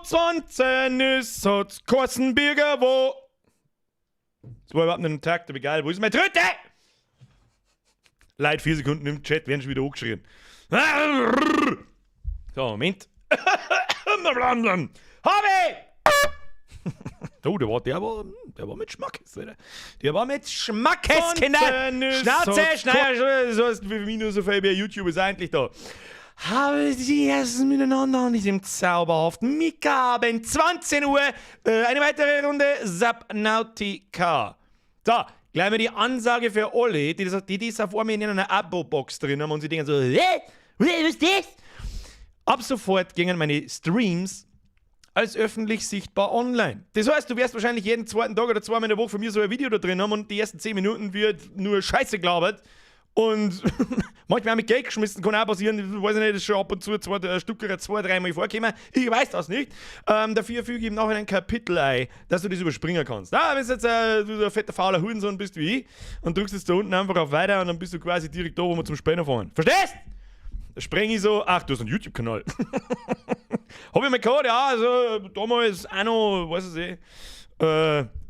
20 ist, hat's geheißen Birger, wo. Das war überhaupt nicht im Takt, aber egal. Wo ist meine Tröte? Leute, 4 Sekunden im Chat werden schon wieder angeschrien. So, Moment. Habe! Oh, der war mit Schmackes, Alter. Der war mit Schmackes, Kinder! Schnauze, Schneider, so ist wie nur so viel bei YouTube ist eigentlich da. Habe die ersten miteinander an diesem zauberhaften Mika-Abend, 20 Uhr, eine weitere Runde Subnautica. So, gleich mal die Ansage für alle, die das auf einmal in einer Abo-Box drin haben und sie denken so: Hä? Was ist das? Ab sofort gingen meine Streams als öffentlich sichtbar online. Das heißt, du wirst wahrscheinlich jeden zweiten Tag oder zweimal in der Woche von mir so ein Video da drin haben und die ersten 10 Minuten wird nur Scheiße gelabert. Und manchmal auch mit Geld geschmissen, kann auch passieren, ich weiß nicht, das ist schon ab und zu zwei Stücke, zwei, dreimal vorgekommen. Ich weiß das nicht. Dafür füge ich im Nachhinein ein Kapitel ein, dass du das überspringen kannst. Ah, wenn du jetzt du so ein fetter, fauler Hurensohn bist wie ich und drückst jetzt da unten einfach auf Weiter und dann bist du quasi direkt da, wo wir zum Spielen fahren. Verstehst? Da springe ich so, ach, du hast einen YouTube-Kanal. Hab ich mal gehabt, ja, also damals auch noch, weiß ich nicht.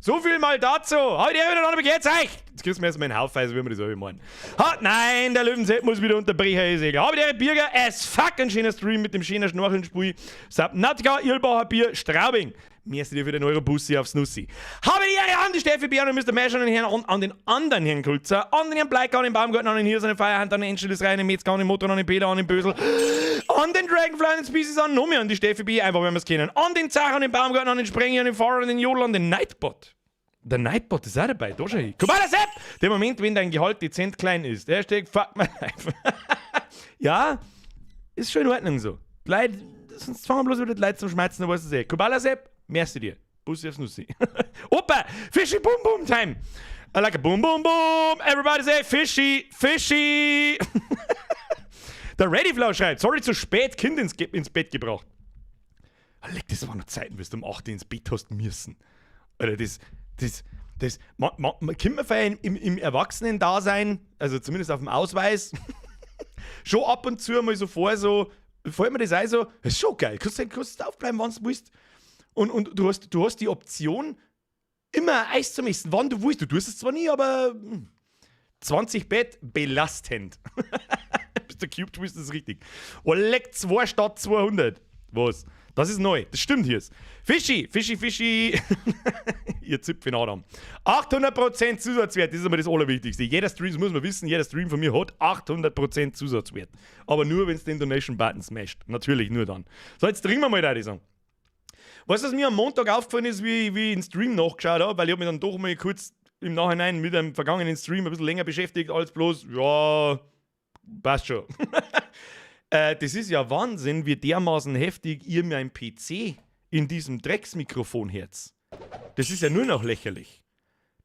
So viel mal dazu. Heute wieder noch geht's euch. Jetzt kriegst du mir erstmal einen Haufen, wie wir das auch meinen. Ha, nein, der Löwenzeit muss wieder unterbrechen, ist egal. Habe die Birger, as fuck, ein schöner Stream mit dem schönen Schnorcheln-Spiel. Subnautica, Irlbacher Bier, Straubing. Merci dir für den Euro-Bussi aufs Nussi. Habe die Ehre an die Steffi Björn und Mr. Mesh, an den Herrn, an den anderen Herrn Kulzer, an den Herrn Bleiker, an den Baumgarten, an den Hirs, an den Feierhand, an den Endschildes an den Metzger, an den Motor, an den Peter, an den Bösel, an den Dragonfly, an den Species, an noch mehr an die Steffi B, einfach weil wir es kennen, an den Zach, an den Baumgarten, an den Sprenger, an den Fahrer, an den Jodel, an den Nightbot. Der Nightbot ist auch dabei, da schau ich. Kubala Sepp! Der Moment, wenn dein Gehalt dezent klein ist. #FuckMyLife. Ja, ist schon in Ordnung so. Die Leute, sonst fangen wir bloß wieder die Leute zum Schmerzen, dann weißt du es eh. Kubala Sepp, merci dir. Bussi aufs Nussi. Opa! Fishy Boom Boom Time! I like a boom boom boom! Everybody say fishy, fishy! Der Readyflow schreibt: Sorry, zu spät, Kind ins Bett gebracht. Leck, das waren noch Zeiten, bis du um 8 Uhr ins Bett hast müssen. Alter, das, man kommt mir im Erwachsenen-Dasein, also zumindest auf dem Ausweis, schon ab und zu mal so vor, so, fällt mir das ein, so, das ist schon geil, kannst aufbleiben, wann du willst. Und du hast die Option, immer Eis zu essen, wann du willst. Du tust es zwar nie, aber 20 Bett, belastend. Bis der Cube Twist ist richtig. Oh, leck, 2 statt 200. Was? Das ist neu. Das stimmt hier. Fischi, Fischi, Fischi. Ihr Zipfel Adam. 800% Zusatzwert, das ist immer das Allerwichtigste. Jeder Stream, das muss man wissen, jeder Stream von mir hat 800% Zusatzwert. Aber nur, wenn es den Donation-Button smasht. Natürlich nur dann. So, jetzt trinken wir mal da, die sagen. Weißt du, was mir am Montag aufgefallen ist, wie ich den Stream nachgeschaut habe? Weil ich habe mich dann doch mal kurz im Nachhinein mit dem vergangenen Stream ein bisschen länger beschäftigt, als bloß, ja, passt schon. Das ist ja Wahnsinn, wie dermaßen heftig ihr mein PC in diesem Drecksmikrofon hört. Das ist ja nur noch lächerlich.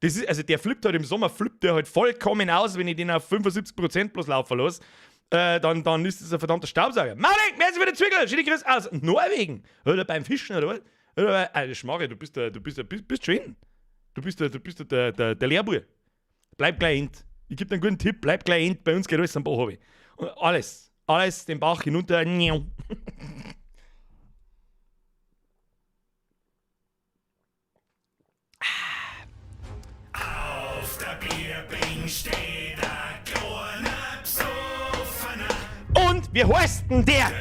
Das ist, also der flippt halt im Sommer, flippt der halt vollkommen aus, wenn ich den auf 75% bloß laufen lasse. Dann ist das ein verdammter Staubsauger. Marek, merci für den Zwickel? Schöne Grüße aus Norwegen. Oder beim Fischen, oder was? Oder bei, Schmarre, du bist schön. Du bist der Lehrbuhr. Bleib gleich int. Ich gebe dir einen guten Tipp, bleib gleich int. Bei uns geht alles am Bach runter. Und alles. Alles den Bach hinunter. Auf der Bierbink steht ein kleiner Besoffener. Und wie heißt denn der?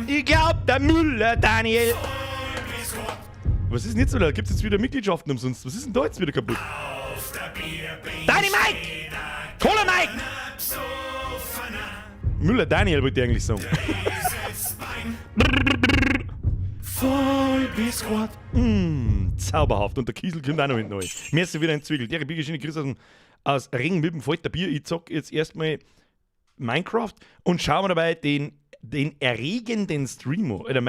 Ich glaub, der Müller Daniel. Was ist denn jetzt wieder? Gibt es jetzt wieder Mitgliedschaften umsonst? Was ist denn da jetzt wieder kaputt? Auf der Bierbink Dani Mike! Cola Mike! Müller Daniel wollte ich eigentlich sagen. Voll bis grad. Zauberhaft. Und der Kiesel kommt auch noch hinten rein. Mir ist wieder ein Zwiegel. Der Biergeschichte Chris aus Ring mit dem Falter Bier. Ich zock jetzt erstmal Minecraft und schaue mir dabei den erregenden Stream an. Oder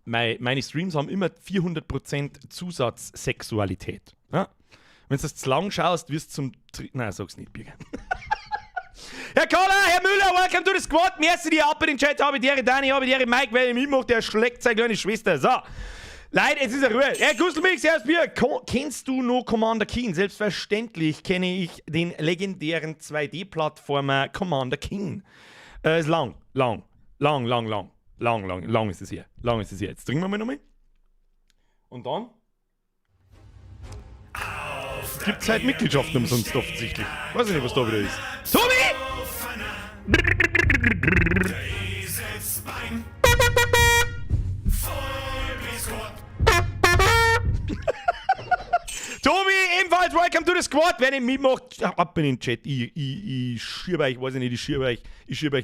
meine Streams haben immer 400% Zusatzsexualität. Ja? Wenn du das zu lang schaust, wirst du zum. Tri Nein, sag's nicht, Birger. Herr Kohler, Herr Müller, welcome to the squad. Merci dir ab in den Chat. Habe die Ehre, Dani, habe die Ehre, Mike, wer mitmacht, der schlägt seine kleine Schwester. So. Leute, jetzt ist er Ruhe. Herr Gustelmix, Servus Bier. Kennst du noch Commander Keen? Selbstverständlich kenne ich den legendären 2D-Plattformer Commander Keen. Ist lang, lang, lang, lang, lang. Lang, lang, lang ist es her. Lang ist es her. Jetzt trinken wir mal nochmal. Und dann gibt es halt Mitgliedschaften umsonst offensichtlich. Weiß ich nicht, was da wieder ist. Tobi! Tobi, ebenfalls welcome to the squad. Wer nicht mitmacht, ab in den Chat. Ich schiebe euch, weiß ich nicht, ich schiebe euch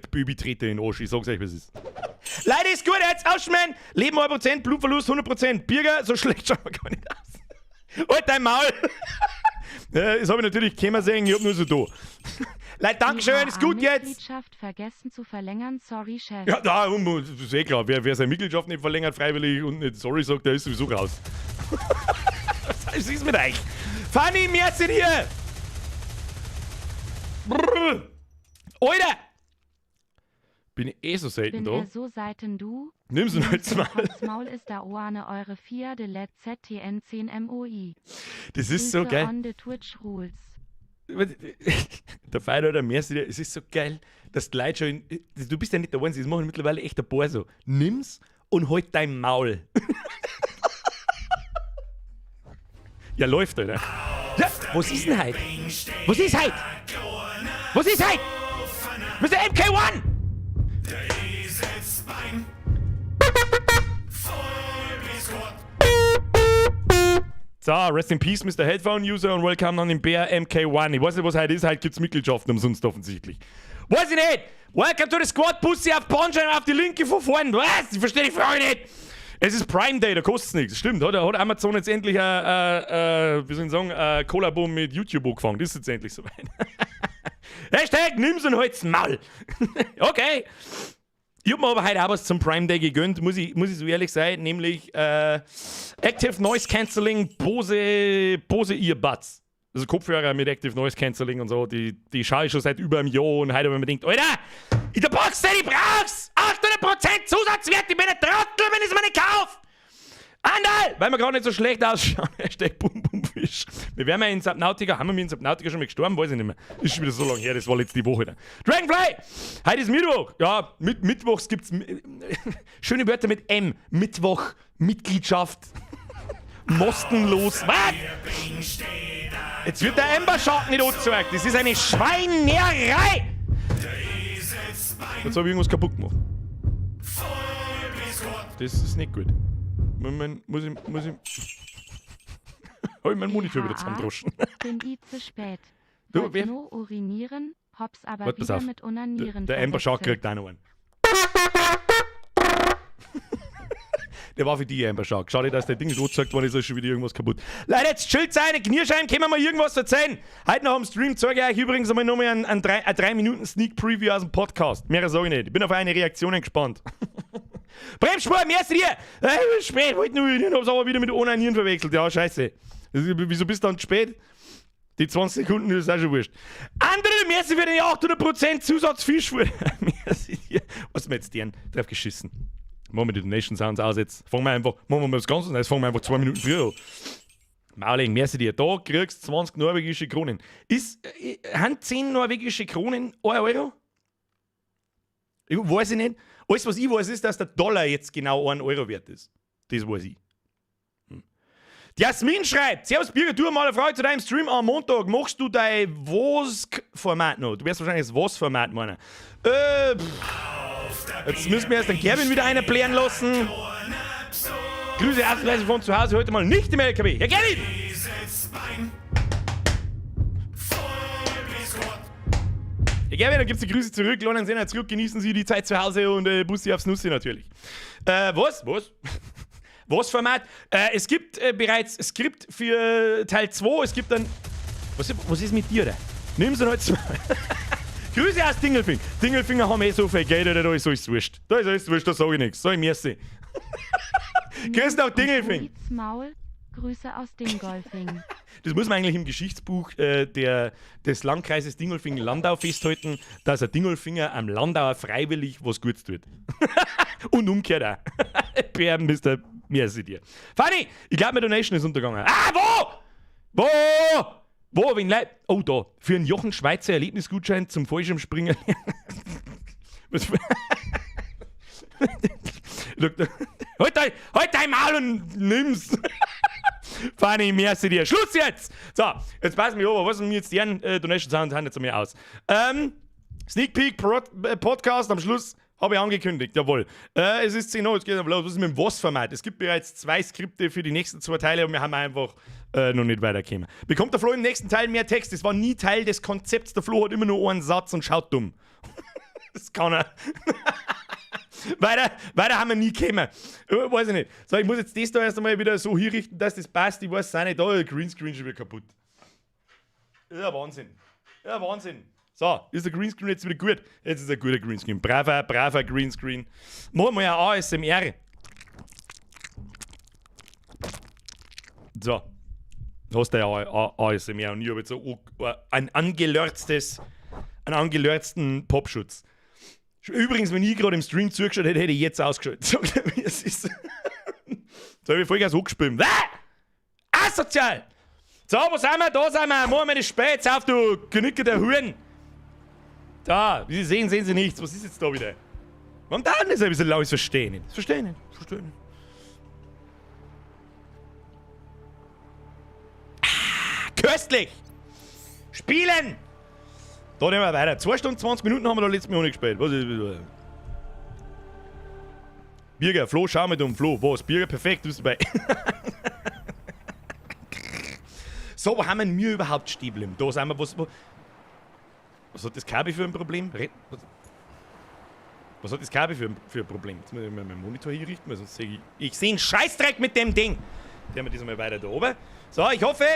die Baby-Trete in den Arsch. Ich sag's euch, was ist. Leute, ist gut, jetzt ausschmeien. Leben 1%, Blutverlust 100%. Birger, so schlecht schaut man gar nicht aus. Halt dein Maul. Das habe ich natürlich kommen sehen, ich hab nur so da. Leute, Dankeschön, ist gut jetzt. Mitgliedschaft vergessen zu verlängern, sorry, Chef. Ja, da, das ist eh klar. Wer seine Mitgliedschaft nicht verlängert freiwillig und nicht sorry sagt, der ist sowieso raus. Was ist mit euch? Fanny, merci dir! Brrr. Alter! Bin ich eh so selten Bin da? er so Seiten du? Nimm's ihn halt mal. Maul ist da oane eure 4 de let ZTN 10 MOI. Das ist so Grüße geil. On the Twitch Rules. Der Feier oder merci dir, es ist so geil, dass die Leute schon. Du bist ja nicht der Einzige, das machen mittlerweile echt ein paar so. Nimm's und halt dein Maul. Ja, läuft, Alter. Ja, was ist denn heute? Was ist heute? Was ist heute? Mr. MK1! Der Eselsbein voll bis Gott. So, rest in peace, Mr. Headphone User, und welcome an den Bär MK1. Ich weiß nicht, was heute ist. Heute gibt's Mitgliedschaften umsonst offensichtlich. Weiß ich nicht! Welcome to the squad, Pussy auf Bandscheiben auf die linke von vorn. Was? Ich verstehe die Frage nicht. Es ist Prime Day, da kostet's nichts. Stimmt, hat Amazon jetzt endlich, wie soll ich sagen, ein Kollabo mit YouTube angefangen. Das ist jetzt endlich soweit. #Nimm's und halt's Maul. Okay. Ich hab mir aber heute auch was zum Prime Day gegönnt, muss ich so ehrlich sein, nämlich Active Noise Cancelling Bose Earbuds. Also Kopfhörer mit Active Noise Cancelling und so, die schaue ich schon seit über einem Jahr und heute habe ich mir gedacht, Alter, in der Box, die ich brauch's! 800% Zusatzwert, ich bin ein Trottel, wenn ich es mir nicht kaufe! Andal! Weil wir gerade nicht so schlecht ausschauen. #BumBumFisch. Wir werden ja in Subnautica, haben wir in Subnautica schon mal gestorben? Weiß ich nicht mehr. Ist schon wieder so lange her, das war letzte Woche. Da. Dragonfly! Heute ist Mittwoch. Ja, Mittwochs gibt's schöne Wörter mit M. Mittwoch, Mitgliedschaft, Mostenlos. Was? Jetzt wird der Amber Shark nicht angezeigt. Das ist eine Schweinerei! Jetzt habe ich irgendwas kaputt gemacht. Das ist nicht gut. Moment, muss ich. Habe ich meinen Monitor wieder zusammendroschen. Bin i zu spät. Du, Wollt nur urinieren, hab's aber Warte, pass wieder auf. mit Onanieren Der Amber Shark verwechselt. kriegt auch noch einen. Der war für die, Amber Shark. Schade, dass der Ding nicht angezeigt worden ist, ist schon wieder irgendwas kaputt. Leute, jetzt chillt sein, Knirschein, können wir mal irgendwas erzählen? Heute noch am Stream zeige ich euch übrigens einmal nochmal ein 3 Minuten Sneak Preview aus dem Podcast. Mehr sage ich nicht. Ich bin auf eine Reaktion gespannt. Bremsspur, merci dir! Spät, wollte nur, ich hab's aber wieder mit Onanieren verwechselt. Ja, scheiße. Wieso bist du dann zu spät? Die 20 Sekunden ist auch schon wurscht. Andere, merci für den 800% Zusatzfisch. Merci dir. Was mir jetzt deren drauf geschissen. Machen wir die Donation Sounds aus jetzt. Fangen wir einfach, machen wir mal was ganz anderes. Fangen wir einfach 2 Minuten früher an. Mauling, merci dir. Da kriegst du 20 norwegische Kronen. Haben 10 norwegische Kronen 1 Euro? Ich weiß ich nicht. Alles, was ich weiß, ist, dass der Dollar jetzt genau 1 Euro wert ist. Das weiß ich. Die Jasmin schreibt: Servus Birger, du mal eine Frage zu deinem Stream am Montag. Machst du dein WOSK-Format noch? Du wirst wahrscheinlich das WOS-Format meinen. Pff. Jetzt müssen wir erst den Kevin wieder einer plären lassen. Grüße ausnahmsweise von zu Hause, heute mal nicht im LKW. Herr Kevin! Eselsbein voll bis Gott. Herr Kevin, dann gibt's die Grüße zurück. Lohnen Sie zurück, genießen Sie die Zeit zu Hause und Bussi aufs Nussi natürlich. Was? Was? Was Format? Es gibt bereits Skript für Teil 2. Es gibt dann. Was ist mit dir da? Nimm's und halt's mal. Grüße aus Dingelfing. Dingelfinger haben eh so viel Geld, Alter, da ist alles wurscht. Da ist alles wurscht, da sag ich nichts. Sag ich merci. Grüß nach Dingelfing. Halt's Maul, Grüße aus Dingolfing. Das muss man eigentlich im Geschichtsbuch des Landkreises Dingolfing-Landau festhalten, dass ein Dingolfinger am Landauer freiwillig was Gutes tut. Und umgekehrt auch. PR Mr. Merci dir. Fanny, ich glaube, meine Donation ist untergegangen. Ah, wo? Wo? Wo? Wen Leid? Oh, da. Für einen Jochen Schweizer Erlebnisgutschein zum Fallschirmspringen. Was? Halt dein, halt dein Maul und nimm's! Fanny, merci dir. Schluss jetzt! So, jetzt pass mir auf, was mir jetzt die Donation Sound haben jetzt mir aus. Sneak Peek Podcast am Schluss habe ich angekündigt, jawohl. Es ist 10 Uhr, es geht aber los. Was ist mit dem Was-Format? Es gibt bereits 2 Skripte für die nächsten 2 Teile und wir haben einfach noch nicht weitergekommen. Bekommt der Flo im nächsten Teil mehr Text? Das war nie Teil des Konzepts. Der Flo hat immer nur einen Satz und schaut dumm. Das kann er. Weiter haben wir nie gekommen. Weiß ich nicht. So, ich muss jetzt das da erst einmal wieder so hinrichten, dass das passt. Ich weiß es auch nicht. Da, der Greenscreen schon wieder kaputt. Ja, Wahnsinn. Ja, Wahnsinn. So, ist der Greenscreen jetzt wieder gut? Jetzt ist ein guter Greenscreen. Braver, braver Greenscreen. Machen wir ja ASMR. So. Hast du ja ASMR und ich habe jetzt so ein angelörzten Popschutz. Übrigens, wenn ich gerade im Stream zugeschaut hätte, hätte ich jetzt ausgeschaut. So, wie es ist. So habe ich Vollgas angespielt. Ah! Asozial! So, wo sind wir? Da sind wir. Machen wir das Spiel jetzt auf, du genickerter Huren. Da, wie Sie sehen, sehen Sie nichts. Was ist jetzt da wieder? Warum dauert das ein bisschen lang? Ich verstehe nicht. Ich verstehe nicht. Ich verstehe nicht. Ah, köstlich! Spielen! Da nehmen wir weiter. 2 Stunden 20 Minuten haben wir da letztes Mal noch nicht gespielt. Was ist das? Birger, Flo, schau mal dumm. Flo, was? Birger, perfekt, du bist dabei. So, wo haben wir denn wir überhaupt stehen geblieben? Da sind wir, was, wo, was hat das Kabel für ein Problem? Was hat das Kabel für ein Problem? Jetzt muss ich mal meinen Monitor hier richten, weil sonst sehe ich. Ich sehe einen Scheißdreck mit dem Ding! Der haben wir diesmal weiter da oben. So, ich hoffe,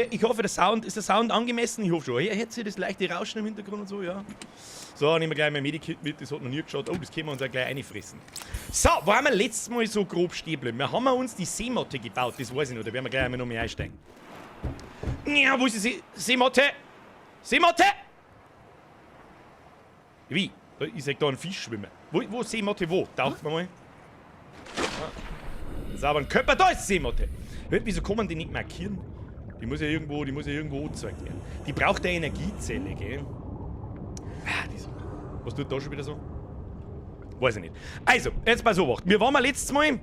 der Sound, ist der Sound angemessen? Ich hoffe schon. Hier hört sich das leichte Rauschen im Hintergrund und so, ja. So, nehmen wir gleich mein Medikit mit, das hat noch nie geschaut. Oh, das können wir uns auch gleich reinfressen. So, wo haben wir letztes Mal so grob stehen geblieben? Wir haben uns die Seemotte gebaut, das weiß ich noch, da werden wir gleich einmal noch mehr einsteigen. Ja, wo ist die Seemotte? Seemotte? Wie? Ich seh da einen Fisch schwimmen. Wo ist Seemotte wo? Taucht man mal. Ah. Sauberen Körper, da ist Seemotte. Wieso kann man die nicht markieren? Die muss ja irgendwo, die muss ja irgendwo angezeigt werden. Die braucht eine Energiezelle, gell? Ah, die so. Was tut da schon wieder so? Weiß ich nicht. Also, jetzt pass auf. Wir waren mal letztes Mal.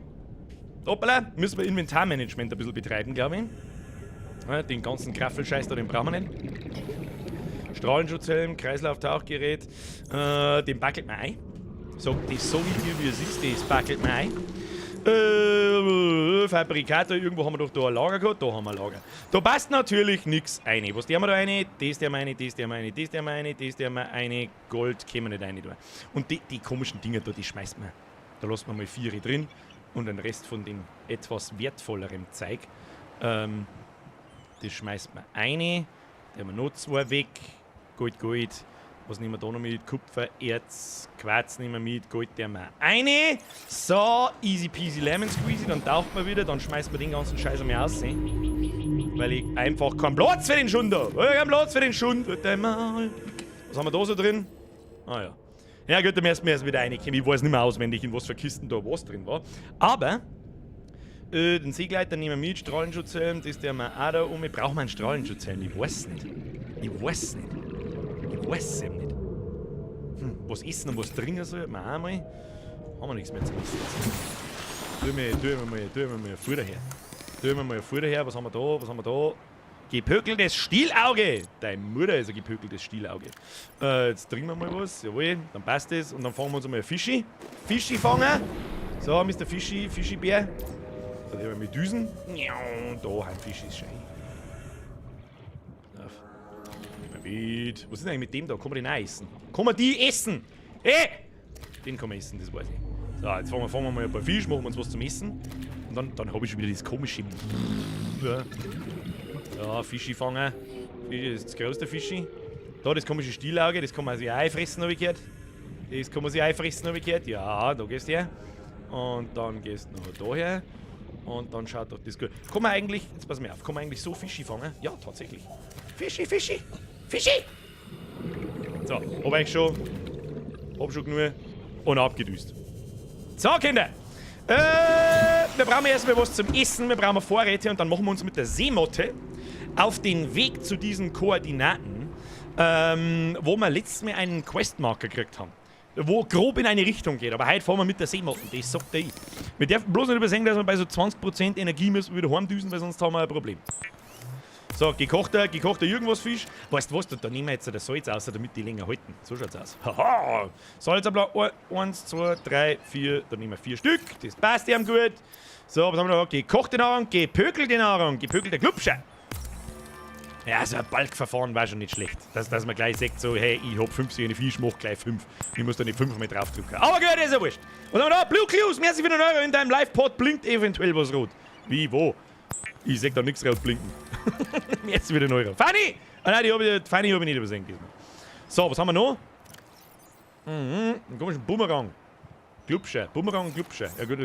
Hoppala, müssen wir Inventarmanagement ein bisschen betreiben, glaube ich. Ja, den ganzen Kraffelscheiß da, den brauchen wir nicht. Strahlenschutzhelm, Kreislauftauchgerät, den backelt man ein. So, das so wie dir, wie es ist, das backelt man ein. Fabrikator, irgendwo haben wir doch da ein Lager gehabt, da haben wir ein Lager. Da passt natürlich nix rein. Was der haben wir da rein? Das der haben wir rein, das der haben wir rein, das der haben wir rein, das der haben wir rein, Gold können wir nicht rein tun. Und die komischen Dinger da, die schmeißt man. Da lassen wir mal 4 drin und den Rest von dem etwas wertvolleren Zeug, das schmeißt man rein. Da haben wir noch 2 weg. Gold, Gold. Was nehmen wir da noch mit? Kupfer, Erz, Quarz nehmen wir mit, Gold, der wir eine. So, easy peasy lemon squeezy. Dann taucht man wieder, dann schmeißt man den ganzen Scheiß einmal raus. Weil ich einfach keinen Platz für den Schund habe. Keinen Platz für den Schund. Warte mal. Was haben wir da so drin? Ah ja. Ja gut, da müssen wir erst wieder reinkommen. Ich weiß nicht mehr auswendig, in was für Kisten da was drin war. Aber den Seegleiter nehmen wir mit, Strahlenschutzhelm, das der wir auch da um. Brauchen wir einen Strahlenschutzhelm? Ich weiß nicht. Ich weiß nicht. Ich weiß es eben nicht. Was essen und was trinken soll, wir auch mal. Haben wir nichts mehr zu essen. Tun wir mal ein Futter her. Tun wir mal ein Futter her. Was haben wir da? Was haben wir da? Gepökeltes Stielauge! Deine Mutter ist ein gepökeltes Stielauge. Jetzt trinken wir mal was. Jawohl, dann passt das. Und dann fangen wir uns einmal ein Fischi. Fischi fangen. So, Mister Fischi, Fischi-Bär. Da haben wir mit Düsen. Ja, da haben Fischis schön. Auf. Mit. Was ist denn eigentlich mit dem da? Kann man den auch essen? Kann man die essen? Hey! Den kann man essen, das weiß ich. So, jetzt fangen wir mal ein paar Fisch, machen wir uns was zum Essen. Und dann hab ich schon wieder das komische. Ja, ja, Fischi fangen. Fischi, das ist das größte Fischi. Da, das komische Stielauge, das kann man sich auch einfressen, hab ich gehört. Das kann man sich einfressen, hab ich gehört. Ja, da gehst du her. Und dann gehst du noch da her. Und dann schaut doch das gut. Kann man eigentlich, jetzt pass mal auf, kann man eigentlich so Fischi fangen? Ja, tatsächlich. Fischi, Fischi! Fischi! So, hab ich schon. Hab schon genug. Und abgedüst. So, Kinder! Wir brauchen erstmal was zum Essen, wir brauchen Vorräte und dann machen wir uns mit der Seemotte auf den Weg zu diesen Koordinaten, wo wir letztes Mal einen Questmarker gekriegt haben. Wo grob in eine Richtung geht. Aber heute fahren wir mit der Seemotten, das sagt der ich. Wir dürfen bloß nicht übersehen, dass wir bei so 20% Energie müssen wir wieder heimdüsen, weil sonst haben wir ein Problem. So, gekochter irgendwas Fisch. Weißt du was, da nehmen wir jetzt das Salz aus, damit die länger halten. So schaut's aus. Haha! Salz 1, 2, 3, 4, da nehmen wir 4 Stück. Das passt ihm gut. So, was haben wir noch? Gekochte Nahrung, gepökelte Nahrung, gepökelter Glubscher. Ja, so ein Balkverfahren war schon nicht schlecht. Dass man gleich sagt so, hey, ich hab 5 solche Fisch, mach gleich 5. Ich muss da nicht 5 mit draufdrücken. Aber gut, ist ja wurscht. Was haben wir da? Blue Clues, merci für den Euro. In deinem Live-Pod blinkt eventuell was rot. Wie, wo? Ich seh da nichts rot blinken. Merci für den Euro. Fanny! Ah nein, die Fanny hab ich nicht übersehen diesmal. So, was haben wir noch? Einen komischen Bumerang. Glubscher. Bumerang und Glubscher. Ja gut,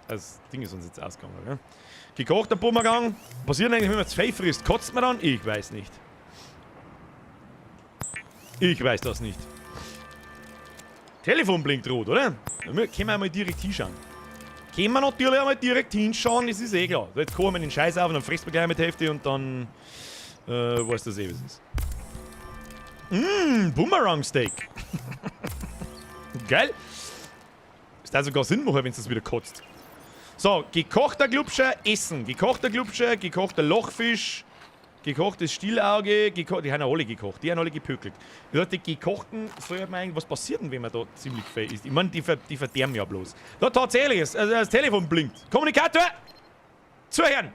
das Ding ist uns jetzt ausgegangen, oder? Gekochter Bumerang. Was passiert eigentlich, wenn man zu viel frisst? Kotzt man dann? Ich weiß nicht. Ich weiß das nicht. Telefon blinkt rot, oder? Da können wir einmal direkt hinschauen. Können wir natürlich einmal direkt hinschauen, das ist eh klar. So, jetzt kochen wir den Scheiß auf und dann frisst man gleich mit der Hälfte und dann weiß das eh, was ist. Mmh, Boomerang Steak. Geil. Ist da sogar Sinn machen, wenn es das wieder kotzt. So, gekochter Glubscher, Essen. Gekochter Glubscher, gekochter Lochfisch, gekochtes Stielauge, die haben ja alle gekocht, die haben alle gepökelt. Das heißt, die gekochten, soll man eigentlich, was passiert denn, wenn man da ziemlich viel isst? Ich meine, die verderben ja bloß. Da tatsächlich, also das Telefon blinkt. Kommunikator! Zuhören!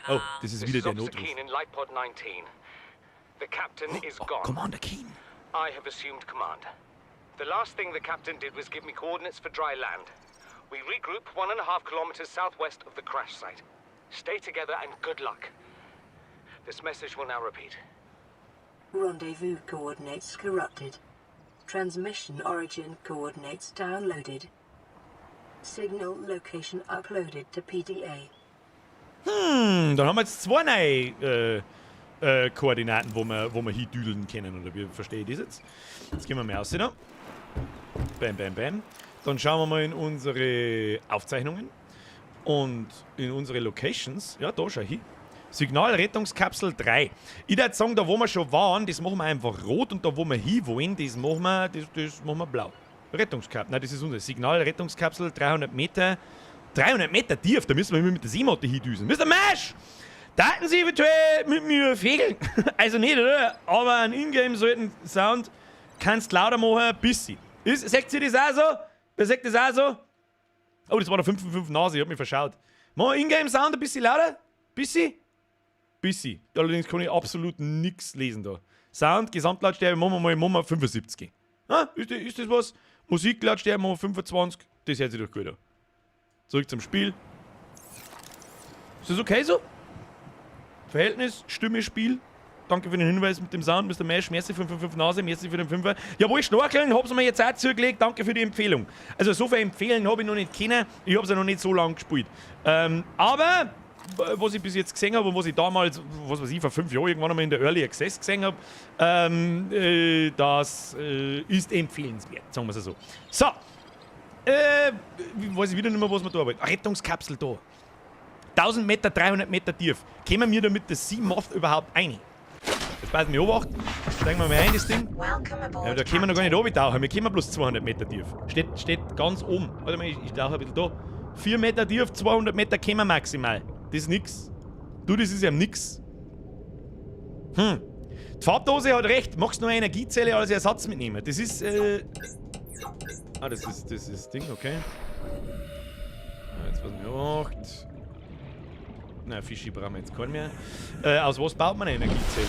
Oh, das ist wieder der This is Officer Notruf. Keen in Life Pod 19. The captain is Oh, gone. Commander Keen. I have assumed command. The last thing the captain did was give me coordinates for dry land. We regroup 1.5 kilometers southwest of the crash site. Stay together and good luck. This message will now repeat. Rendezvous coordinates corrupted. Transmission origin coordinates downloaded. Signal location uploaded to PDA. Dann haben wir jetzt zwei neue Koordinaten, wo wir hindüdeln können, oder wie verstehe ich das jetzt? Jetzt gehen wir mal raus da. Bam, bam, bam. Dann schauen wir mal in unsere Aufzeichnungen und in unsere Locations. Ja, da schau hin. Signalrettungskapsel 3. Ich würde sagen, da wo wir schon waren, das machen wir einfach rot und da wo wir hin wollen, das machen wir blau. Rettungskapsel, nein, das ist unser Signalrettungskapsel, 300 Meter. 300 Meter tief, da müssen wir mit der Seemotte hindüsen. Mr. Mash! Daten Sie eventuell mit mir fegeln? Also nicht, oder? Aber einen Ingame sollten Sound kannst lauter machen, bisschen. Sagt sie das auch so? Wer sagt das auch so? Oh, das war der 5 5 Nase, ich hab mich verschaut. Machen wir Ingame Sound ein bisschen lauter? Bisschen? Bisschen. Allerdings kann ich absolut nichts lesen da. Sound, Gesamtlautstärke, machen wir mal, machen wir 75. Ah, ist das was? Musiklautstärke machen wir 25. Das hört sich doch gut an. Zurück zum Spiel. Ist das okay so? Verhältnis, Stimme, Spiel. Danke für den Hinweis mit dem Sound, Mr. Mash. Merci 555 Nase, merci für den Fünfer. Jawohl, Schnorcheln, hab's mir jetzt auch zugelegt. Danke für die Empfehlung. Also so viel empfehlen habe ich noch nicht können. Ich hab's ja noch nicht so lange gespielt. Aber, was ich bis jetzt gesehen habe und was ich damals, was weiß ich, vor 5 Jahren irgendwann einmal in der Early Access gesehen habe, das ist empfehlenswert, sagen wir es so. So, weiß ich wieder nicht mehr, was wir da arbeiten. Rettungskapsel da. 1000 Meter, 300 Meter tief. Kämen wir da mit der Seamoth überhaupt ein? Jetzt passen wir Obacht. Steigen wir mal ein, das Ding. Ja, da können wir noch gar nicht runtertauchen. Wir kommen bloß 200 Meter tief. Steht ganz oben. Warte mal, ich tauche ein bisschen da. 4 Meter tief, 200 Meter kommen wir maximal. Das ist nix. Du, das ist ja nix. Die Farbdose hat recht. Magst du noch eine Energiezelle als Ersatz mitnehmen? Das ist, Ah, das ist das Ding, okay. Ja, jetzt was wir acht. Na, Fischi brauchen wir jetzt keinen mehr. Aus was baut man eine Energiezelle?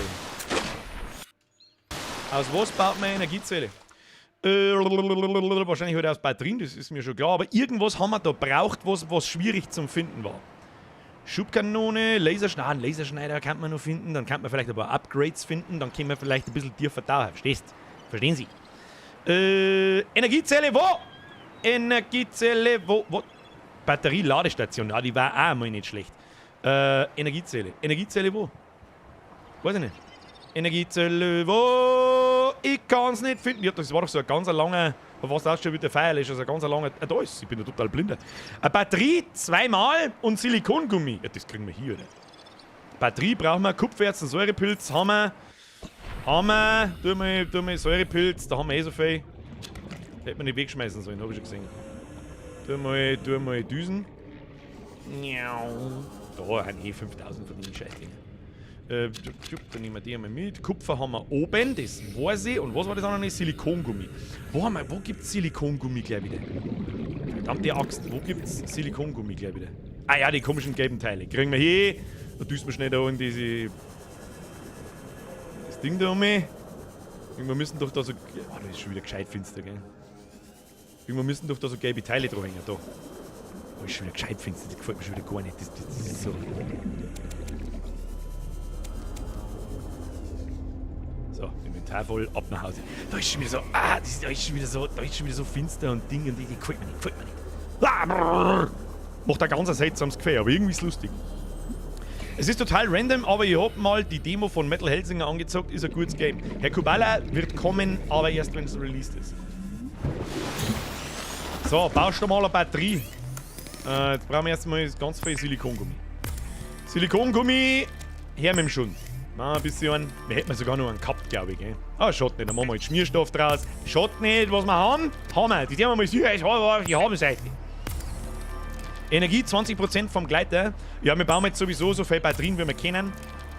Aus was baut man eine Energiezelle? Wahrscheinlich halt aus Batterien, das ist mir schon klar. Aber irgendwas haben wir da braucht, was schwierig zum Finden war. Schubkanone, Laserschneider, einen Laserschneider kann man noch finden, dann kann man vielleicht ein paar Upgrades finden, dann können wir vielleicht ein bisschen tiefer tauchen. Verstehst? Verstehen Sie? Energiezelle wo? Energiezelle wo? Wo? Batterie-Ladestation, ja, die war auch mal nicht schlecht. Energiezelle. Energiezelle wo? Weiß ich nicht. Energiezelle wo? Ich kann's nicht finden. Ja, das war doch so ein ganz langer, was auch schon wieder Feierlich, also ein ganz langer, ah, da ist, ich bin ja total blinder. Eine Batterie zweimal und Silikongummi. Ja, das kriegen wir hier, oder? Batterie brauchen wir, Kupfererz und Säurepilz haben wir. Haben wir, tu mal Säurepilz, da haben wir eh so viel. Hätte man nicht wegschmeißen sollen, hab ich schon gesehen. Tu mal Düsen. Da haben eh 5000 von den Scheißdingen. Dann nehmen wir die einmal mit. Kupfer haben wir oben, das weiß ich. Und was war das andere? Silikongummi. Wo gibt's Silikongummi gleich wieder? Verdammte Axt, wo gibt's Silikongummi gleich wieder? Ah ja, die komischen gelben Teile. Kriegen wir hier. Da düsen wir schnell da in diese. Das Ding da um mich. Irgendwo müssen doch da so. Oh, das ist schon wieder gescheit finster, gell? Irgendwo müssen doch da so gelbe Teile dran hängen. Da. Oh, ist schon wieder gescheit finster. Das gefällt mir schon wieder gar nicht. Das ist so. So, Inventar voll, ab nach Hause. Da ist schon wieder so, ah, das ist, da ist schon wieder so, da ist schon wieder so finster und Ding und die gefällt mir nicht, gefällt mir nicht. Ah, brrr. Macht ein ganz seltsames Gefühl, aber irgendwie ist es lustig. Es ist total random, aber ich hab mal die Demo von Metal Hellsinger angezockt, ist ein gutes Game. Herr Kubala wird kommen, aber erst wenn es released ist. So, baust du mal eine Batterie. Jetzt brauchen wir erstmal ganz viel Silikongummi. Silikongummi, her mit dem Schund. Machen wir ein bisschen. Wir hätten sogar noch einen gehabt, glaube ich. Gell? Ah, schaut nicht, dann machen wir jetzt Schmierstoff draus. Schaut nicht, was wir haben. Haben wir. Die haben wir mal sicher, die haben Seite. Energie 20% vom Gleiter. Ja, wir bauen jetzt sowieso so viele Batterien, wie wir können.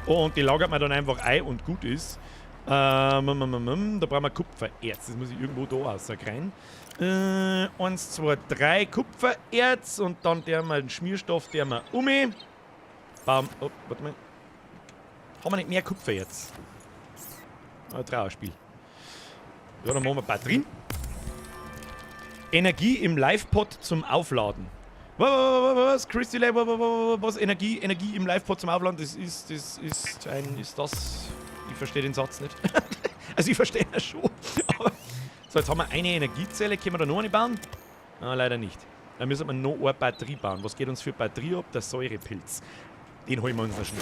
Und die lagert man dann einfach ein und gut ist. Da brauchen wir Kupfererz. Das muss ich irgendwo da rauskriegen. 1, 2, 3 Kupfererz. Und dann der mal den Schmierstoff, der mal um. Baum. Oh, warte mal. Haben wir nicht mehr Kupfererz? Ah, Trauerspiel. Ja, dann machen wir Batterien. Energie im Livepod zum Aufladen. Was? Christy Lab, was? Energie im Livepod zum Aufladen? Das ist ist das? Ich verstehe den Satz nicht. Also ich verstehe ihn schon. Aber so, jetzt haben wir eine Energiezelle. Können wir da noch eine bauen? Ah, leider nicht. Dann müssen wir noch eine Batterie bauen. Was geht uns für Batterie ab? Der Säurepilz. Den holen wir uns noch schnell.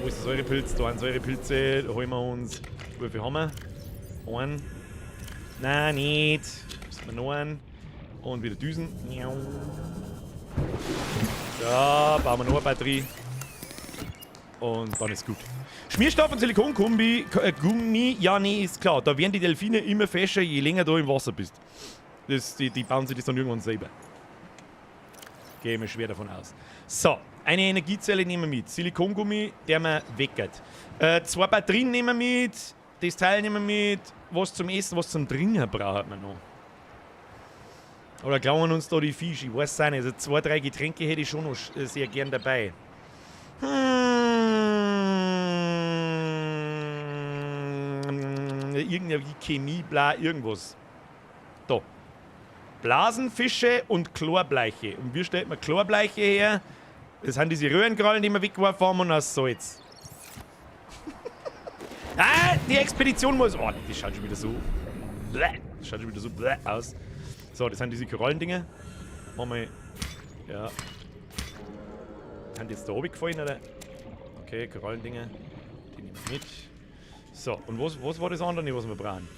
Wo ist der Säurepilz? Da sind Säurepilze. Da holen wir uns. Wie viel haben wir? Einen. Nein, nicht. Müssen wir noch einen. Und wieder Düsen. So, bauen wir noch eine Batterie. Und dann ist gut. Schmierstoff und Silikonkombi, Gummi, ja, nee, ist klar. Da werden die Delfine immer fescher, je länger du im Wasser bist. Die bauen sich das dann irgendwann selber. Gehe ich mir schwer davon aus. So, eine Energiezelle nehmen wir mit. Silikongummi, der mir weggeht. 2 Batterien nehmen wir mit. Das Teil nehmen wir mit. Was zum Essen, was zum Trinken braucht man noch. Oder klauen uns da die Fische? Ich weiß es auch nicht. Also 2, 3 Getränke hätte ich schon noch sehr gern dabei. Irgendwie Chemie, bla, irgendwas. Da. Blasenfische und Chlorbleiche. Und wie stellt man Chlorbleiche her? Das sind diese Röhrenkrallen, die wir weggeworfen haben und aus Salz. Ah, die Expedition muss... Oh, das schaut schon wieder so... Bläh, das schaut schon wieder so bläh aus. So, das sind diese Korallendinger. Machen wir... Ja. Sind die jetzt da oben gefallen, oder? Okay, Korallendinger. Die nehmen wir mit. So, und was war das andere, was wir brauchen?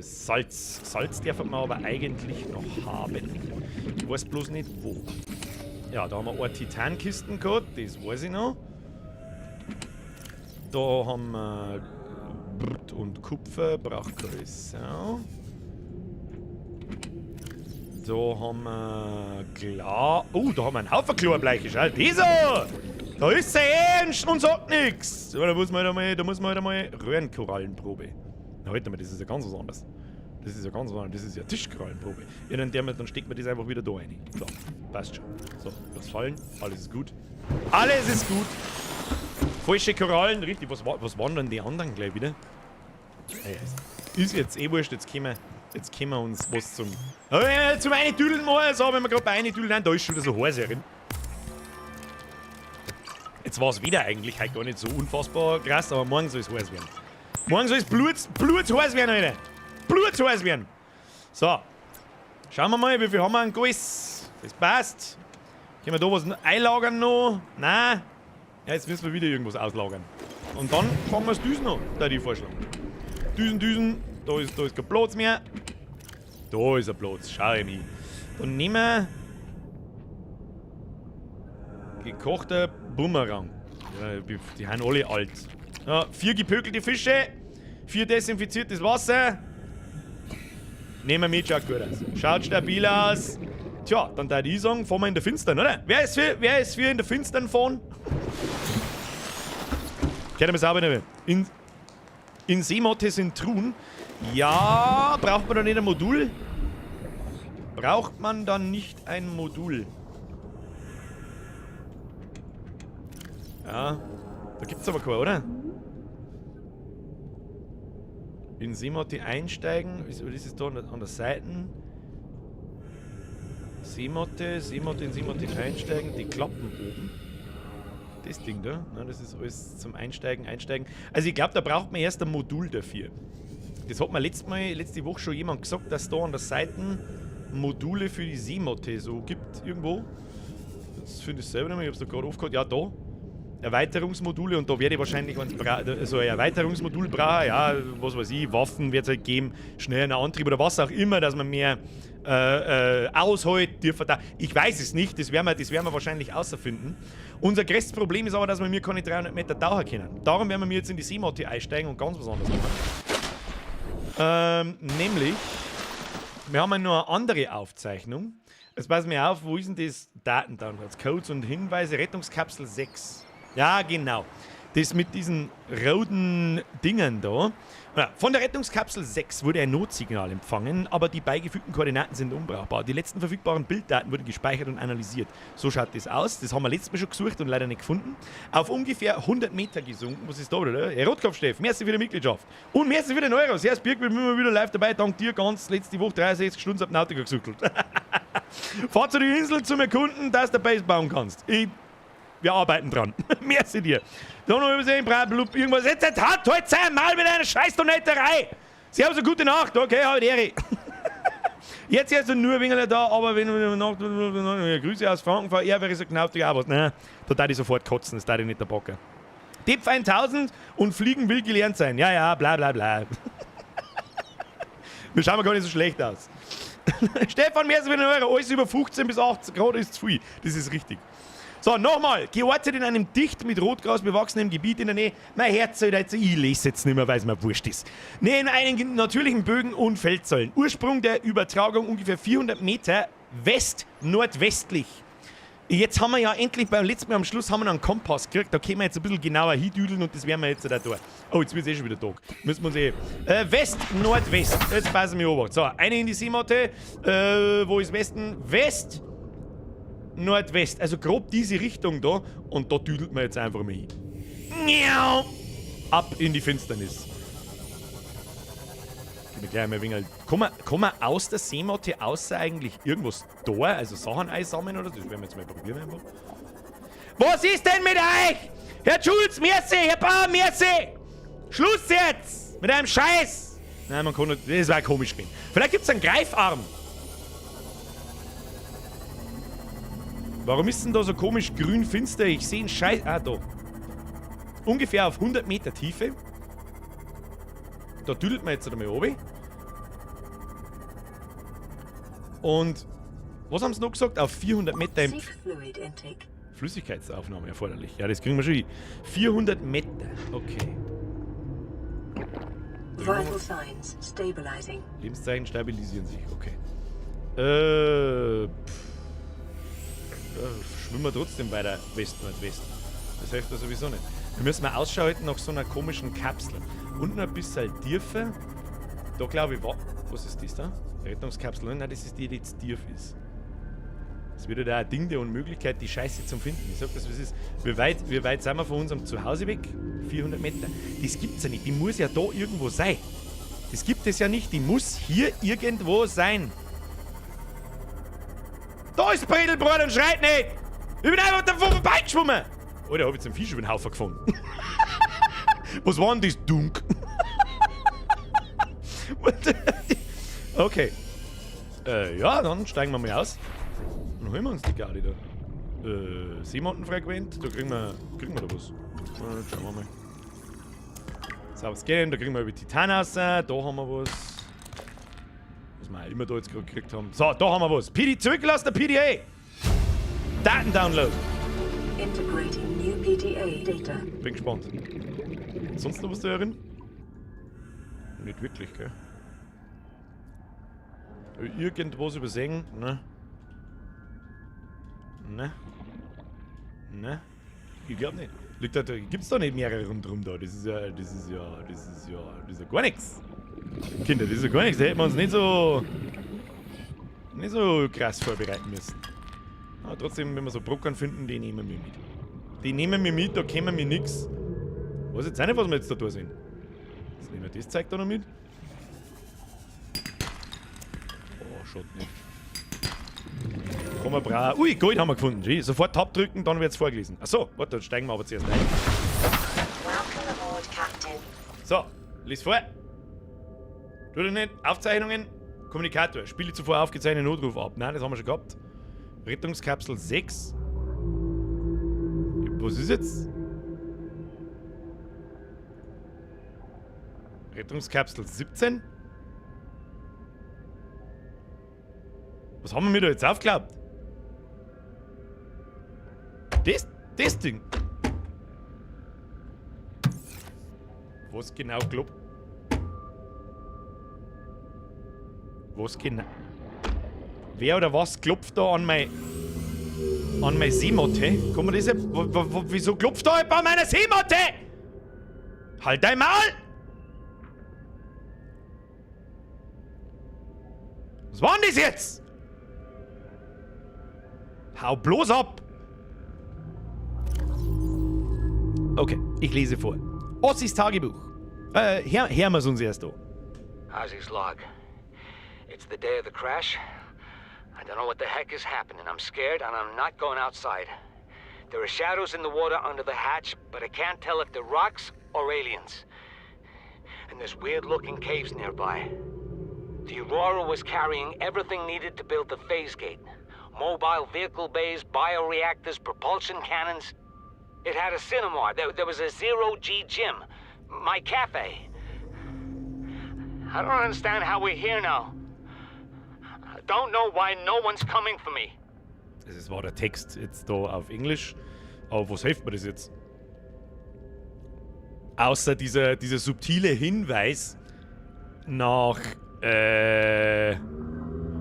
Salz. Salz darf man aber eigentlich noch haben. Ich weiß bloß nicht wo. Ja, da haben wir eine Titankisten gehabt, das weiß ich noch. Da haben wir Brot und Kupfer, braucht keine Sau. Da haben wir Glas. Oh, da haben wir einen Haufen Chlorbleiche. Schau, dieser! Da ist sie ernst und sagt nichts! Da muss man halt einmal, Röhrenkorallenprobe. Na, halt mal, das ist ja ganz was anderes. Das ist ja ganz was anderes, das ist ja Tischkorallenprobe. Ja, dann steckt man das einfach wieder da rein. So, passt schon. So, lass fallen. Alles ist gut. Alles ist gut! Falsche Korallen, richtig. Was waren denn die anderen gleich wieder? Naja, ist jetzt eh wurscht, jetzt können wir uns was zum... Zum Eintüdeln mal, so, wenn wir gerade bei Eintüdeln sind, da ist schon wieder so heiß herin. Jetzt war es wieder eigentlich heute gar nicht so unfassbar krass, aber morgen soll es heiß werden. Morgen soll es blutheiß werden, Alter. Blutheiß werden. So. Schauen wir mal, wie viel haben wir an Gas? Das passt. Können wir da was einlagern noch? Nein. Ja, jetzt müssen wir wieder irgendwas auslagern. Und dann fangen wir das Düsen an, da die Vorschlag. Düsen, Düsen. Da ist kein Platz mehr. Da ist ein Platz. Schau ich mich. Dann nehmen wir gekochter Bumerang. Ja, die sind alle alt. Ja, 4 gepökelte Fische, 4 desinfiziertes Wasser. Nehmen wir mit, schaut gut aus. Schaut stabil aus. Tja, dann darf ich sagen, fahren wir in der Finstern, oder? Wer ist für in der Finstern fahren? Kennen wir sauber nicht mehr. In Seemotte sind Truhen. Ja, braucht man da nicht ein Modul? Braucht man dann nicht ein Modul? Ja, da gibt's aber kein, oder? In Seemotte einsteigen. Was ist es da an der Seite? Seemotte, Seemotte, in Seemotte einsteigen. Die Klappen oben. Das Ding da. Ne, das ist alles zum Einsteigen, Einsteigen. Also ich glaub, da braucht man erst ein Modul dafür. Das hat mir letzte Woche schon jemand gesagt, dass da an der Seite Module für die Seemotte so gibt irgendwo. Das finde ich selber nicht mehr. Ich hab's da gerade aufgehört. Ja, da. Erweiterungsmodule und da werde ich wahrscheinlich so ein Erweiterungsmodul brauchen, ja, was weiß ich, Waffen wird es halt geben, schnell einen Antrieb oder was auch immer, dass man mehr aushält, dürfen da. Ich weiß es nicht, das werden wir wahrscheinlich außerfinden. Unser größtes Problem ist aber, dass wir mir keine 300 Meter tauchen können. Darum werden wir jetzt in die Seemotte einsteigen und ganz was anderes machen. Nämlich, wir haben ja noch eine andere Aufzeichnung. Jetzt passen wir auf, wo ist denn das? Datendownloads, Codes und Hinweise, Rettungskapsel 6. Ja, genau. Das mit diesen roten Dingern da. Ja, von der Rettungskapsel 6 wurde ein Notsignal empfangen, aber die beigefügten Koordinaten sind unbrauchbar. Die letzten verfügbaren Bilddaten wurden gespeichert und analysiert. So schaut das aus. Das haben wir letztes Mal schon gesucht und leider nicht gefunden. Auf ungefähr 100 Meter gesunken. Was ist da, oder? Hey, Rotkopf-Steff, merci für die Mitgliedschaft. Und merci für den Euro. Servus, Birk, wir sind immer wieder live dabei. Dank dir ganz letzte Woche 63 Stunden Subnautica gesuchtelt. Fahr zu der Insel zum Erkunden, dass du Base bauen kannst. Wir arbeiten dran. Merci dir. Da noch übersehen, blub, irgendwas. Jetzt hat heute einmal mit einer Scheiß-Donetterei. Sie haben so gute Nacht. Okay, halt Ehre. Jetzt erst nur ein wenig da, aber wenn du noch Grüße aus Franken, VR wäre so genau die Arbeit. Nein, da darf ich sofort kotzen, das darf ich nicht der Bocker. Depf 1000 und Fliegen will gelernt sein. Ja, ja, bla, bla, bla. Wir schauen gar nicht so schlecht aus. Stefan, mehr als wieder Euro. Alles über 15 bis 18 Grad ist zu viel. Das ist richtig. So, nochmal. Geortet in einem dicht mit Rotgras bewachsenen Gebiet in der Nähe. Mein Herz, Alter, ich lese jetzt nicht mehr, weil es mir wurscht ist. Neben einen natürlichen Bögen und Feldsäulen. Ursprung der Übertragung ungefähr 400 Meter west-nordwestlich. Jetzt haben wir ja endlich beim letzten Mal am Schluss haben wir noch einen Kompass gekriegt. Da können wir jetzt ein bisschen genauer hindüdeln und das werden wir jetzt da tun. Oh, jetzt wird es eh schon wieder Tag. Müssen wir uns eh. West-Nordwest. Jetzt passen wir Obacht. So, eine in die Seemotte. Wo ist Westen? West! Nordwest, also grob diese Richtung da und da düdelt man jetzt einfach mal hin. Ab in die Finsternis. Gib mir gleich mal ein wenig. Kann man aus der Seemotte außer eigentlich irgendwas da, also Sachen einsammeln oder so? Das werden wir jetzt mal probieren einfach. Was ist denn mit euch? Herr Schulz, merci, Herr Bauer, merci! Schluss jetzt! Mit einem Scheiß! Nein, man kann nicht, das war komisch gewesen. Vielleicht gibt's einen Greifarm. Warum ist denn da so komisch grün finster? Ich sehe einen Scheiß. Ah, da. Ungefähr auf 100 Meter Tiefe. Da düdelt man jetzt einmal runter. Und was haben sie noch gesagt? Auf 400 Meter im Flüssigkeitsaufnahme erforderlich. Ja, das kriegen wir schon hin. 400 Meter. Okay. Vital signs stabilizing. Lebenszeichen stabilisieren sich. Okay. Schwimmen wir trotzdem weiter West-Nordwest. Das hilft da sowieso nicht. Wir müssen mal Ausschau halten nach so einer komischen Kapsel. Unten ein bisschen tiefer. Da glaube ich, was ist das da? Rettungskapsel. Nein, das ist die, die jetzt tief ist. Das wird ja da ein Ding der Unmöglichkeit, die Scheiße zum Finden. Ich sag das, was ist. Wie weit sind wir von unserem Zuhause weg? 400 Meter. Das gibt's ja nicht. Die muss ja da irgendwo sein. Das gibt es ja nicht. Die muss hier irgendwo sein. Da ist Bredelbrot und schreit nicht! Ich bin einfach davor vorbeigeschwommen! Alter, hab ich jetzt einen Fisch über den Haufen gefunden. Was war denn das? Dunk? Okay. Ja, dann steigen wir mal aus. Dann holen wir uns die Gaudi da. Seemottenfragment, da kriegen wir da was. Schauen wir mal. So, was geht denn? Da kriegen wir über Titan raus. Da haben wir was. Was wir auch immer da jetzt gerade gekriegt haben. So, da haben wir was. PD, zurückgelassen, der PDA. Datendownload. Integrating new PDA data. Bin gespannt. Sonst noch was da drin? Nicht wirklich, gell? Irgendwas übersehen, ne? Ne? Ne? Ich glaub nicht. Liegt da, gibt's da nicht mehrere rundherum da? Das ist ja, das ist ja, das ist ja, das ist ja gar nichts. Kinder, das ist ja gar nichts. Da hätten wir uns nicht so krass vorbereiten müssen. Aber trotzdem, wenn wir so Brockern finden, die nehmen wir mit. Die nehmen wir mit, da kennen wir nix. Weiß jetzt auch nicht, was wir jetzt da tun sind. Jetzt nehmen wir das Zeug da noch mit. Oh, schaut nicht. Komm mal bra. Ui, Gold haben wir gefunden. Schön. Sofort Tab drücken, dann wird's vorgelesen. Achso, warte, dann steigen wir aber zuerst ein. Welcome aboard, Captain. So, lies vor. Tu das nicht. Aufzeichnungen. Kommunikator. Spiele zuvor aufgezeichneten Notruf ab. Nein, das haben wir schon gehabt. Rettungskapsel 6. Was ist jetzt? Rettungskapsel 17? Was haben wir mir da jetzt aufgeklappt? Das Ding. Was genau klopft? Was genau? Wer oder was klopft da an mein Seematte? Kann man das ja, wieso klopft da jemand an meiner Seematte? Halt dein Maul! Was war denn das jetzt? Hau bloß ab! Okay, ich lese vor. Ossis Tagebuch. Hören wir's uns erst an. Ozzy's log. It's the day of the crash. I don't know what the heck is happening. I'm scared and I'm not going outside. There are shadows in the water under the hatch, but I can't tell if they're rocks or aliens. And there's weird-looking caves nearby. The Aurora was carrying everything needed to build the phase gate. Mobile vehicle bays, bioreactors, propulsion cannons. It had a cinema. There was a zero-G gym. My cafe. I don't understand how we're here now. I don't know why no one's coming for me. Das war der Text jetzt da auf Englisch. Aber was hilft mir das jetzt? Außer dieser subtile Hinweis nach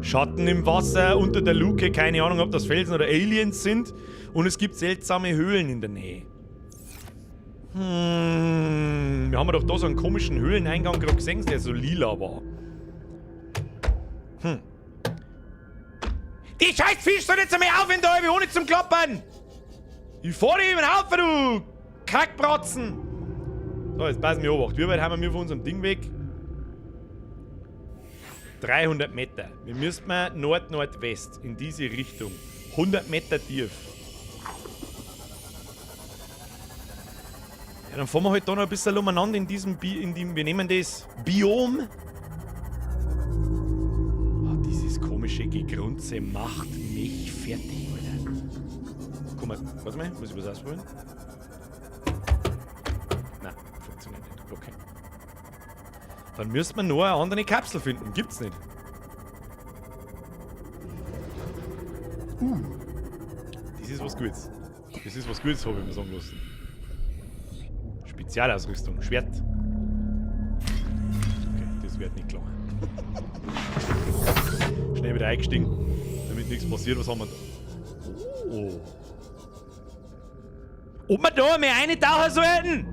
Schatten im Wasser, unter der Luke, keine Ahnung, ob das Felsen oder Aliens sind. Und es gibt seltsame Höhlen in der Nähe. Wir haben doch da so einen komischen Höhleneingang gerade gesehen, der so lila war. Die scheiß Fisch soll jetzt einmal aufhören, da ohne zum Klappern! Ich fahr dich über den Haufen, du Kackbratzen! So, jetzt passen wir Obacht. Wie weit haben wir von unserem Ding weg? 300 Meter. Wir müssen mal Nord-Nordwest in diese Richtung. 100 Meter tief. Ja, dann fahren wir halt da noch ein bisschen umeinander in diesem, wir nehmen das Biom. Oh, dieses komische Gegrunze macht mich fertig, Alter. Guck mal, warte mal, muss ich was ausprobieren? Nein, funktioniert nicht. Okay. Dann müssen wir nur eine andere Kapsel finden. Gibt's nicht. Das ist was Gutes. Das ist was Gutes, habe ich mir sagen lassen. Spezialausrüstung. Schwert. Okay, das wird nicht klar. Schnell wieder eingestiegen, damit nichts passiert. Was haben wir da? Oh. Ob wir da mehr eintauchen sollten?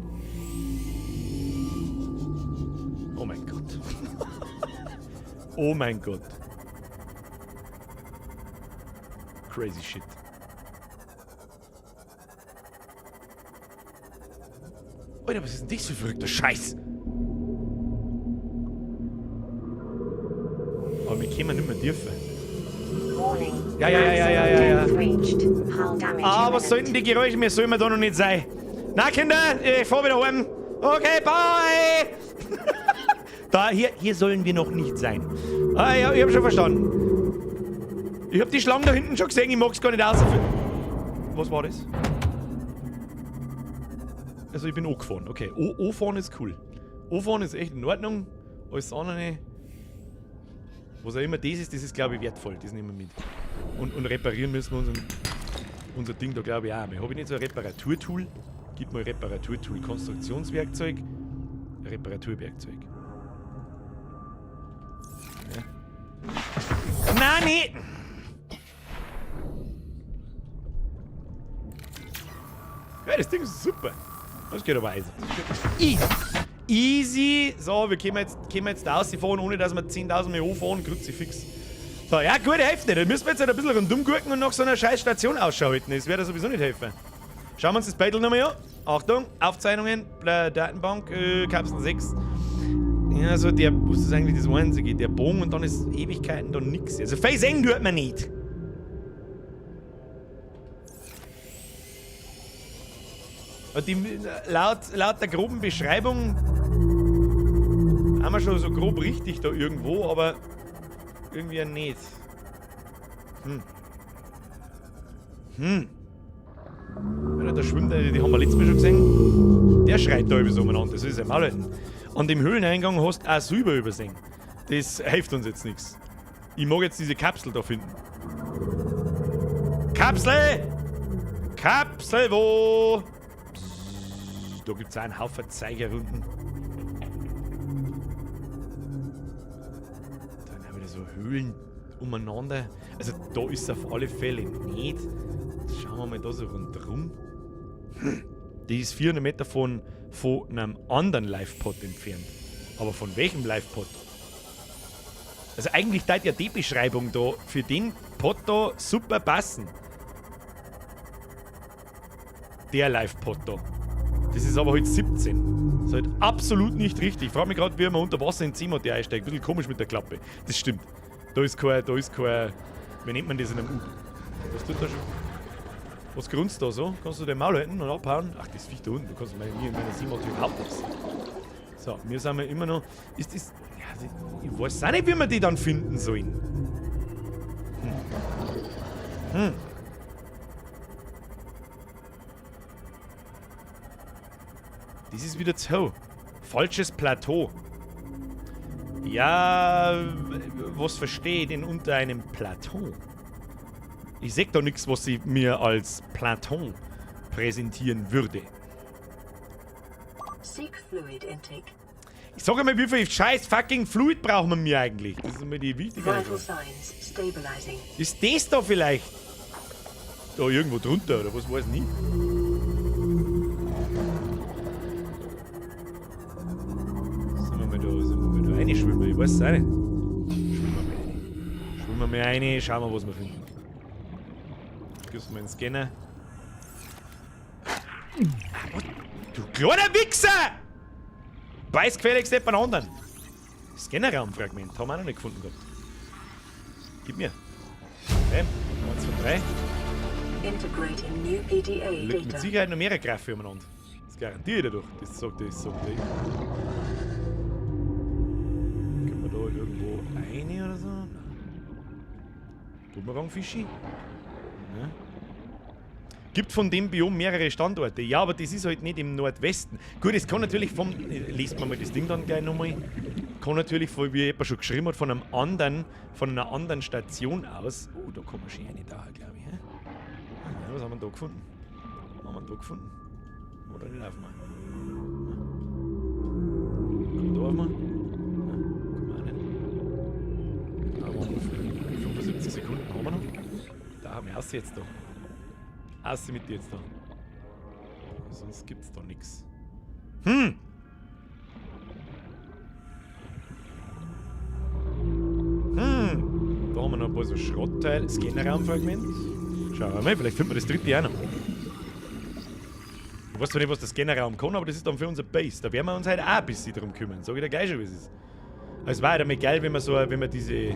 Oh mein Gott. Oh mein Gott. Crazy shit. Alter, was ist denn das für verrückter Scheiß? Aber wir kommen nicht mehr tiefer. Ja, ja, ja, ja, ja, ja. Ah, was sollten die Geräusche? Mir sollen wir da noch nicht sein. Na, Kinder, ich fahr wieder heim. Okay, bye! Da, hier sollen wir noch nicht sein. Ah, ja, ich hab schon verstanden. Ich hab die Schlange da hinten schon gesehen, ich mag's gar nicht außer. Was war das? Also ich bin angefahren, okay. O-fahren ist cool. O-fahren ist echt in Ordnung. Alles andere. Was auch immer das ist, das ist glaube ich wertvoll. Das nehmen wir mit. Und reparieren müssen wir unseren Unser Ding da glaube ich auch. Habe ich nicht so ein Reparaturtool? Gib mal Reparaturtool. Konstruktionswerkzeug. Reparaturwerkzeug. Ja. Nein, nee! Ja, das Ding ist super. Das geht aber easy. Easy. Easy. So, wir können jetzt da rausfahren, ohne dass wir 10.000 mehr anfahren. Kruzifix. So, ja gut, hilft nicht. Da müssen wir jetzt halt ein bisschen rundum gucken und nach so einer scheiß Station Ausschau halten. Das wird ja sowieso nicht helfen. Schauen wir uns das Battle nochmal an. Achtung, Aufzeichnungen, Datenbank, Kapsel 6. Ja, also der, was ist eigentlich das Einzige? Der Bogen und dann ist Ewigkeiten da nix. Also Face eng tut man nicht. Und die, laut der groben Beschreibung haben wir schon so grob richtig da irgendwo, aber irgendwie nicht. Hm. Ja, da schwimmt einer, die haben wir letztes Mal schon gesehen. Der schreit da über so umeinander, das ist ja Maul halten. An dem Höhleneingang hast du auch Silber übersehen. Das hilft uns jetzt nichts. Ich mag jetzt diese Kapsel da finden. Kapsel! Kapsel wo? Psst, da gibt's auch einen Haufen Zeigerrunden. Dann haben wir wieder so Höhlen umeinander. Also da ist es auf alle Fälle nicht. Jetzt schauen wir mal da so rundherum. Die ist 400 Meter von einem anderen Lifepod entfernt. Aber von welchem Lifepod? Also eigentlich tät ja die Beschreibung da für den Pod da super passen. Der Lifepod da. Das ist aber halt 17. Das ist halt absolut nicht richtig. Ich frag mich grad, wie man unter Wasser in Seemotte einsteigt. Ein bisschen komisch mit der Klappe. Das stimmt. Da ist kein, wie nennt man das in einem U? Was tut da schon? Was grunzt da so? Kannst du den Maul halten und abhauen? Ach, das Viech da unten. Du kannst mir in meiner Seemotte überhaupt nichts. So, wir sind ja immer noch. Ist das. Ja, ich weiß auch nicht, wie wir die dann finden sollen. Das ist wieder zu. Falsches Plateau. Ja, was verstehe ich denn unter einem Plateau? Ich seh da nix, was sie mir als Plateau präsentieren würde. Seek fluid intake. Ich sag einmal, wie viel scheiß fucking Fluid brauchen wir mir eigentlich? Das ist immer die wichtige Vital Frage. signs stabilizing. Ist das da vielleicht? Da irgendwo drunter oder was weiß ich nicht. Sind wir mal da reinschwimmen? Ich weiß es auch nicht. Schwimmen wir mal rein. Schwimmen wir mal rein, schauen wir, was wir finden. Gibst du mal einen Scanner. Du kleiner Wichser! Beiß gefälligst jemand anderen. Scannerraumfragment haben wir auch noch nicht gefunden gehabt. Gib mir. Okay, 1, 2, 3. Integrating new PDA Liegt mit data. Sicherheit noch mehrere Graffe umeinander. Das garantiere ich dadurch. Das sagt ich, das sagt ich. Können wir da irgendwo rein oder so? Nein. Bumerang-Fischi? Ne? Gibt von dem Biom mehrere Standorte. Ja, aber das ist halt nicht im Nordwesten. Gut, es kann natürlich vom... Lest man mal das Ding dann gleich nochmal. Kann natürlich, von, wie jemand schon geschrieben hat, von einer anderen Station aus. Oh, da kann man schön eine da, glaube ich. Hä? Ja, was haben wir da gefunden? Was haben wir da gefunden? Oder nicht aufmachen? Kann man da aufmachen? Nein, kann man auch nicht. Da haben wir noch 75 Sekunden haben wir noch. Da haben wir aus jetzt da. Aus mit dir jetzt da. Sonst gibt's da nix. Da haben wir noch ein paar so Schrottteile. Scannerraumfragment. Schauen wir mal, vielleicht finden wir das dritte auch noch. Ich weiß zwar nicht, was der Scannerraum kann, aber das ist dann für unser Base. Da werden wir uns halt auch ein bisschen drum kümmern. Sag ich dir gleich schon, wie es ist. Aber es war halt einmal geil, wenn man so, wenn man diese...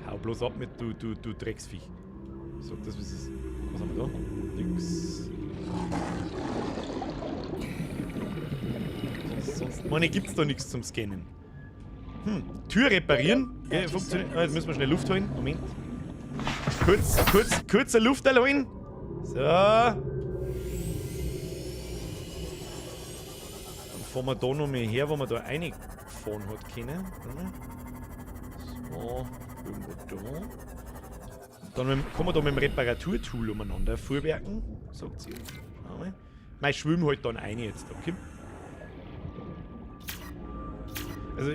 Hau bloß ab mit, du Drecksviech. Sag das, was ist. Was haben wir da? Nix. Sonst meine, gibt's da nichts zum Scannen. Tür reparieren. Ja, funktioniert. Ah, jetzt müssen wir schnell Luft holen. Moment. Kurzer Luft holen. So. Dann fahren wir da noch mal her, wo wir da reingefahren hat können. So, irgendwo da. Dann kann man da mit dem Reparaturtool umeinander fuhrwerken, sagt sie. Mein schwimm halt dann ein jetzt, okay? Also,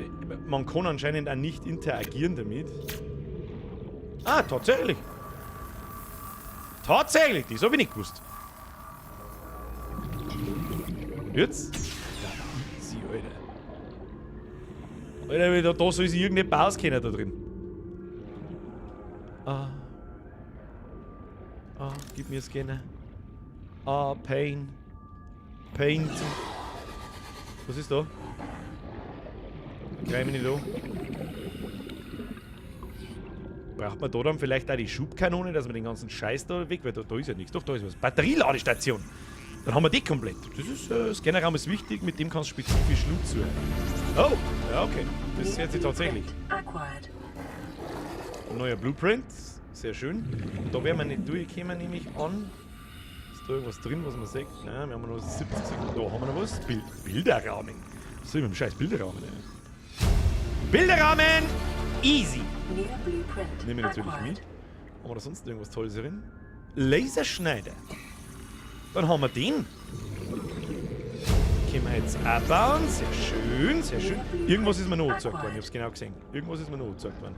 man kann anscheinend auch nicht interagieren damit. Ah, tatsächlich. Tatsächlich, das habe ich nicht gewusst. Und jetzt? Ja, easy, Alter. Alter, da soll sich irgendjemand auskennen da drin. Ah. Ah, gib mir Scanner. Ah, Pain. Pain. Was ist da? Greif mich nicht an. Braucht man da dann vielleicht auch die Schubkanone, dass man den ganzen Scheiß da weg, weil da ist ja nichts. Doch, da ist was. Batterieladestation. Dann haben wir die komplett. Das ist, Scannerraum ist wichtig, mit dem kannst du spezifisch Loot suchen. Oh, ja, okay. Das ist jetzt tatsächlich. Ein neuer Blueprint. Sehr schön. Und da werden wir nicht durchkommen, nehme ich an. Ist da irgendwas drin, was man sieht? Nein, wir haben noch 70 Sekunden. Da haben wir noch was. Bilderrahmen. Was soll ich mit dem scheiß Bilderrahmen? Ey? Bilderrahmen! Easy! Nehme ich natürlich mit. Haben wir da sonst irgendwas Tolles drin? Laserschneider. Dann haben wir den. Können wir jetzt auch bauen. Sehr schön, sehr schön. Irgendwas ist mir noch angezeigt worden. Ich hab's genau gesehen. Irgendwas ist mir noch angezeigt worden.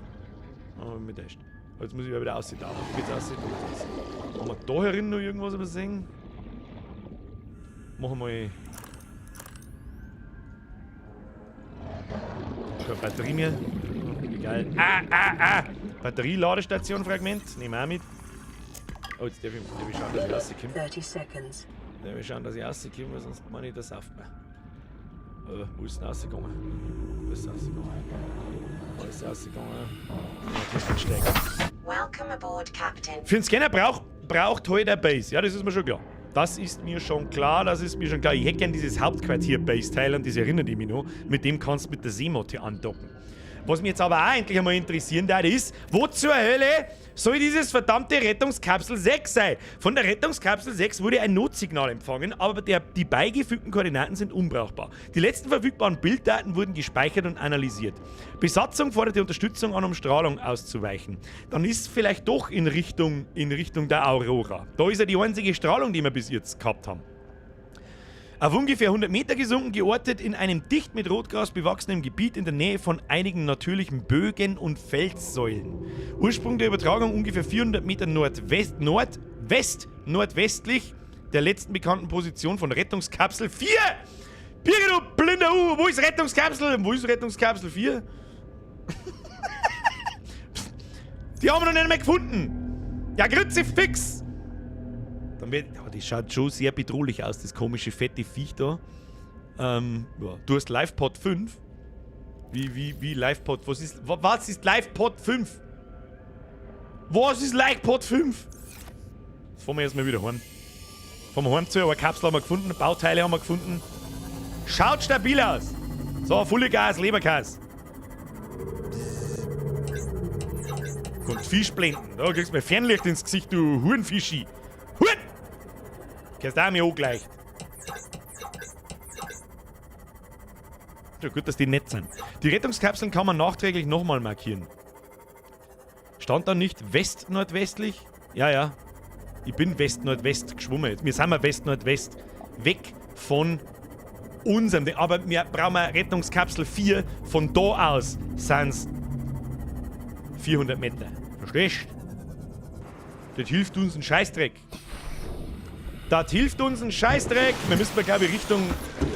Aber mit echt. Jetzt muss ich wieder aussehen. Da geht's aussehen. Da geht's aussehen. Haben wir da herin noch irgendwas übersehen? Machen wir mal. Keine Batterie mehr. Egal. Ah, ah, ah! Batterieladestation Fragment. Nehmen wir auch mit. Oh, jetzt darf ich schauen, dass ich rauskomme. 30 seconds. Darf ich schauen, dass ich rauskomme, weil sonst meine ich das auf mir. Wo ist denn rausgegangen? Wo ist rausgegangen? Wo ist rausgegangen? Welcome aboard, Captain. Für den Scanner braucht heute eine Base. Ja, das ist mir schon klar. Das ist mir schon klar, das ist mir schon klar. Ich hätte gern dieses Hauptquartier-Base-Teil, an das erinnert ich mich noch. Mit dem kannst du mit der Seemotte andocken. Was mich jetzt aber auch endlich einmal interessieren darf, ist, wo zur Hölle soll dieses verdammte Rettungskapsel 6 sein? Von der Rettungskapsel 6 wurde ein Notsignal empfangen, aber die beigefügten Koordinaten sind unbrauchbar. Die letzten verfügbaren Bilddaten wurden gespeichert und analysiert. Besatzung forderte Unterstützung an, um Strahlung auszuweichen. Dann ist vielleicht doch in Richtung der Aurora. Da ist ja die einzige Strahlung, die wir bis jetzt gehabt haben. Auf ungefähr 100 Meter gesunken, geortet in einem dicht mit Rotgras bewachsenen Gebiet in der Nähe von einigen natürlichen Bögen und Felssäulen. Ursprung der Übertragung ungefähr 400 Meter nordwestlich der letzten bekannten Position von Rettungskapsel 4. Birgit, du blinder U, wo ist Rettungskapsel? Wo ist Rettungskapsel 4? Die haben wir noch nicht mehr gefunden. Ja, Grütze fix! Dann wird, oh, das schaut schon sehr bedrohlich aus, das komische fette Viech da. Ja. Du hast LifePod 5. Wie LifePod? Was ist LifePod 5? Was ist LifePod 5? Jetzt fahren wir erstmal wieder heim. Fahren wir heim zu, aber Kapsel haben wir gefunden, Bauteile haben wir gefunden. Schaut stabil aus. So, volle Gas, Leberkas. Und Fischblenden. Da kriegst du mir Fernlicht ins Gesicht, du Hurenfischi. Huren! Kannst auch mir angleicht. Ja, gut, dass die nett sind. Die Rettungskapseln kann man nachträglich nochmal markieren. Stand da nicht west-nordwestlich? Ja, ja. Ich bin west-nordwest geschwommen. Wir sind mal west-nordwest. Weg von unserem. Aber wir brauchen Rettungskapsel 4. Von da aus sind es 400 Meter. Verstehst du? Das hilft uns ein Scheißdreck. Das hilft uns ein Scheißdreck. Wir müssen mal, glaube ich, Richtung...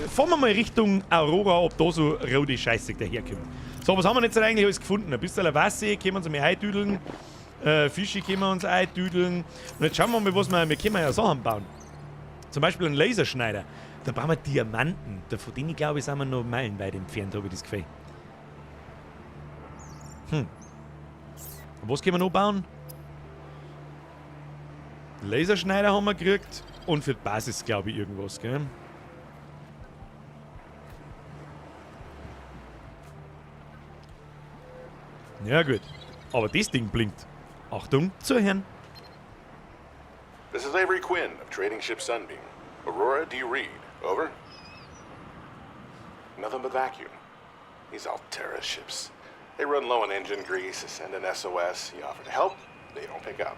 Fahren wir mal Richtung Aurora, ob da so rote Scheiße daherkommt. So, was haben wir jetzt eigentlich alles gefunden? Ein bisschen Wasser können wir uns mal eindüdeln. Fische können wir uns eindüdeln. Und jetzt schauen wir mal, was wir... Wir können ja Sachen bauen. Zum Beispiel einen Laserschneider. Da brauchen wir Diamanten. Von denen, glaube ich, sind wir noch meilenweit entfernt, habe ich das Gefühl. Hm. Was können wir noch bauen? Laserschneider haben wir gekriegt. Und für die Basis, glaube ich, irgendwas, gell? Ja, gut. Aber das Ding blinkt. Achtung, zuhören. This is Avery Quinn of Trading Ship Sunbeam. Aurora, do you read? Over. Nothing but vacuum. These Alterra ships. They run low on engine grease, send an SOS, you offer to help, They don't pick up.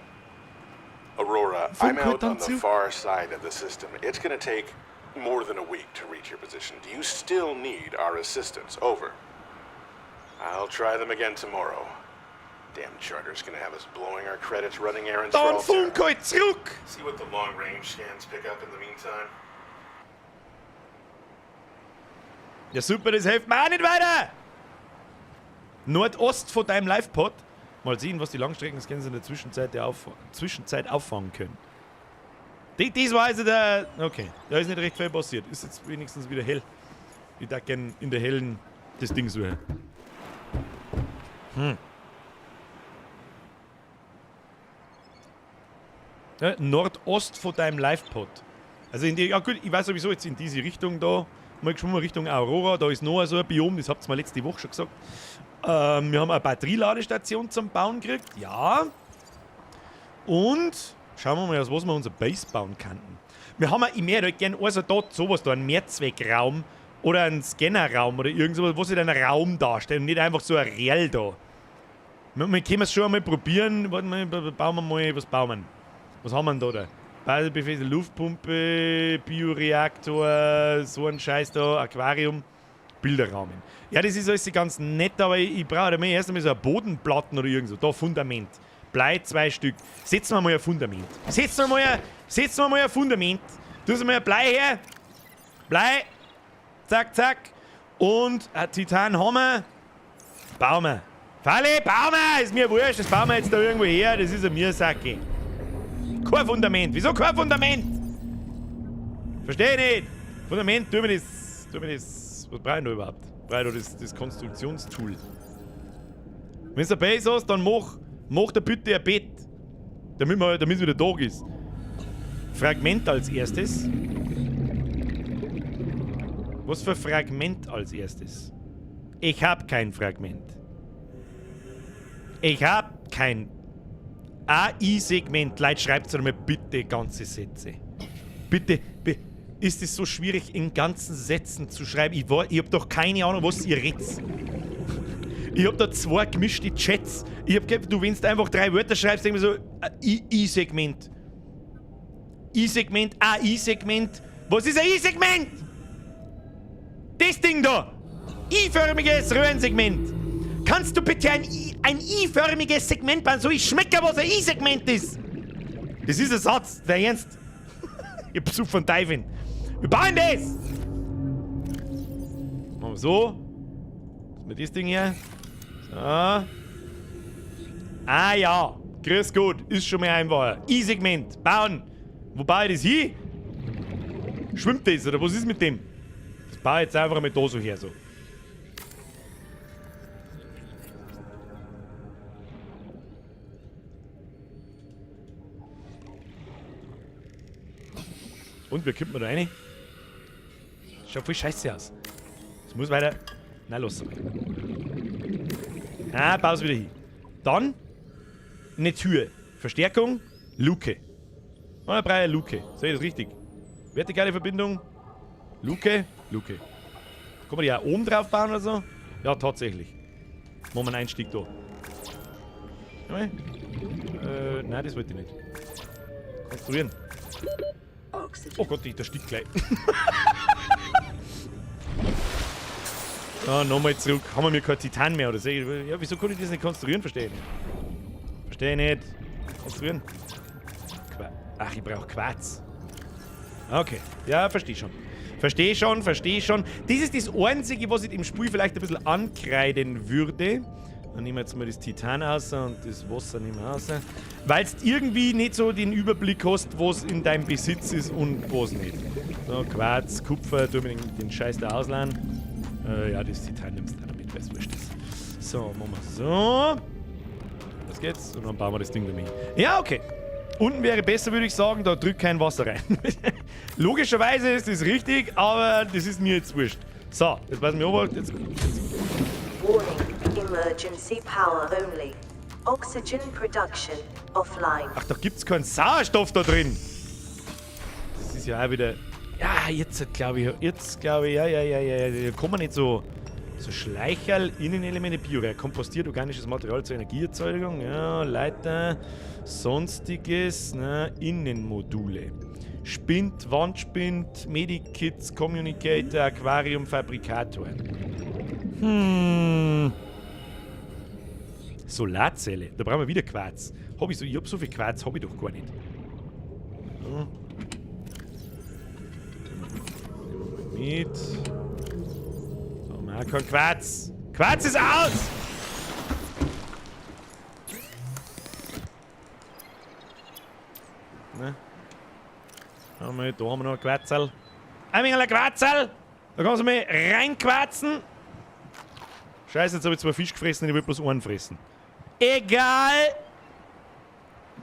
Aurora, I'm Funk out hört on dann the zu. far side of the system. It's gonna take more than a week to reach your position. Do you still need our assistance? Over. I'll try them again tomorrow. Damn charter's gonna have us blowing our credits running errands for Dann Altera. funk halt zurück! See what the long range scans pick up in the meantime. Ja super, das hilft mir auch nicht weiter! Nordost von deinem Live-Pod. Mal sehen, was die Langstreckenscans in der Zwischenzeit, Zwischenzeit auffangen können. Das war also der... Okay, da ist nicht recht viel passiert. Ist jetzt wenigstens wieder hell. Ich darf gern in der hellen das Ding suchen. Ja, Nordost von deinem Live-Pod. Also in die, ja gut, ich weiß sowieso jetzt in diese Richtung da, mal geschwommen Richtung Aurora, da ist noch so ein Biom, das habt ihr mir letzte Woche schon gesagt. Wir haben eine Batterieladestation zum Bauen gekriegt, ja. Und schauen wir mal, aus was wir unser Base bauen könnten. Wir haben ja, ich möchte halt gern also dort sowas da, einen Mehrzweckraum oder einen Scannerraum oder irgend sowas, wo sich dann ein Raum darstellt und nicht einfach so ein Real da. Wir können es schon einmal probieren. Warte mal, bauen wir mal, was bauen wir? Was haben wir denn da? Da? Basisbefehl, Luftpumpe, Bioreaktor, so ein Scheiß da, Aquarium, Bilderrahmen. Ja, das ist alles ganz nett, aber ich brauche da erst einmal so eine Bodenplatten oder irgend so. Da, Fundament. Blei, 2 Stück. Setzen wir mal ein Fundament. Setzen wir mal ein Fundament. Tu mal ein Blei her. Blei. Zack, zack. Und ein Titan haben wir. Bauen wir. Falle, bauen wir! Ist mir wurscht, das bauen wir jetzt da irgendwo her. Das ist eine Mir-Sacke. Kein Fundament. Wieso kein Fundament? Verstehe ich nicht. Fundament, tun wir das. Tun wir das. Was brauche ich da überhaupt? Brauche ich da das Konstruktionstool. Wenn du eine Base hast, dann mach da bitte ein Bett. Damit es wieder Tag ist. Fragment als erstes. Was für Fragment als erstes? Ich hab kein Fragment. Ich hab kein AI-Segment. Leute, schreibt mir bitte ganze Sätze. Bitte, ist es so schwierig, in ganzen Sätzen zu schreiben? Ich hab doch keine Ahnung, was ihr redet. Ich hab da 2 gemischte Chats. Ich hab gedacht, du, wenn du einfach 3 Wörter schreibst, denk mir so, I-Segment. I-Segment, AI-Segment. Was ist ein I-Segment? Das Ding da! I-förmiges Röhrensegment. Kannst du bitte ein I-förmiges Segment bauen, so ich schmecke, was ein I-Segment ist? Das ist ein Satz, der Ernst. Ich hab Besuch von Teufel. Wir bauen das! Machen wir so. Was mit das Ding hier? So. Ah ja. Grüß Gott. Ist schon mal einfacher. I-Segment. Bauen. Wo baue ich das hin? Schwimmt das oder was ist mit dem? Das baue ich jetzt einfach mal da so her. So. Und wie kommt man da rein? Schaut voll scheiße aus. Es muss weiter. Na, los. Ah, baus wieder hin. Dann eine Tür. Verstärkung, Luke. Oh, eine Luke. Sehe ich das richtig? Vertikale Verbindung. Luke, Luke. Kann man die auch oben drauf bauen oder so? Ja, tatsächlich. Machen wir einen Einstieg da. Nein, das wollte ich nicht. Konstruieren. Oh Gott, ich erstick gleich. Ah, nochmal zurück. Haben wir mir kein Titan mehr oder so? Ja, wieso konnte ich das nicht konstruieren? Verstehe ich nicht. Verstehe ich nicht. Konstruieren. Ach, ich brauche Quarz. Okay. Ja, verstehe schon. Verstehe schon, verstehe schon. Das ist das Einzige, was ich im Spiel vielleicht ein bisschen ankreiden würde. Dann nehmen wir jetzt mal das Titan raus und das Wasser nehmen wir raus. Weil du irgendwie nicht so den Überblick hast, was in deinem Besitz ist und was nicht. So, Quarz, Kupfer, tun wir den Scheiß da ausleihen. Ja, das Titan nimmst du auch mit, weil es wurscht ist. So, machen wir so. Was geht's? Und dann bauen wir das Ding damit hin. Ja, okay. Unten wäre besser, würde ich sagen, da drückt kein Wasser rein. Logischerweise ist das richtig, aber das ist mir jetzt wurscht. So, jetzt passen wir auf. Jetzt. Warning. Emergency power only. Oxygen production offline. Ach, da gibt's keinen Sauerstoff da drin. Das ist ja auch wieder. Ja, jetzt glaube ich, ja. Da kann man nicht so. So Schleicherl, Innenelemente, Bioreaktor, kompostiert organisches Material zur Energieerzeugung, ja, Leiter, sonstiges, ne, Innenmodule. Spind, Wandspind, Medikits, Communicator, Aquarium, Fabrikator. Solarzelle, da brauchen wir wieder Quarz. Hab ich so, ich hab so viel Quarz, hab ich doch gar nicht. So. Nehmen wir mal mit. So, haben wir auch kein Quarz. Quarz ist aus! Ne? Haben wir, da haben wir noch ein Quarzerl. Ein wenig ein Quarzerl! Da kannst du mal reinquarzen. Scheiße, jetzt hab ich 2 Fisch gefressen und ich will bloß einen fressen. Egal!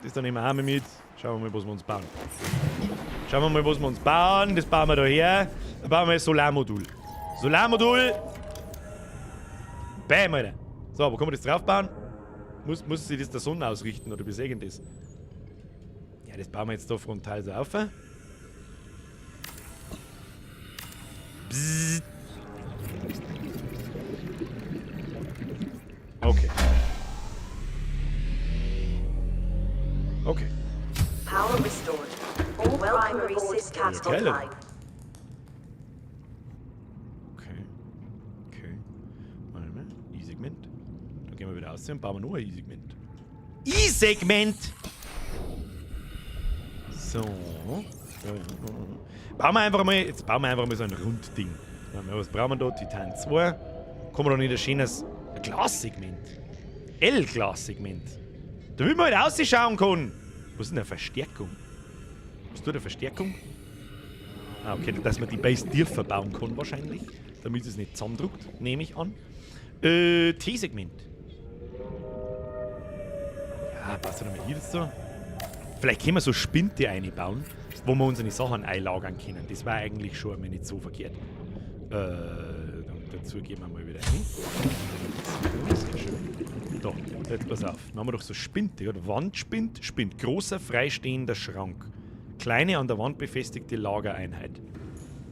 Das da nehmen wir auch mal mit. Schauen wir mal, was wir uns bauen. Schauen wir mal, was wir uns bauen. Das bauen wir da her. Da bauen wir ein Solarmodul. Solarmodul! Bam, Alter. So, wo kann man das drauf bauen? Muss sich das der Sonne ausrichten oder wie sehen das? Ja, das bauen wir jetzt da frontal so auf. Bzzzt. Okay. Okay. Power restored. All primary systems Ja, geil, online. Okay. Okay. Warte mal. I-Segment. Dann gehen wir wieder raus und bauen wir noch ein I-Segment. I-Segment! So. Bauen wir einfach mal, jetzt bauen wir einfach mal so ein Rundding. Was brauchen wir da? Titan 2. Kommen wir da nicht ein schönes Glassegment? L-Glassegment. Da will man halt ausschauen können. Was ist denn eine Verstärkung? Was tut eine Verstärkung? Ah, okay, dass man die Base tiefer bauen kann wahrscheinlich. Damit es nicht zusammendruckt, nehme ich an. T-Segment. Ja, passt doch mal hier das so. Vielleicht können wir so Spinte einbauen, wo wir unsere Sachen einlagern können. Das war eigentlich schon einmal nicht so verkehrt. Dann dazu gehen wir mal wieder rein. Sehr schön. Da, jetzt pass auf. Dann haben wir doch so Spinte, oder? Wandspind, Spind. Großer, freistehender Schrank. Kleine, an der Wand befestigte Lagereinheit.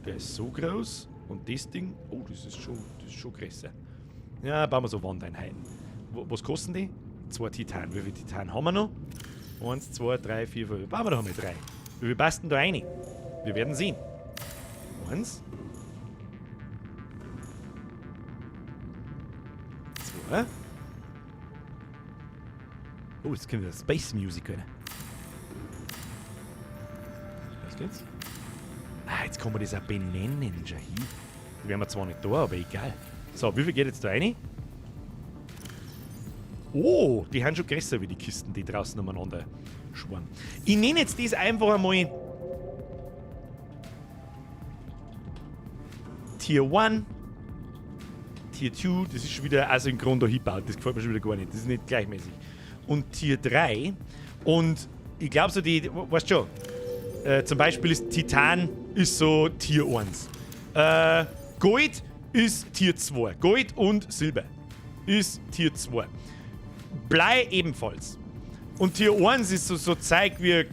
Der ist so groß. Und das Ding, oh, das ist schon größer. Ja, bauen wir so Wandeinheiten. Was kosten die? 2 Titan. Wie viel Titan haben wir noch? 1, 2, 3, 4, 5. Bauen wir doch mal 3. Wie viel passt denn da rein? Wir werden sehen. 1. 2. Oh, jetzt können wir Space Music hören. Was geht's? Ah, jetzt kann man das auch benennen, schau hier. Das wären wir zwar nicht da, aber egal. So, wie viel geht jetzt da rein? Oh, die haben schon größer wie die Kisten, die draußen umeinander schwimmen. Ich nenne jetzt das einfach einmal Tier 1, Tier 2, das ist schon wieder asynchron da hingebaut, das gefällt mir schon wieder gar nicht, das ist nicht gleichmäßig. Und Tier 3 und ich glaub so die, weißt du schon, zum Beispiel ist Titan ist so Tier 1. Gold ist Tier 2. Gold und Silber ist Tier 2. Blei ebenfalls. Und Tier 1 ist so Zeug wie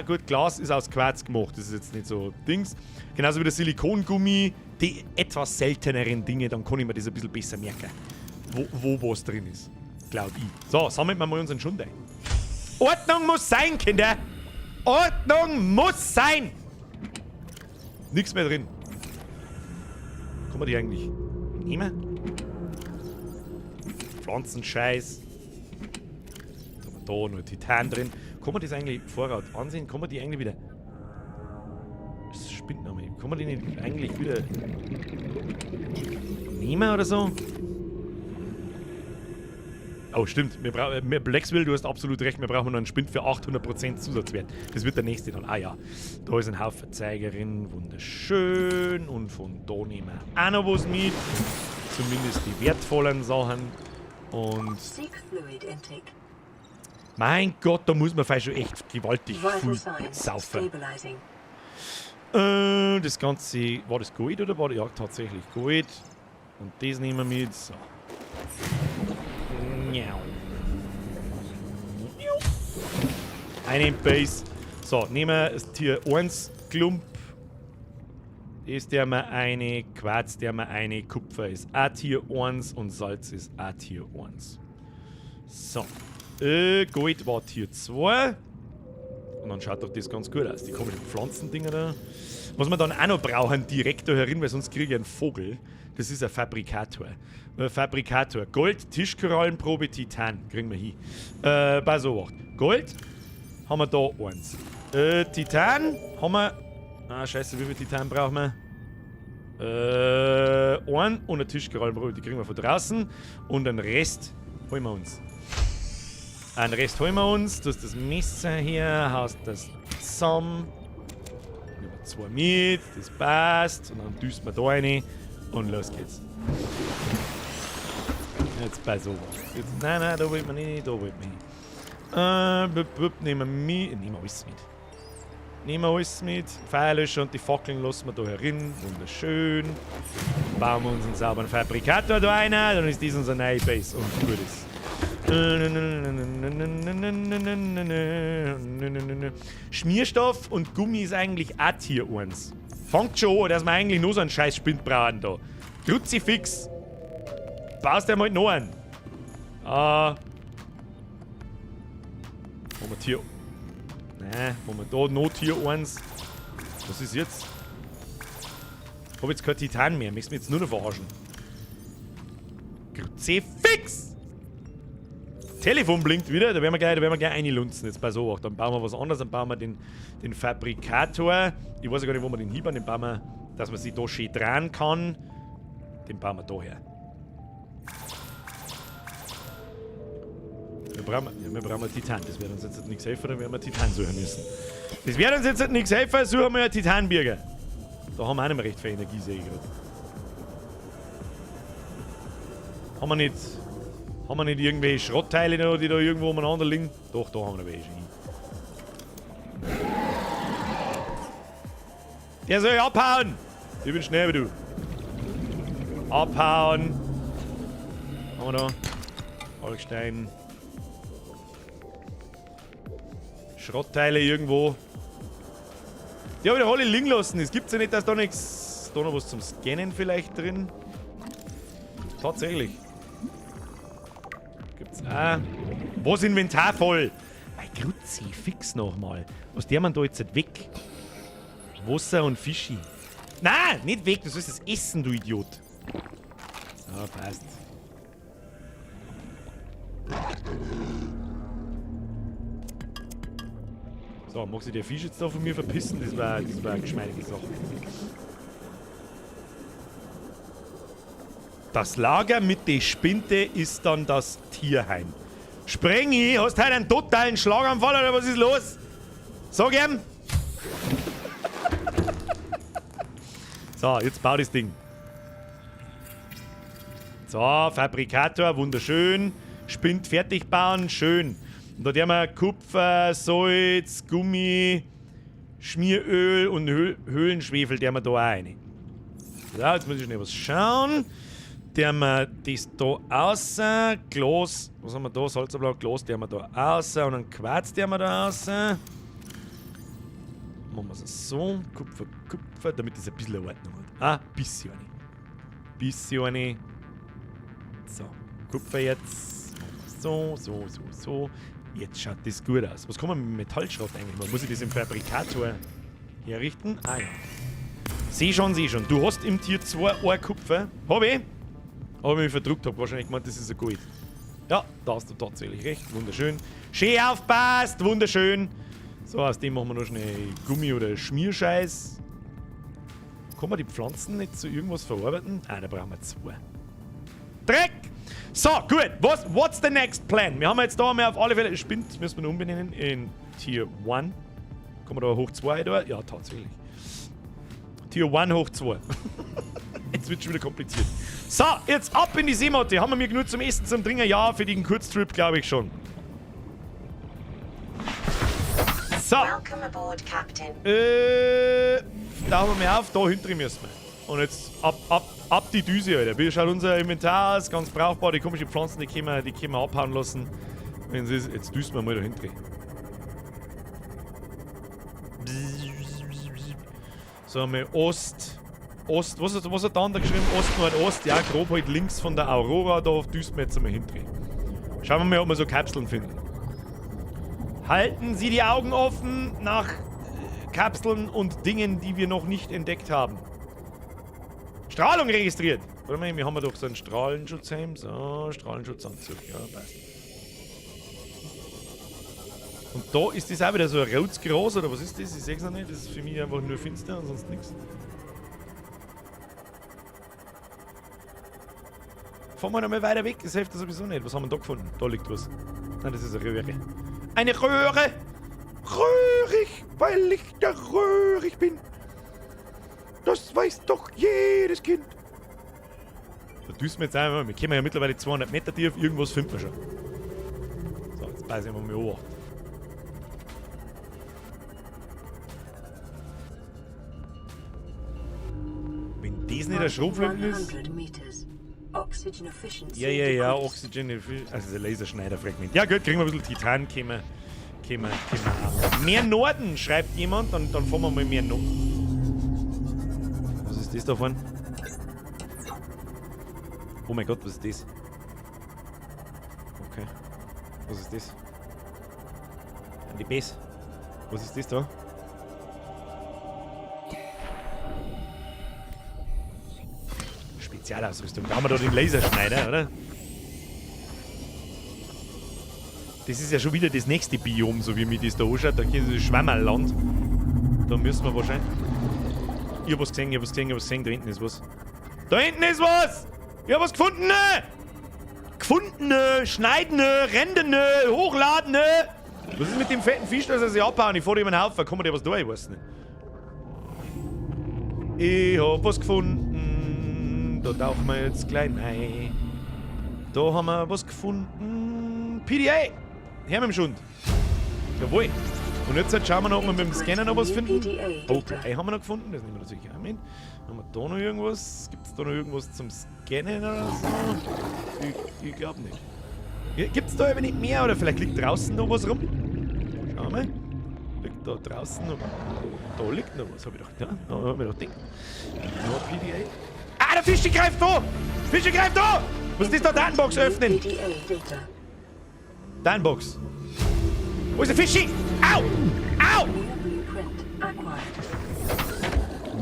gut, Glas ist aus Quarz gemacht, das ist jetzt nicht so Dings. Genauso wie der Silikongummi, die etwas selteneren Dinge, dann kann ich mir das ein bisschen besser merken, wo was drin ist. Glaub ich. So, sammeln wir mal unseren Schund ein. Ordnung muss sein, Kinder! Ordnung muss sein! Nix mehr drin. Kann man die eigentlich nehmen? Pflanzenscheiß. Da haben wir da noch Titan drin. Kann man das eigentlich Vorrat ansehen? Kann man die eigentlich wieder... Das spinnt noch mal. Kann man die nicht eigentlich wieder nehmen oder so? Oh, stimmt. Blacksville, du hast absolut recht. Wir brauchen noch einen Spind für 800% Zusatzwert. Das wird der nächste dann. Ah ja, da ist ein Haufen Zeigerin. Wunderschön. Und von da nehmen wir auch noch was mit. Zumindest die wertvollen Sachen. Und Seek fluid intake. mein Gott, da muss man vielleicht schon echt gewaltig Vital viel signs saufen. stabilizing. Das Ganze, war das Gold oder war das? Ja, tatsächlich Gold. Und das nehmen wir mit. So. Eine Base. So, nehmen wir das Tier 1 Klump. Ist der mal eine, Quarz der mal eine, Kupfer ist auch Tier 1 und Salz ist auch Tier 1. So. Gold war Tier 2. Und dann schaut doch das ganz gut aus. Die komischen Pflanzendinger da. Was wir dann auch noch brauchen, direkt da herin, weil sonst kriege ich einen Vogel. Das ist ein Fabrikator. Fabrikator. Gold, Tischkorallenprobe, Titan. Kriegen wir hin. Pass auf. Gold haben wir da eins. Titan haben wir. Ah, scheiße, wie viel Titan brauchen wir? Einen und eine Tischkorallenprobe, die kriegen wir von draußen. Und den Rest holen wir uns. Einen Rest holen wir uns. Du hast das Messer hier, haust das zusammen. Nehmen wir zwei mit, das passt. Und dann düst wir da rein. Und los geht's. Jetzt bei sowas. Jetzt, nein, nein, da wollen wir nicht, da wollen wir hin. Bup, bup, nehmen wir mit. Nehmen wir alles mit. Nehmen wir alles mit. Feuerlöscher und die Fackeln lassen wir da herin. Wunderschön. Bauen wir uns einen sauberen Fabrikator da rein. Dann ist das unsere neue Base. Und gut ist. Schmierstoff und Gummi ist eigentlich auch Tier 1. Fangt schon an, dass wir eigentlich nur so einen scheiß Spind brauchen da. Kruzifix. Baust dir mal noch einen. Ah. Machen wir Tier. Nein, machen wir da noch Tier 1. Was ist jetzt? Ich hab jetzt kein Titan mehr. Möchtest du mich jetzt nur noch verarschen? Kruzifix! Telefon blinkt wieder, da werden wir gleich reinlunzen. Jetzt bei so auch. Dann bauen wir was anderes, dann bauen wir den Fabrikator. Ich weiß ja gar nicht, wo wir den hinbauen. Den bauen wir, dass man sich da schön drehen kann. Den bauen wir da her. Wir brauchen Titan. Das wird uns jetzt nichts helfen, dann werden wir Titan suchen müssen. Das wird uns jetzt nichts helfen, suchen wir einen Titanbirger. Da haben wir auch nicht mehr recht viel Energie, sehe ich gerade. Haben wir nicht irgendwelche Schrottteile, die da irgendwo umeinander liegen? Doch, da haben wir welche. Der soll abhauen! Ich bin schnell wie du. Abhauen! Haben wir da? Kalkstein. Schrottteile irgendwo. Die habe ich doch alle liegen lassen. Es gibt ja nicht, dass da nichts. Da noch was zum Scannen vielleicht drin. Tatsächlich. Gibt's auch. Was Inventar voll? Mein Kruzifix nochmal. Was der man da jetzt weg? Wasser und Fischi. Nein, nicht weg, du sollst es essen, du Idiot. Ja, passt. So, mag sich der Fisch jetzt da von mir verpissen? Das war eine geschmeidige Sache. Das Lager mit den Spinte ist dann das Tierheim. Sprengi, hast heute einen totalen Schlaganfall oder was ist los? Sag ihm! So, jetzt bau das Ding. So, Fabrikator, wunderschön. Spind fertig bauen, schön. Und da haben wir Kupfer, Salz, Gummi, Schmieröl und Höhlenschwefel, der haben wir da auch rein. So, jetzt muss ich schnell was schauen. Der haben wir das da außer Glas, was haben wir da? Salzablag, Glas, der haben wir da außer und einen Quarz, der haben wir da außer. Machen wir es so, Kupfer, Kupfer, damit das ein bisschen Ordnung hat. Ah, bisschen eine. Bisschen eine. So, Kupfer jetzt. So, so, so, so. Jetzt schaut das gut aus. Was kann man mit Metallschrott eigentlich machen? Muss ich das im Fabrikator herrichten? Ah ja. Seh schon, seh schon. Du hast im Tier 2 ein Kupfer. Hab ich. Hab ich mich verdruckt, hab wahrscheinlich gemeint, das ist ein Gold. Ja, da hast du tatsächlich recht. Wunderschön. Schön aufpasst, wunderschön. So, aus dem machen wir noch schnell Gummi oder Schmierscheiß. Kann man die Pflanzen nicht zu irgendwas verarbeiten? Ah, da brauchen wir 2. Dreck! So, gut. What's the next plan? Wir haben jetzt da mal auf alle Fälle... Spind müssen wir noch umbenennen in Tier 1. Kommen wir da hoch 2 da? Ja, tatsächlich. Tier 1 hoch 2. Jetzt wird schon wieder kompliziert. So, jetzt ab in die Seemotte. Haben wir mir genug zum Essen, zum Trinken? Ja, für den Kurztrip glaube ich schon. So. Welcome aboard, Captain. Da haben wir mal auf, da hinten müssen wir. Und jetzt ab die Düse, Alter. Wie schaut unser Inventar aus? Ganz brauchbar. Die komischen Pflanzen, die können wir abhauen lassen. Wenn sie ist, jetzt düsen wir mal da hinten. So, haben wir Ost. Ost, was hat der andere geschrieben? Ost, Nord, Ost, ja, grob halt links von der Aurora, da düsten wir jetzt einmal hindrehen. Schauen wir mal, ob wir so Kapseln finden. Halten Sie die Augen offen nach Kapseln und Dingen, die wir noch nicht entdeckt haben. Strahlung registriert! Warte mal, wir haben ja doch so einen Strahlenschutzhelm. So, Strahlenschutzanzug, ja, passt. Und da ist das auch wieder so ein rotes Gras, oder was ist das? Ich seh's noch nicht. Das ist für mich einfach nur finster und sonst nichts. Fahren wir nochmal weiter weg, das hilft ja sowieso nicht. Was haben wir da gefunden? Da liegt was. Nein, das ist eine Röhre. Eine Röhre! Röhrig, weil ich der röhrig bin. Das weiß doch jedes Kind. Da düsen wir jetzt einmal. Wir kommen ja mittlerweile 200 Meter tief. Irgendwas finden wir schon. So, jetzt passen wir mal Obacht. Wenn das nicht der Schrotflinten ist. 100 meters. Oxygen efficiency Ja, ja, ja, decreased. Oxygen, also der Laserschneiderfragment. Ja gut, kriegen wir ein bisschen Titan, kämen wir auch. Mehr Norden, schreibt jemand, dann fahren wir mal mehr Norden. Was ist das da vorne? Oh mein Gott, was ist das? Okay. Was ist das? An die Base. Was ist das da? Spezialausrüstung. Da haben wir da den Laserschneider, oder? Das ist ja schon wieder das nächste Biom, so wie mir das da anschaut. Da geht das Schwammerland. Da müssen wir wahrscheinlich... Ich hab was gesehen, ich hab was gesehen, ich hab was gesehen. Da hinten ist was. Da hinten ist was! Ich hab was gefunden! Gefunden! Schneiden! Rennen! Hochladen! Was ist mit dem fetten Fisch, dass er sich abhauen? Ich fahr dir über den Haufen. Kommt dir was da? Ich weiß nicht. Ich hab was gefunden. Da tauchen wir jetzt gleich rein. Da haben wir was gefunden. PDA! Her mit dem Schund. Jawohl. Und jetzt schauen wir noch, ob wir mit dem Scanner noch was finden. Oh, Blei haben wir noch gefunden. Das nehmen wir natürlich auch mit. Haben wir da noch irgendwas? Gibt's da noch irgendwas zum Scannen oder so? Ich glaub nicht. Gibt's da eben nicht mehr? Oder vielleicht liegt draußen noch was rum? Schauen wir mal. Liegt da draußen noch. Da liegt noch was, hab ich doch. Ja, da hab ich doch Ding. Noch ein PDA. Ah, der Fischi greift da! Fischi greift da! Was ist das da? Datenbox öffnen! Datenbox. Wo ist der Fischi? Au! Au!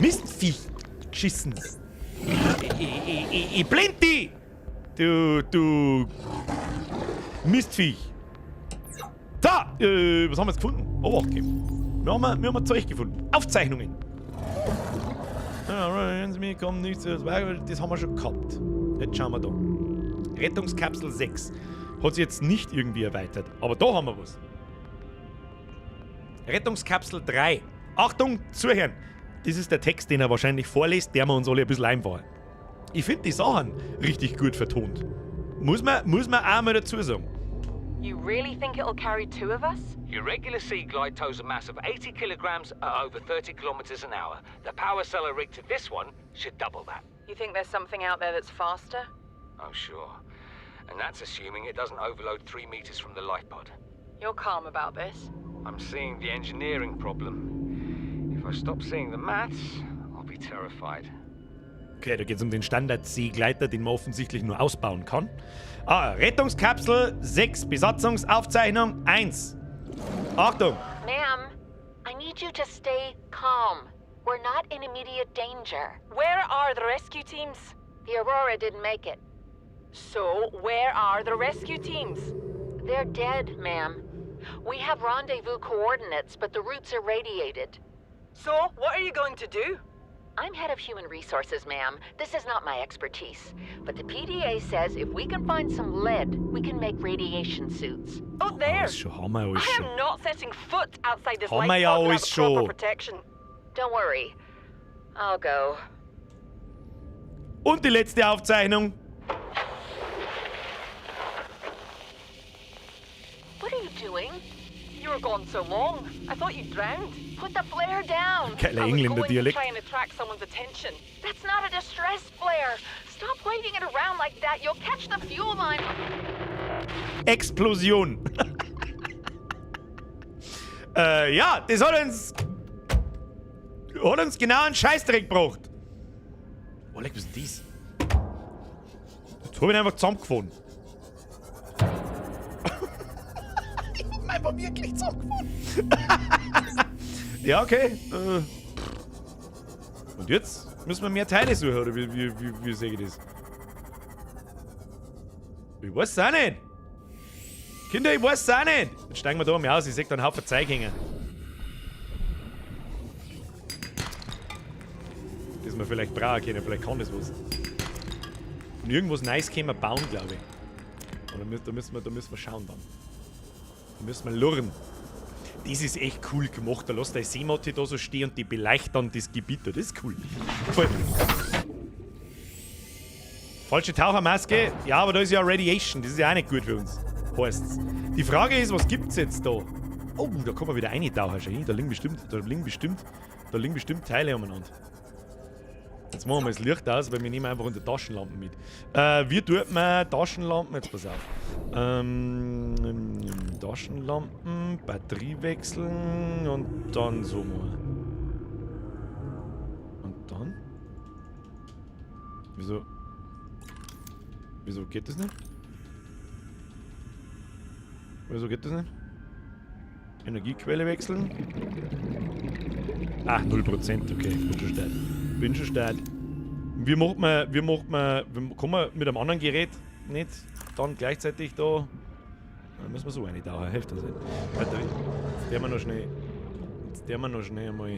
Mistviech! Geschissen! Ich blind die! Du Mistviech! Da! Was haben wir jetzt gefunden? Obacht geben. Wir haben Zeug gefunden. Aufzeichnungen! Das haben wir schon gehabt. Jetzt schauen wir da. Rettungskapsel 6. Hat sich jetzt nicht irgendwie erweitert. Aber da haben wir was. Rettungskapsel 3. Achtung, zuhören! Das ist der Text, den er wahrscheinlich vorliest, der wir uns alle ein bisschen einfallen. Ich finde die Sachen richtig gut vertont. Muss man auch mal dazu sagen. You really think it'll carry two of us? Your regular Sea Glide tows a mass of 80 kilograms at over 30 kilometers an hour. The power cellar rigged to this one should double that. You think there's something out there that's faster? Oh, sure. And that's assuming it doesn't overload 3 meters from the life pod. You're calm about this. I'm seeing the engineering problem. If I stop seeing the maths, I'll be terrified. Okay, da geht's um den Standard-Seegleiter, den man offensichtlich nur ausbauen kann. Ah, Rettungskapsel 6, Besatzungsaufzeichnung 1. Achtung! Ma'am, I need you to stay calm. We're not in immediate danger. Where are the rescue teams? The Aurora didn't make it. So, where are the rescue teams? They're dead, ma'am. We have rendezvous coordinates, but the route's irradiated. So, what are you going to do? I'm head of human resources, ma'am. This is not my expertise. But the PDA says if we can find some lead, we can make radiation suits. Oh, there! Alles schon, haben wir alles I schon. am not setting foot outside this Haben life wir ja pod alles without proper schon. protection. Don't worry. I'll go. Und die letzte Aufzeichnung. What are you doing? You were gone so long. I thought you'd drowned. Put the flare down. Geiler I was going to Engländer-Dialekt. try and attract someone's attention. That's not a distress flare. Stop waving it around like that. You'll catch the fuel line. Explosion. Ja, das hat uns genau einen Scheißdreck gebracht. Oh, leck, was ist denn das? Jetzt hab ich ihn einfach zusammengefahren. Ich hab ihn einfach wirklich zusammengefahren. Ja, okay. Und jetzt müssen wir mehr Teile suchen, oder wie sehe ich das? Ich weiß es auch nicht. Kinder, ich weiß es auch nicht. Jetzt steigen wir da mal aus, ich seh da einen Haufen Zeug hängen. Das wir vielleicht brauchen können, vielleicht kann das was. Und irgendwas Neues können wir bauen, glaube ich. Aber da müssen wir schauen dann. Da müssen wir lurren. Das ist echt cool gemacht. Da lässt der Seemotte da so stehen und die beleicht dann das Gebiet da. Das ist cool. Voll. Falsche Tauchermaske. Ja, aber da ist ja Radiation. Das ist ja auch nicht gut für uns. Heißt's. Die Frage ist, was gibt's jetzt da? Oh, da kann man wieder reintauchen. Schau hin. Da liegen bestimmt, da liegen bestimmt, da liegen bestimmt Teile umeinander. Jetzt machen wir mal das Licht aus, weil wir nehmen einfach unsere Taschenlampen mit. Wie tut man Taschenlampen? Jetzt pass auf. Taschenlampen, Batterie wechseln und dann so mal. Und dann? Wieso? Wieso geht das nicht? Wieso geht das nicht? Energiequelle wechseln. Ah, 0%, okay, bin schon steil. Bin schon steil. Wie macht man, wie macht man, wie, kann man mit einem anderen Gerät nicht dann gleichzeitig da. Dann müssen wir so eine tauchen, hilft uns nicht. Warte, jetzt werden wir noch schnell. Jetzt werden wir noch schnell einmal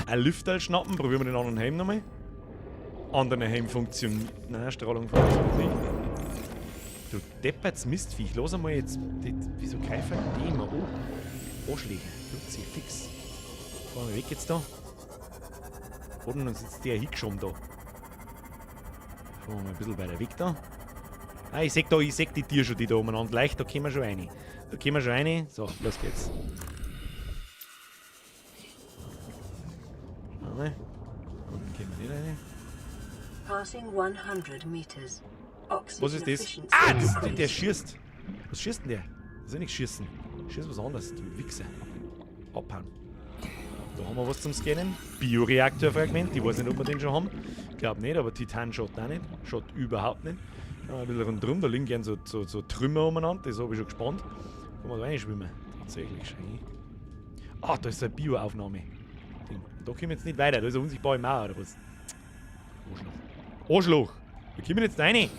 ein Lüfterl schnappen. Probieren wir den anderen Helm nochmal. Anderen Helm funktioniert. Nein, Strahlung funktioniert nicht. Du depperts Mistviech. Los einmal jetzt. Die, wieso greifen die immer an? Anschläge. 50 fix. Fahren wir weg jetzt da. Oder uns jetzt der hingeschoben da. Fahren wir mal ein bisschen weiter weg da. Ah, ich seh da, ich seh die Tiere schon, die da umeinander leicht. Da kommen wir schon rein. Da kommen wir schon rein. So, los geht's. Warte. Unten gehen wir nicht rein. Passing 100 meters. Oxygen Was ist das? efficiency Ah, das, decreasing. der schießt. Was schießt denn der? Das soll nicht schießen. Schießt was anderes, du Wichser. Abhauen. Da haben wir was zum Scannen. Bioreaktorfragment. Ich weiß nicht, ob wir den schon haben. Ich glaub nicht, aber Titan schaut auch nicht. Schaut überhaupt nicht. Schauen wir ein bisschen rundherum. Da liegen gern so Trümmer umeinander. Das hab ich schon gespannt. Kann man da reinschwimmen. Tatsächlich, schön. Ah, da ist so eine Bioaufnahme. Ding. Da kommen wir jetzt nicht weiter. Da ist eine unsichtbare Mauer oder was? Arschloch. Arschloch! Da kommen wir jetzt rein.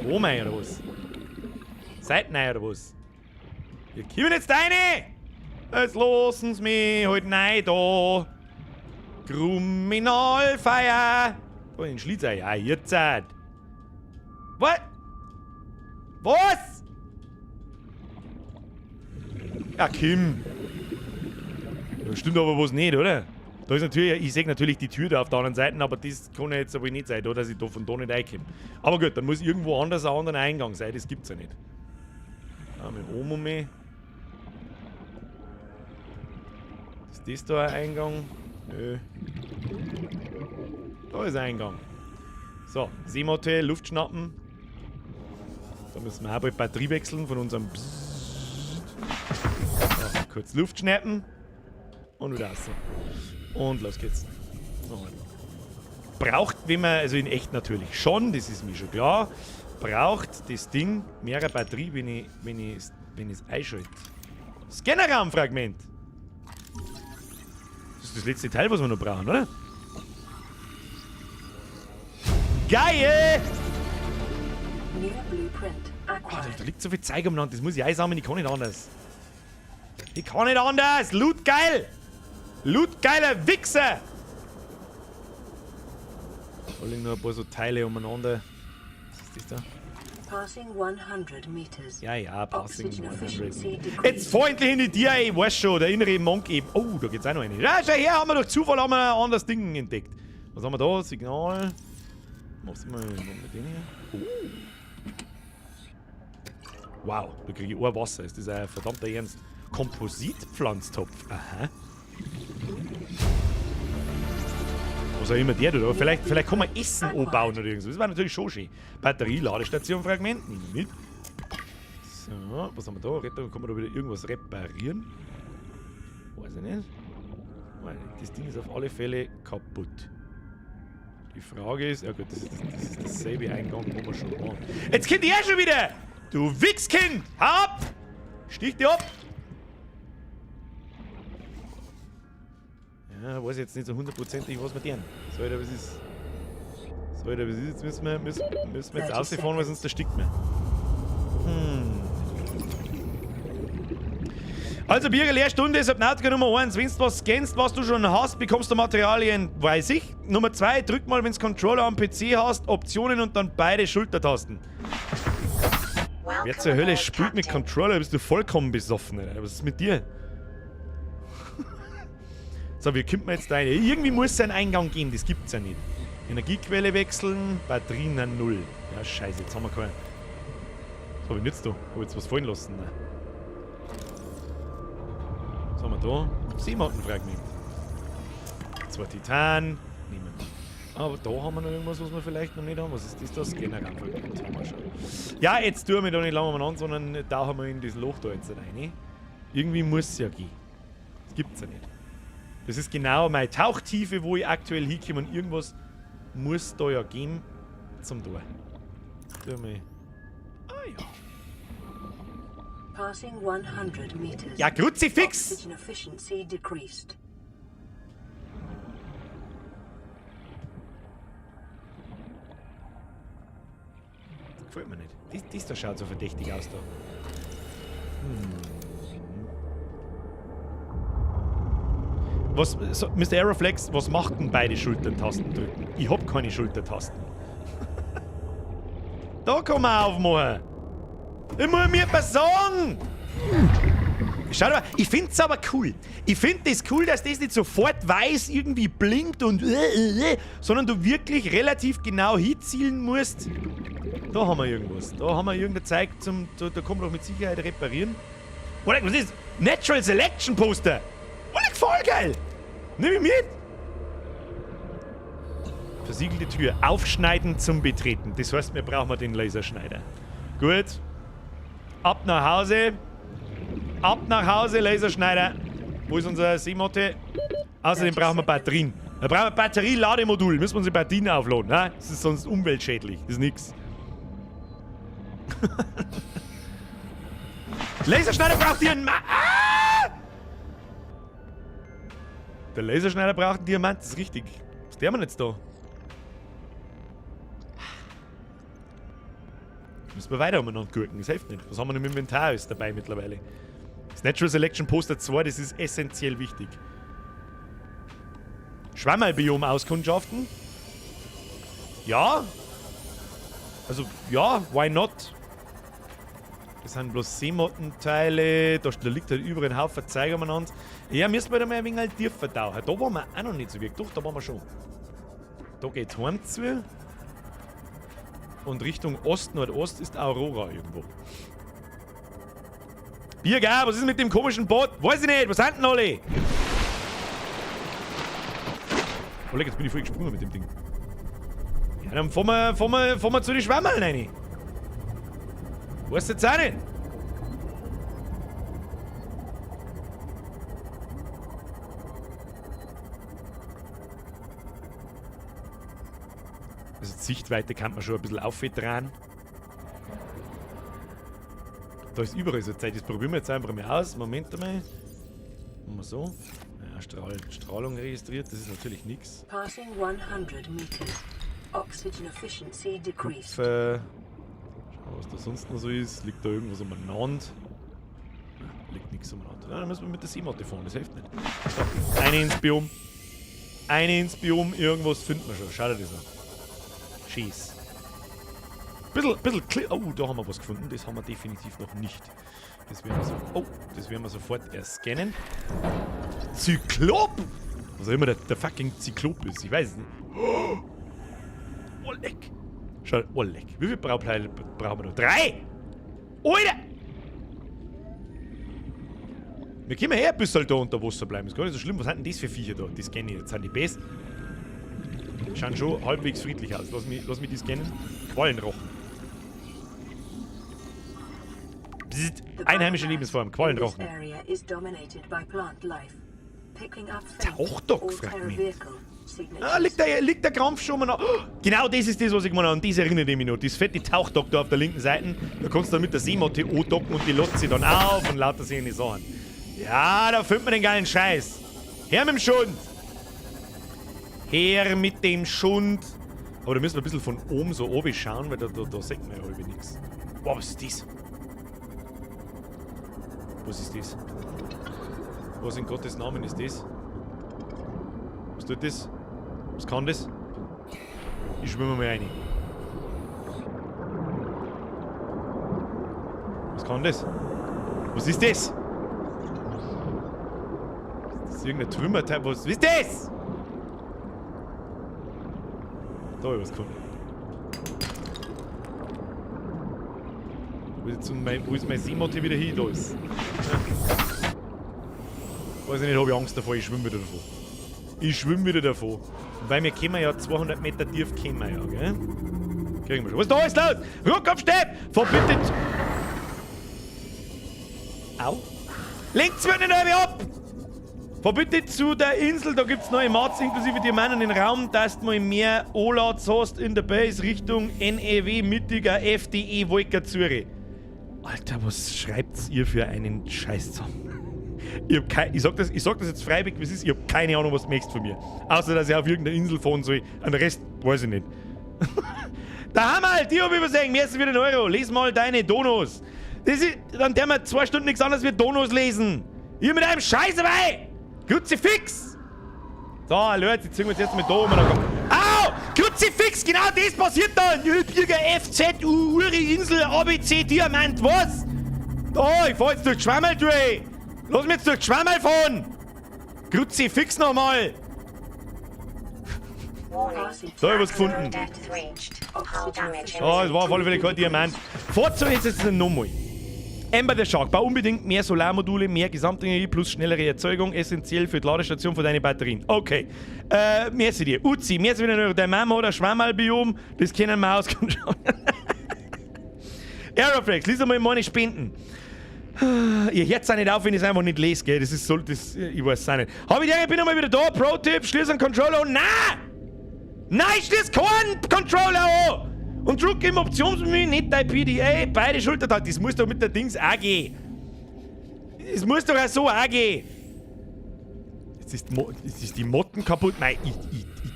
Wo mei oder was? Seiten rein oder was? Wir kommen jetzt rein! Jetzt lassen sie mich halt rein da. Kriminalfeier! Da in den Schlitz rein. Ja, jetzt halt. Was? Was? Ja, Kim. Da stimmt aber was nicht, oder? Da ist natürlich, ich seh natürlich die Tür da auf der anderen Seite, aber das kann ja jetzt aber nicht sein, da, dass ich da von da nicht reinkomme. Aber gut, dann muss irgendwo anders ein anderer Eingang sein, das gibt's ja nicht. Ja, mit oben um mich. Ist das da ein Eingang? Nö. Da ist ein Eingang. So, Seemotte, Luft schnappen. Da müssen wir auch bald Batterie wechseln von unserem Bzzzt. So, kurz Luft schnappen. Und wieder raus. Und los geht's. Nochmal. Braucht, wenn man, also in echt natürlich schon, das ist mir schon klar, braucht das Ding mehrere Batterie, wenn ich's einschalte. Scannerraumfragment! Das ist das letzte Teil, was wir noch brauchen, oder? Geil! New blueprint Oh, acquired. da liegt so viel Zeug umeinander, das muss ich einsammeln, ich kann nicht anders. Ich kann nicht anders! Loot geil! Loot geiler Wichser! Da liegen noch ein paar so Teile umeinander. Was ist das da? Passing 100 meters. Ja, ja, passing Oxygen 100 efficiency meters. decreasing. Jetzt fahr endlich in die Tür, ey, ich weiß schon, der innere Monk eben. Oh, da geht's auch noch rein. Ja, schau her, haben wir durch Zufall haben wir ein anderes Ding entdeckt. Was haben wir da? Signal. Mach's mal mit denen hier. Oh. Wow, da krieg ich ein Wasser. Ist das ein verdammter Ernst? Kompositpflanztopf. Aha. Was auch immer der tut, aber vielleicht kann man Essen anbauen oder irgendwas. Das war natürlich schon schön. Batterie, Ladestation, Fragment, nehmen wir mit. So, was haben wir da? Rettung, kann man da wieder irgendwas reparieren? Weiß ich nicht. Weiß nicht. Das Ding ist auf alle Fälle kaputt. Die Frage ist, ja gut, das ist dasselbe Eingang, wo wir schon waren. Jetzt kommt er schon wieder! Du Wichskind! Hau ab! Stich dich ab! Ja, weiß jetzt nicht so hundertprozentig, was wir tun. So, Alter, was ist? So, Alter, was ist? Jetzt müssen wir jetzt rausfahren, weil sonst erstickt man. Also, Birger, Lehrstunde, Subnautica Nummer 1. Wenn du was scannst, was du schon hast, bekommst du Materialien, weiß ich. Nummer 2, drück mal, wenn du Controller am PC hast, Optionen und dann beide Schultertasten. Wer zur Hölle spielt mit Controller? Bist du vollkommen besoffen, Alter? Was ist mit dir? So, wie kommt man jetzt da rein? Irgendwie muss es einen Eingang geben, das gibt's ja nicht. Energiequelle wechseln, Batterien an 0. Ja, scheiße, jetzt haben wir keine. Was hab ich jetzt da? Hab ich jetzt was fallen lassen? Nein. Was haben wir da? Seemattenfragment. 2 Titan. Nehmen wir. Aber da haben wir noch irgendwas, was wir vielleicht noch nicht haben. Was ist das da? Scanner-Fragment haben wir schon. Ja, jetzt tun wir da nicht lange umeinander, sondern da haben wir in das Loch da jetzt rein. Irgendwie muss es ja gehen. Das gibt's ja nicht. Das ist genau meine Tauchtiefe, wo ich aktuell hinkomme und irgendwas muss da ja gehen zum Tor. Ah ja. Passing 100 meters. Ja, Kruzifix! Oxygen efficiency decreased. Das gefällt mir nicht. Das da schaut so verdächtig aus da. Was, so, Mr. Aeroflex, was macht denn beide Schultertasten drücken? Ich hab keine Schultertasten. Da kann man aufmachen. Ich muss mir etwas sagen. Schaut mal, ich find's aber cool. Ich find das cool, dass das nicht sofort weiß irgendwie blinkt und sondern du wirklich relativ genau hinzielen musst. Da haben wir irgendwas. Da haben wir irgendein Zeug zum. Da kann man doch mit Sicherheit reparieren. Oleg, was ist? Natural Selection Poster! Oleg, voll geil! Nimm ich mit! Versiegelte Tür. Aufschneiden zum Betreten. Das heißt, wir brauchen den Laserschneider. Gut. Ab nach Hause. Ab nach Hause, Laserschneider. Wo ist unser Seemotte? Außerdem brauchen wir Batterien. Da brauchen wir Batterielademodul. Müssen wir unsere Batterien aufladen. Ne? Das ist sonst umweltschädlich. Das ist nix. Laserschneider braucht hier einen Ah! Der Laserschneider braucht einen Diamant, das ist richtig. Was der man jetzt da? Müssen wir weiter umeinander gurken, das hilft nicht. Was haben wir im Inventar ist dabei mittlerweile? Das Natural Selection Poster 2, das ist essentiell wichtig. Schwammerlbiom auskundschaften? Ja. Also, ja, why not? Das sind bloß Seemottenteile, da liegt halt überall ein Haufen Zeug umeinander. Ja, müssen wir da mal ein wenig tiefer tauchen. Da waren wir auch noch nicht so wirklich. Doch, da waren wir schon. Da geht's heim zu. Und Richtung Ost, Nordost ist Aurora irgendwo. Birger, was ist mit dem komischen Boot? Weiß ich nicht, was sind denn alle? Oh, leck, jetzt bin ich voll gesprungen mit dem Ding. Ja, dann fahren wir zu den Schwammerln rein. Weißt du jetzt auch nicht? Also die Sichtweite kann man schon ein bisschen aufdrehen. Da ist überall so Zeit. Das probieren wir jetzt einfach mal aus. Moment einmal. Machen wir so. Ja, Strahlung registriert, das ist natürlich nichts. Passing 100 meters. Oxygen efficiency decreased. Kupfer. Schauen, was da sonst noch so ist. Liegt da irgendwas umeinander? Liegt nichts umeinander. Ja, dann müssen wir mit der Seematte fahren, das hilft nicht. So, eine ins Biom. Eine ins Biom, irgendwas finden wir schon. Schau dir das an. Schieß. Bisschen, oh, da haben wir was gefunden. Das haben wir definitiv noch nicht. Das werden wir so, oh, das werden wir sofort erst scannen. Zyklop! Was auch immer der fucking Zyklop ist. Ich weiß es nicht. Oh, leck. Schau, oh, leck. Wie viel Brauteile brauchen wir noch? 3! Alter! Wir können ja eh ein bisschen da unter Wasser bleiben. Ist gar nicht so schlimm. Was sind denn das für Viecher da? Das kenne ich jetzt. Sind die best? Schauen schon halbwegs friedlich aus. Lass mich die scannen. Quallenrochen. Psst. Einheimische Lebensform. Quallenrochen. This area is dominated by plant life. Picking up faint Tauchdock-Fragment. all-terra vehicle signatures. Ah, liegt der Krampf schon mal noch. Oh, genau das ist das, was ich gemeint habe. Und das erinnert mich noch. Das fette Tauchdock da auf der linken Seite. Da kannst du dann mit der Seemotte andocken und die lässt sie dann auf und lauter solche Sachen. Ja, da findet man den geilen Scheiß. Her mit dem Schund! Her mit dem Schund! Aber da müssen wir ein bisschen von oben so oben schauen, weil da sieht man ja irgendwie nichts. Boah, was ist das? Was ist das? Was in Gottes Namen ist das? Was tut das? Was kann das? Ich schwimme mal rein. Was kann das? Was ist das? Das ist irgendein Trümmerteil. Was ist das? Da hab ich was gefunden. Wo ist mein Seemotte wieder hin? Da ist. Ja. Weiß ich nicht, hab ich Angst davor, ich schwimme wieder davon. Ich schwimme wieder davon. Weil wir kommen ja 200 Meter tief, kommen wir ja, gell? Kriegen wir schon. Was ist da alles los? Rückkopfstepp! Verbittet! Au! Lenkt's mir nicht mehr ab! Fahr bitte zu der Insel, da gibt's neue Mats inklusive Diamanten in den Raum, dass du mal mehr Olats hast in der Base Richtung NEW mittiger FDE Wolker Zürich. Alter, was schreibt's ihr für einen Scheiß zusammen? Ich hab kei-, ich sag das, ich sag das jetzt freiwillig, wie es ist, ich hab keine Ahnung, was du möchtest von mir. Außer, dass ich auf irgendeine Insel fahren soll. An den Rest weiß ich nicht. Da haben wir halt, die hab ich übersehen. Mir ist wieder ein Euro. Les mal deine Donos. Das ist, dann der wir 2 Stunden nichts anderes wie Donos lesen. Ihr mit einem Scheiß dabei! Kruzifix! So, Leute, jetzt ziehen wir uns jetzt mit da oben. Au! Kruzifix! Genau das passiert dann! Bürger F, Z, U, Uri, Insel, A, B, C, Diamant, was? Da, ich fahr jetzt durch die Schwammerl durch! Lass mich jetzt durch die Schwammerl fahren! Kruzifix nochmal! Da hab ich was gefunden. Oh, es war auf alle Fälle kein Diamant. Fahrt so jetzt nochmal. Amber the Shark, bau unbedingt mehr Solarmodule, mehr Gesamtenergie plus schnellere Erzeugung, essentiell für die Ladestation von deinen Batterien. Okay. Merci dir. Uzi, merci wieder nur. Deine Mama hat ein Schwammerlbiom, das kennen wir aus. Aeroflex, lies einmal meine Spenden. Ihr hört's auch nicht auf, wenn ich's einfach nicht lese, gell? Das ist so, das, ich weiß es auch nicht. Hab ich, ich bin nochmal wieder da. Pro-Tipp, schließ einen Controller an. Nein! Nein, ich schließ keinen Controller an! Und drück im Optionsmenü nicht dein PDA, beide Schultertasten. Das muss doch mit der Dings auch gehen. Das muss doch auch so auch gehen. Jetzt ist die Motten kaputt. Nein, ich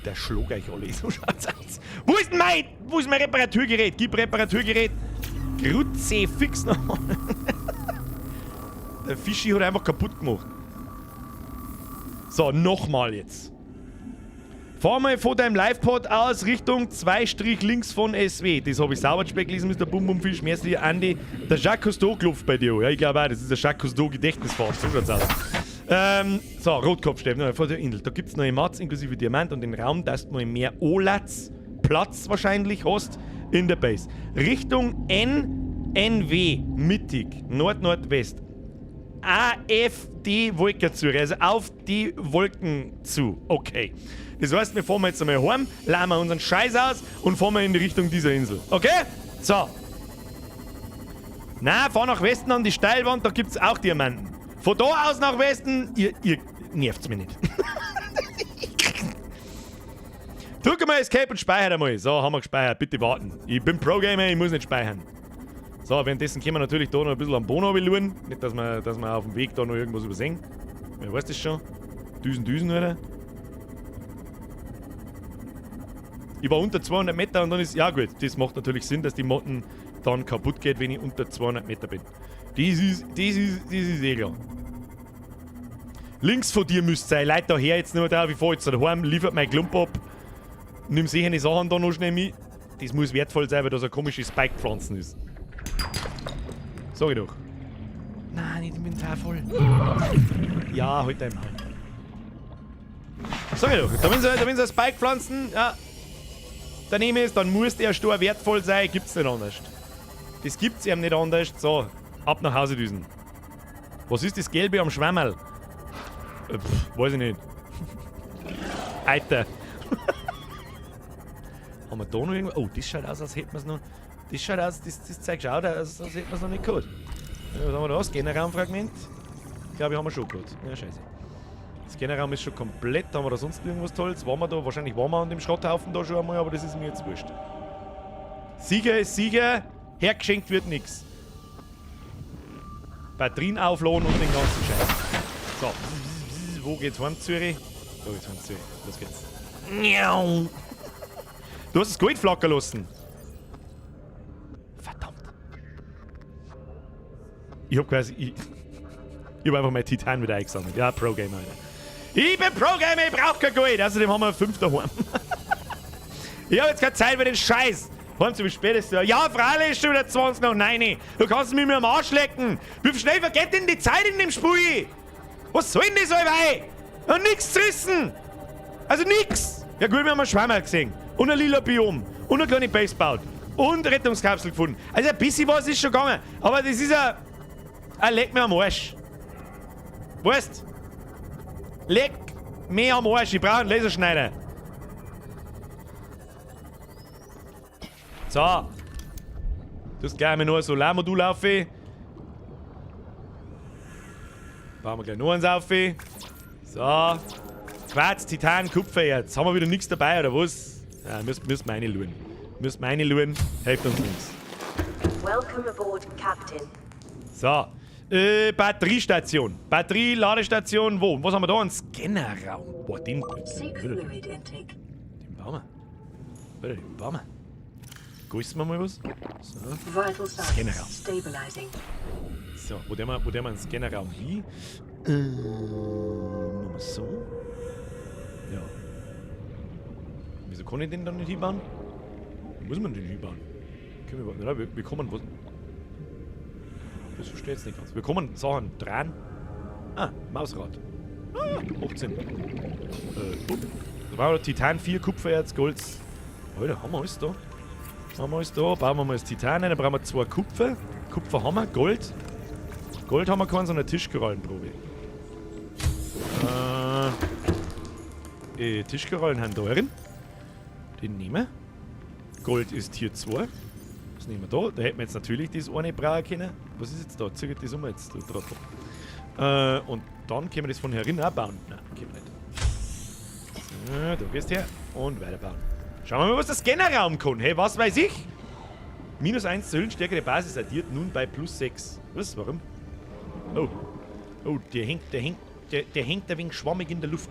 der schlag euch alle. So schaut's aus. Wo ist denn mein, wo ist mein Reparaturgerät? Gib Reparaturgerät. Grutze fix nochmal. Der Fischi hat einfach kaputt gemacht. So, nochmal jetzt. Fahr mal von deinem Livepod aus Richtung 2 Strich links von SW. Das hab ich sauber spät gelesen, Mister Bum Bum Fisch. Merci, Andi. Der Jacques Cousteau klopft bei dir an. Ja, ich glaube auch, das ist der Jacques Cousteau Gedächtnisfahrt. So schaut's aus. So, Rotkopfstäbe, vor der Insel. Da gibt's neue Mats inklusive Diamant und den Raum, dass du mal mehr Olats Platz wahrscheinlich hast in der Base. Richtung N, NW, mittig, Nord-Nordwest. AFD Wolke zu, also auf die Wolken zu. Okay. Das heißt, wir fahren jetzt einmal heim, laden wir unseren Scheiß aus und fahren wir in die Richtung dieser Insel. Okay? So. Na, fahr nach Westen an die Steilwand, da gibt's auch Diamanten. Von da aus nach Westen, ihr nervt's mich nicht. Drück mal Escape und speichert einmal. So, haben wir gespeichert. Bitte warten. Ich bin Pro-Gamer, ich muss nicht speichern. So, währenddessen können wir natürlich da noch ein bisschen am Boden runterschauen. Nicht, dass wir auf dem Weg da noch irgendwas übersehen. Wer weiß das schon? Düsen, Düsen, oder? Ich war unter 200 Meter und dann ist... Ja gut, das macht natürlich Sinn, dass die Motten dann kaputt geht, wenn ich unter 200 Meter bin. Das ist eh klar. Links von dir müsst sein. Leute, da her jetzt nur drauf. Ich fahr jetzt daheim, liefert mein Klump ab. Nimm sicher die Sachen da noch schnell mit. Das muss wertvoll sein, weil da so eine komische Spike-Pflanzen ist. Sag ich doch. Nein, nicht im Inventar voll. Ja, halt dein Maul. Sag ich doch. Da wenn sie Spike-Pflanzen, ja, daneben ist, dann muss der Stor wertvoll sein. Gibt's nicht anders. Das gibt's eben nicht anders. So, ab nach Hause düsen. Was ist das Gelbe am Schwammerl? Pff, weiß ich nicht. Alter. Haben wir da noch irgendwas? Oh, das schaut aus, als hätten wir's noch. Das schaut aus, das zeigt schon aus, als hätten wir's noch nicht gehabt. Ja, was haben wir da? Scannerraumfragment? Ich glaube, ich haben wir schon gehabt. Ja, scheiße. Scannerraum ist schon komplett. Haben wir da sonst irgendwas Tolles? Waren wir da? Wahrscheinlich waren wir an dem Schrotthaufen da schon einmal, aber das ist mir jetzt wurscht. Sieger ist Sieger. Hergeschenkt wird nichts. Batterien aufladen und den ganzen Scheiß. So. Wo geht's heim, Zürich? Da geht's heim, Zürich. Los geht's. Du hast das Gold flackern lassen. Verdammt. Ich hab quasi. Ich hab einfach mein Titan wieder eingesammelt. Ja, Pro-Gamer, Alter. Ich bin Pro-Gamer, ich brauch kein Gold. Außerdem haben wir 5 daheim. Ich hab jetzt keine Zeit für den Scheiß. Heim zu, wie spät ist es? Ja, freilich ist schon wieder 20 nach 9. Du kannst mich mir am Arsch lecken. Wie schnell vergeht denn die Zeit in dem Spiel? Was soll denn das allweil? Und nix zerrissen. Also nix. Ja gut, wir haben einen Schwammerl gesehen. Und ein lila Biom. Und eine kleine Base gebaut. Und Rettungskapsel gefunden. Also ein bisschen was ist schon gegangen. Aber das ist ein... Ein Leck mir am Arsch. Weißt? Leck mir am Arsch. Ich brauche einen Laserschneider. So. Du hast gleich mal nur ein Solarmodul auf. Bauen wir gleich noch eins auf. So. Quarz, Titan, Kupfer jetzt. Haben wir wieder nichts dabei, oder was? Ja, müssen wir reinschauen. Müssen wir reinschauen. Hilft uns nichts. Welcome aboard, Captain. So. Batteriestation. Batterieladestation wo? Was haben wir da? Ein Scannerraum. Boah, den den bauen wir. Alter, den bauen wir. Grüßen wir mal was? So. Scannerraum. So, wo der mal einen Scannerraum hin? Machen wir so. Ja. Wieso kann ich den dann nicht hinbauen? Wo muss man den hinbauen? Können wir, oder? Wir kommen was. Das verstehe ich jetzt nicht ganz. Wir kommen Sachen dran. Ah, Mausrad. Ah ja, 18. Da war Titan 4, Kupfererz, Gold. Alter, haben wir alles da? Haben wir alles da? Bauen wir mal das Titan ein. Dann brauchen wir 2 Kupfer. Kupfer haben wir, Gold. Gold haben wir keins, sondern eine Tischkorallenprobe. Tischkorallen haben da drin. Den nehmen wir. Gold ist hier 2. Das nehmen wir da. Da hätten wir jetzt natürlich das eine brauchen können. Was ist jetzt da? Zögert das um jetzt, du Trottel. Und dann können wir das von herinnen auch bauen. Nein, können wir nicht. So, da gehst du her. Und weiterbauen. Schauen wir mal, was der Scannerraum kann. Hey, was weiß ich? Minus 1 zur Hüllenstärke der Basis addiert nun bei plus 6. Was? Warum? Oh. Oh, der hängt ein wenig schwammig in der Luft.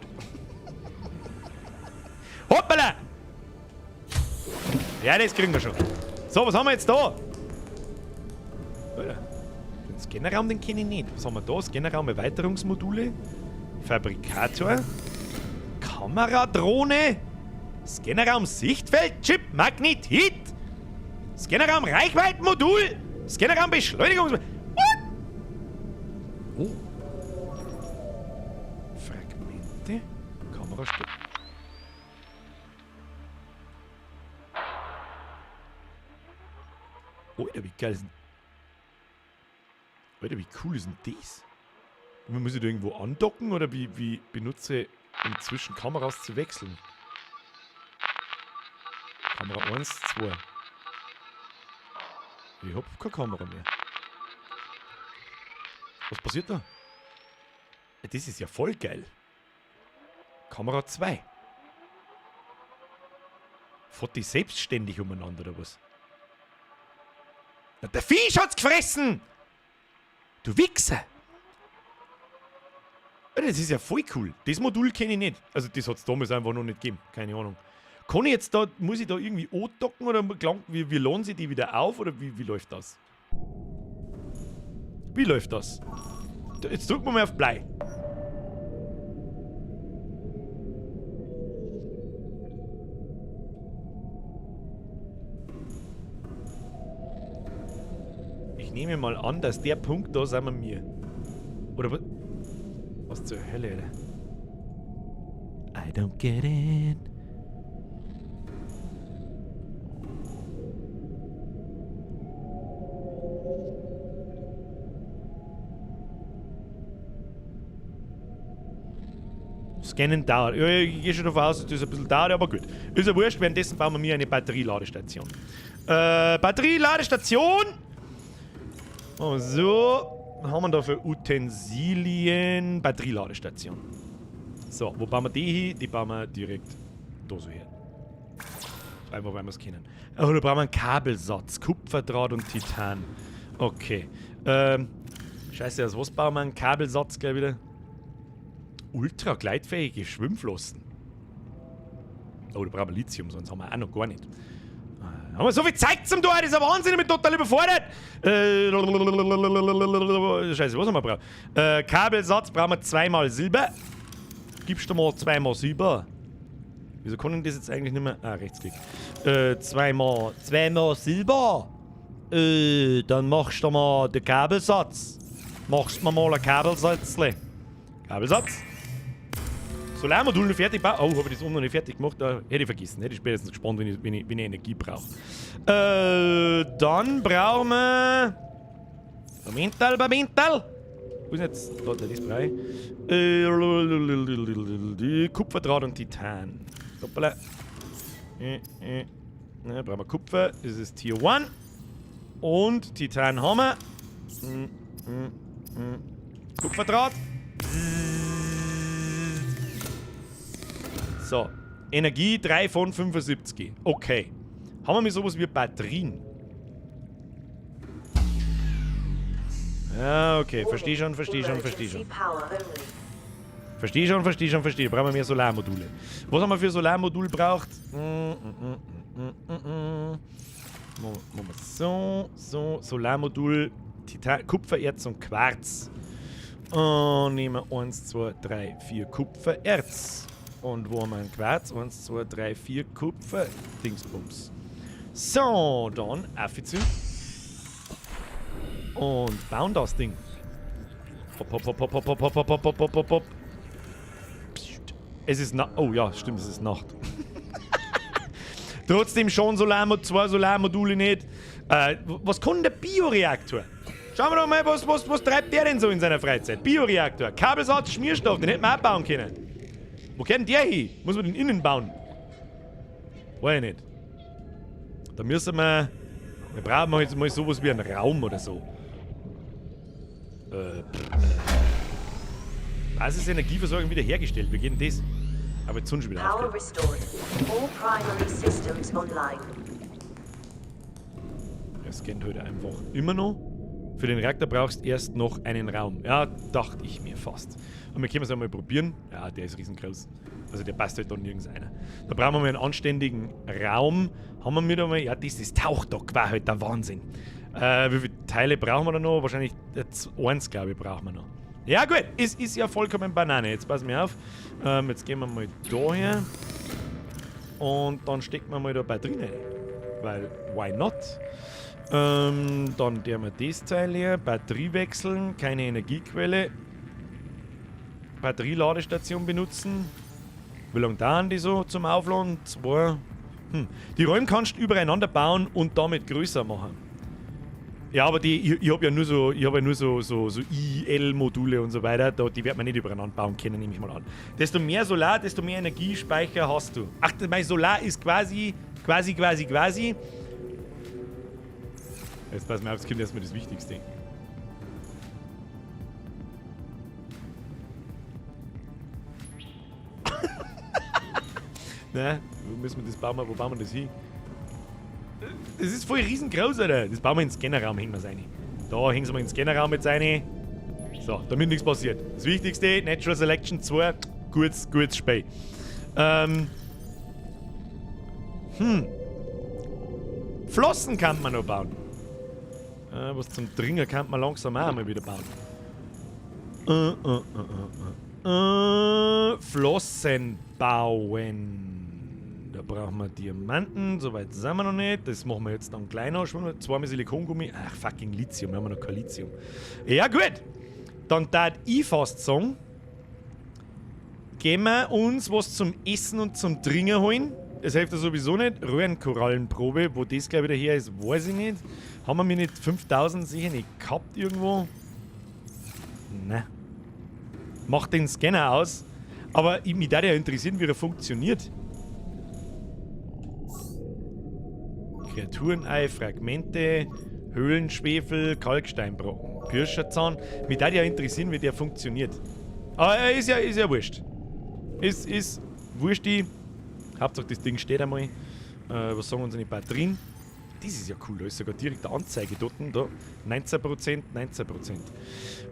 Hoppala! Ja, das kriegen wir schon. So, was haben wir jetzt da? Alter, den Scannerraum, den kenne ich nicht. Was haben wir da? Scannerraum, Erweiterungsmodule, Fabrikator, Kameradrohne, Scannerraum, Sichtfeld, Chip, Magnetit, Scannerraum, Reichweitenmodul, Scannerraum, Beschleunigungs... What? Oh. Fragmente, Kamerastopp. Alter, wie geil ist denn... Alter, wie cool ist denn das? Muss ich da irgendwo andocken oder wie benutze ich, um zwischen Kameras zu wechseln? Kamera 1, 2. Ich hab keine Kamera mehr. Was passiert da? Das ist ja voll geil. Kamera 2. Fährt die selbstständig umeinander oder was? Na, der Fisch hat's gefressen! Du Wichser! Das ist ja voll cool. Das Modul kenne ich nicht. Also das hat's damals einfach noch nicht gegeben. Keine Ahnung. Kann ich jetzt da, muss ich da irgendwie andocken oder wie laden sie die wieder auf oder wie läuft das? Wie läuft das? Jetzt drücken wir mal auf Blei. Ich nehme mal an, dass der Punkt da sind wir mir. Oder was? Was zur Hölle, Alter? I don't get it. Scannen dauert. Ja, ich gehe schon davon aus, dass das ein bisschen dauert, aber gut. Ist ja wurscht, währenddessen bauen wir mir eine Batterieladestation. Batterieladestation! Oh, so. Was haben wir da für Utensilien? Batterieladestation. So, wo bauen wir die hin? Die bauen wir direkt da so her. Einfach, weil wir es kennen. Oh, da brauchen wir einen Kabelsatz. Kupferdraht und Titan. Okay. Scheiße, aus was bauen wir einen Kabelsatz gleich wieder? Ultra gleitfähige Schwimmflossen. Oh, da brauchen wir Lithium, sonst haben wir auch noch gar nicht. Haben wir so viel Zeit zum Tor, das ist ein Wahnsinn, ich bin total überfordert. Scheiße, was haben wir braucht? Kabelsatz brauchen wir zweimal Silber. Gibst du mal zweimal Silber? Wieso kann ich das jetzt eigentlich nicht mehr? Ah, Rechtsklick. Zweimal Silber. Dann machst du mal den Kabelsatz. Machst mir mal einen Kabelsatzle. Kabelsatz. Solarmodul noch fertig bauen. Oh, hab ich das unten noch nicht fertig gemacht? Da hätte ich vergessen. Hätte ich spätestens gespannt, wenn ich Energie brauche. Dann brauchen wir. Momental, Momental. Wo ist denn jetzt? Da, das brauche ich. Kupferdraht und Titan. Hoppala. Ne, brauchen wir Kupfer. Das ist Tier 1. Und Titan haben wir. Kupferdraht. So. Energie 3 von 75. Okay. Haben wir mit sowas wie Batterien? Ja, okay. Verstehe schon, verstehe schon, verstehe schon. Verstehe schon, verstehe schon, verstehe. Brauchen wir mehr Solarmodule. Was haben wir für Solarmodul braucht? Machen wir so, so, Solarmodul, Titan, Kupfererz und Quarz. Und nehmen wir 1, 2, 3, 4 Kupfererz. Und wo haben wir einen Quarz? 1, 2, 3, 4 Kupfer. Dingsbums. So, dann Affizu. Und bauen das Ding. Hopp, hopp, hopp, hopp, hopp, hopp, hopp, hopp, hopp, hopp, hopp, hopp. Es ist Nacht. Oh ja, stimmt, es ist Nacht. Trotzdem schon Solarmodule, 2 Solarmodule nicht. Was kann der Bioreaktor? Schauen wir doch mal, was treibt der denn so in seiner Freizeit? Bioreaktor, Kabelsatz, Schmierstoff, den hätten wir auch bauen können. Wo geht denn der hin? Muss man den innen bauen? Weiß ich nicht. Da müssen wir... Wir brauchen jetzt mal sowas wie einen Raum oder so. Basisenergieversorgung wiederhergestellt. Wie geht denn das? Aber jetzt schon wieder Power aufgehört. restored. All primary systems online. Er scannt heute einfach immer noch. Für den Reaktor brauchst du erst noch einen Raum. Ja, dachte ich mir fast. Und wir können es einmal probieren. Ja, der ist riesengroß. Also der passt halt da nirgends einer. Da brauchen wir mal einen anständigen Raum. Haben wir mit einmal. Ja, das ist Tauchdock, war halt der Wahnsinn. Wie viele Teile brauchen wir da noch? Wahrscheinlich jetzt eins, glaube ich, brauchen wir noch. Ja gut, es ist ja vollkommen Banane. Jetzt pass mir auf. Jetzt gehen wir mal da her. Und dann stecken wir mal da Batterien rein. Weil, why not? Dann der wir das Teil her. Batterie wechseln, keine Energiequelle. Batterieladestation benutzen. Wie lange dauern die so zum Aufladen? 2. Die Räume kannst du übereinander bauen und damit größer machen. Ja, aber die, ich hab ja nur so, ich hab ja nur so, so, so I-L-Module und so weiter. Da, die wird man nicht übereinander bauen können, nehme ich mal an. Desto mehr Solar, desto mehr Energiespeicher hast du. Ach, mein Solar ist quasi. Jetzt pass mal auf, jetzt kommt erstmal das Wichtigste. Ne, wo müssen wir das bauen? Wo bauen wir das hin? Das ist voll riesengroß, Alter. Das bauen wir in den Scannerraum, hängen wir es rein. Da hängen wir in den Scannerraum jetzt rein. So, damit nichts passiert. Das Wichtigste, Natural Selection 2, gutes Spiel. Flossen kann man noch bauen. Was zum Trinken kann man langsam auch mal wieder bauen. Flossen bauen. Da brauchen wir Diamanten, soweit sind wir noch nicht. Das machen wir jetzt dann gleich noch. Zweimal Silikongummi. Ach, fucking Lithium, wir haben noch kein Lithium. Ja, gut. Dann darf ich fast sagen, gehen wir uns was zum Essen und zum Trinken holen. Das hilft ja sowieso nicht. Röhrenkorallenprobe, wo das gleich wieder her ist, weiß ich nicht. Haben wir mir nicht 5000 sicher nicht gehabt irgendwo? Na. Mach den Scanner aus. Aber mich würde ja interessieren, wie er funktioniert. Kreaturenei, Fragmente, Höhlenschwefel, Kalksteinbrocken, Pirscherzahn. Mich würde ja interessieren, wie der funktioniert. Aber ist ja wurscht. Es ist wurscht. Hauptsache das Ding steht einmal. Was sagen unsere Batterien? Das ist ja cool, da ist sogar direkt eine Anzeige dort. Da 19%, 19%.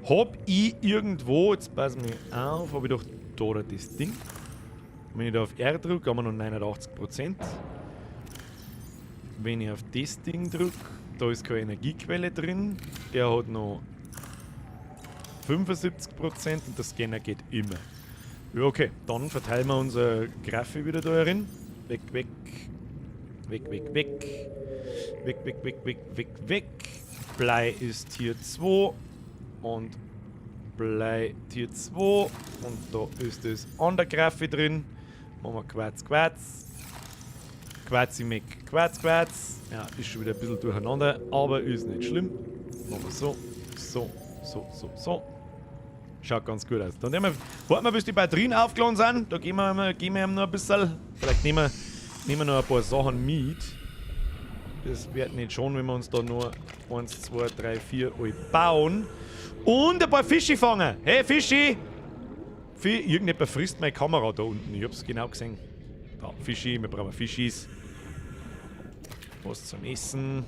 Hab ich irgendwo, jetzt pass mir auf, hab ich doch da das Ding. Wenn ich da auf R drück, haben wir noch 89%. Wenn ich auf das Ding drück, da ist keine Energiequelle drin. Der hat noch 75% und der Scanner geht immer. Ja, okay, dann verteilen wir unser Graffi wieder da herin. Weg, weg. Weg, weg, weg. Weg, weg, weg, weg, weg, weg. Blei ist Tier 2. Und Blei Tier 2. Und da ist das andere Graffi drin. Machen wir Quarz, Quarz. Quarzi Mick, Quarz, Quarz. Ja, ist schon wieder ein bisschen durcheinander, aber ist nicht schlimm. Machen wir so, so, so, so, so. Schaut ganz gut aus. Dann warten wir, bis die Batterien aufgeladen sind. Da gehen wir noch ein bisschen. Vielleicht nehmen wir noch ein paar Sachen mit. Das wird nicht schon, wenn wir uns da nur 1, 2, 3, 4 alle bauen. Und ein paar Fische fangen. Hey, Fischi! Irgendjemand frisst meine Kamera da unten. Ich hab's genau gesehen. Da, Fischi, wir brauchen Fischis. Was zum Essen.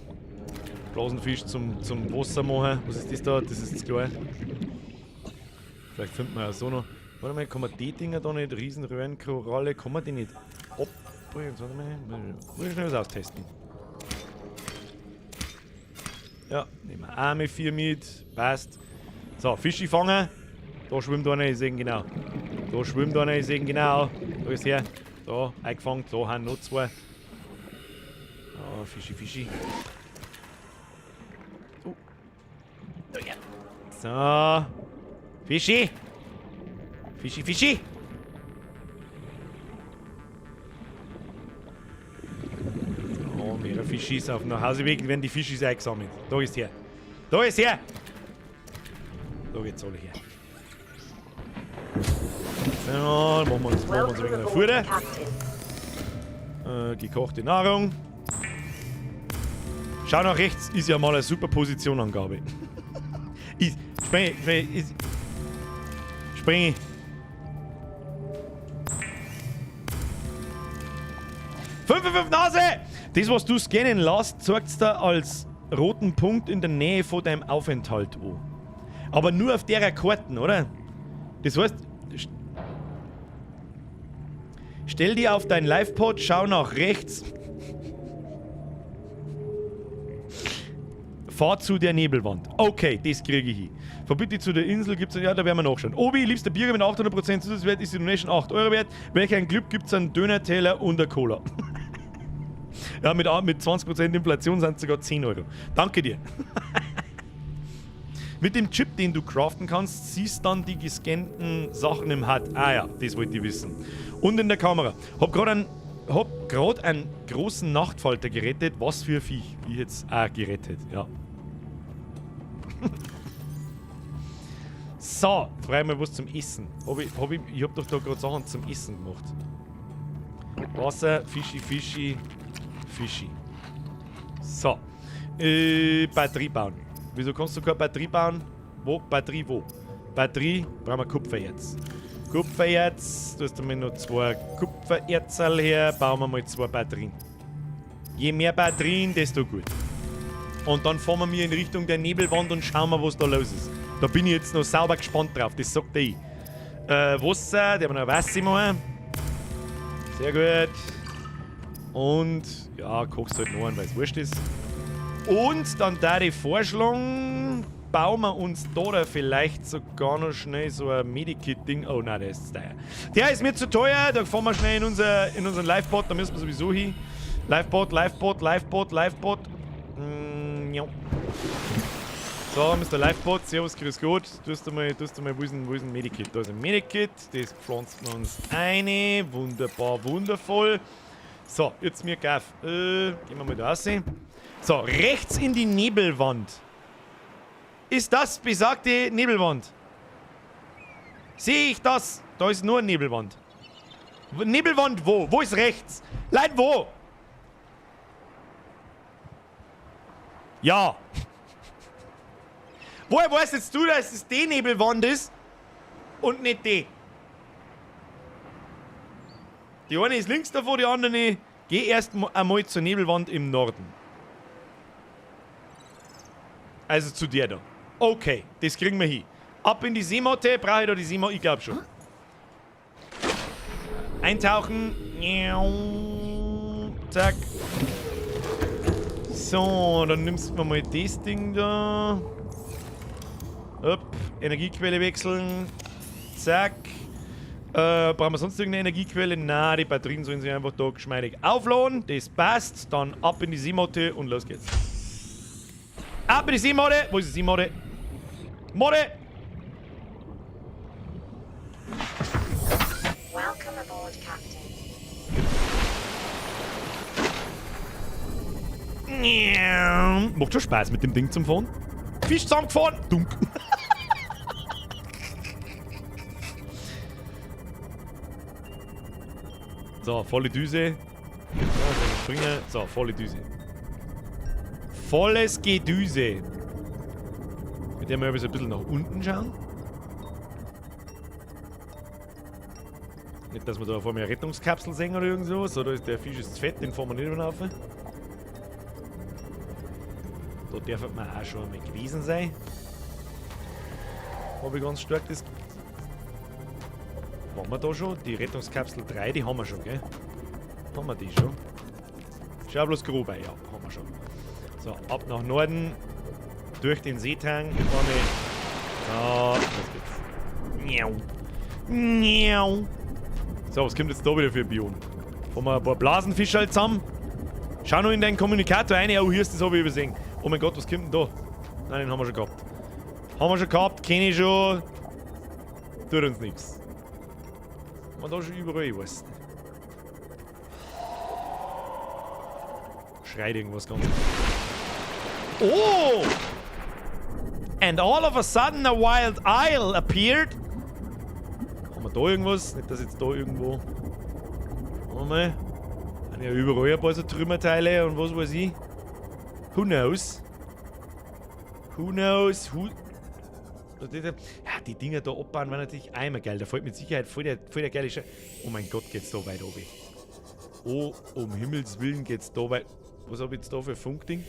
Blasenfisch zum Wasser machen. Was ist das da? Das ist zu klein. Vielleicht finden wir ja so noch. Warte mal, kann man die Dinger da nicht? Riesenröhrenkoralle, kann man die nicht abbringen? Warte mal, muss ich schnell was austesten. Ja, nehmen wir auch mit 4 mit. Passt. So, Fischi fangen. Da schwimmt einer, ich seh ihn genau. Da schwimmt einer, ich seh ihn genau. Da ist er. Da, eingefangen. Da haben noch 2. Oh, Fischi, Fischi. Oh. Da, ja. So. Fischi! Fischi, Fischi! So, mehrere Fischis auf dem Nachhauseweg werden die Fischis eingesammelt. Da ist her. Da ist her! Da geht's alle her. So, machen wir uns, machen wir uns ein wenig Futter. Gekochte Nahrung. Schau nach rechts, ist ja mal eine super Positionangabe. Ich springe, springe, ich springe. 5 für 5 Nase! Das, was du scannen lässt, zeigt's dir als roten Punkt in der Nähe von deinem Aufenthalt an. Aber nur auf der Karten, oder? Das heißt, stell dir auf dein Livepod, schau nach rechts. Fahr zu der Nebelwand. Okay, das kriege ich hin. Verbitte zu der Insel gibt's, ja, da werden wir nachschauen. Obi, liebster Bürger mit 800% Zusatzwert ist die Donation 8 Euro wert. Welch ein Glück gibt's einen Dönerteller und eine Cola. Ja, mit 20% Inflation sind's sogar 10 Euro. Danke dir. Mit dem Chip, den du craften kannst, siehst dann die gescannten Sachen im HUD. Ah ja, das wollte ich wissen. Und in der Kamera. Hab grad einen großen Nachtfalter gerettet. Was für ein Viech. Ich hätt's auch gerettet, ja. So, jetzt brauche ich mal was zum Essen. Ich hab doch da grad Sachen zum Essen gemacht. Wasser, Fischi, Fischi, Fischi. So. Batterie bauen. Wieso kannst du keine Batterie bauen? Wo? Batterie wo? Batterie, brauchen wir Kupfererz. Kupfererz, du hast einmal noch 2 Kupfererzerl her, bauen wir mal 2 Batterien. Je mehr Batterien, desto gut. Und dann fahren wir mir in Richtung der Nebelwand und schauen wir, was da los ist. Da bin ich jetzt noch sauber gespannt drauf, das sagt ich. Wasser, der haben wir noch Wasser machen. Sehr gut. Und, ja, kochst halt noch einen, weil's wurscht ist. Und dann da die vorschlagen, bauen wir uns da, da vielleicht sogar noch schnell so ein Medikit-Ding. Oh nein, der ist zu teuer. Der ist mir zu teuer, da fahren wir schnell in unseren Livepod, da müssen wir sowieso hin. Livepod, Livepod, Livepod, Livepod. Ja. So, Mister Livepod, servus, grüß Gott. Tust du mal, tust du mal, wo ist ein Medikit? Da ist ein Medikit, das pflanzt man uns eine. Wunderbar, wundervoll. So, jetzt mir Gaff. Gehen wir mal da raus. So, rechts in die Nebelwand. Ist das besagte Nebelwand? Sehe ich das? Da ist nur eine Nebelwand. Nebelwand wo? Wo ist rechts? Leid, wo? Ja. Woher weißt jetzt du, dass es die Nebelwand ist und nicht die? Die eine ist links davon, die andere. Geh erst einmal zur Nebelwand im Norden. Also zu der da. Okay, das kriegen wir hin. Ab in die Seemotte. Brauche ich da die Seemotte? Ich glaub schon. Eintauchen. Zack. So, dann nimmst du mal das Ding da. Hopp, Energiequelle wechseln. Zack. Brauchen wir sonst irgendeine Energiequelle? Na, die Batterien sollen sich einfach da geschmeidig aufladen. Das passt. Dann ab in die Seemotte und los geht's. Ab in die Seemotte! Wo ist die Seemotte? Motte! Welcome aboard, Captain. Macht schon Spaß mit dem Ding zum Fahren. Fisch zusammengefahren! Dunk. So, volle Düse. Springen. So, volle Düse. Volles Gedüse. Mit dem wir ein bisschen nach unten schauen. Nicht, dass wir da vor mir eine Rettungskapsel sehen oder irgend sowas. So, da ist der Fisch ist zu fett, den fahren wir nicht über den Haufen. Da darf man auch schon einmal gewesen sein. Habe ich ganz stark das. Waren wir da schon? Die Rettungskapsel 3, die haben wir schon, gell? Haben wir die schon? Schau bloß grob ein, ja, haben wir schon. So, ab nach Norden. Durch den Seetang. Vorne. So, los geht's. Miau. Miau. So, was kommt jetzt da wieder für ein Biom? Fahren wir ein paar Blasenfische halt zusammen. Schau nur in deinen Kommunikator rein. Oh, hier ist das, hab ich übersehen. Oh mein Gott, was kommt denn da? Nein, den haben wir schon gehabt. Haben wir schon gehabt, kenn ich schon. Tut uns nix. Haben wir da schon überall, ich weiß nicht. Schreit irgendwas ganz. Oh! And all of a sudden a wild isle appeared. Haben wir da irgendwas? Nicht, dass jetzt da irgendwo. Warte mal. Sind ja überall ein paar so Trümmerteile und was weiß ich. Who knows? Who knows? Who. Ja, die Dinger da abbauen waren natürlich einmal geil. Da fällt mit Sicherheit voll der geile Scheiß. Oh mein Gott, geht's da weit runter. Oh, um Himmels Willen geht's da weit. Was hab ich jetzt da für ein Funkding?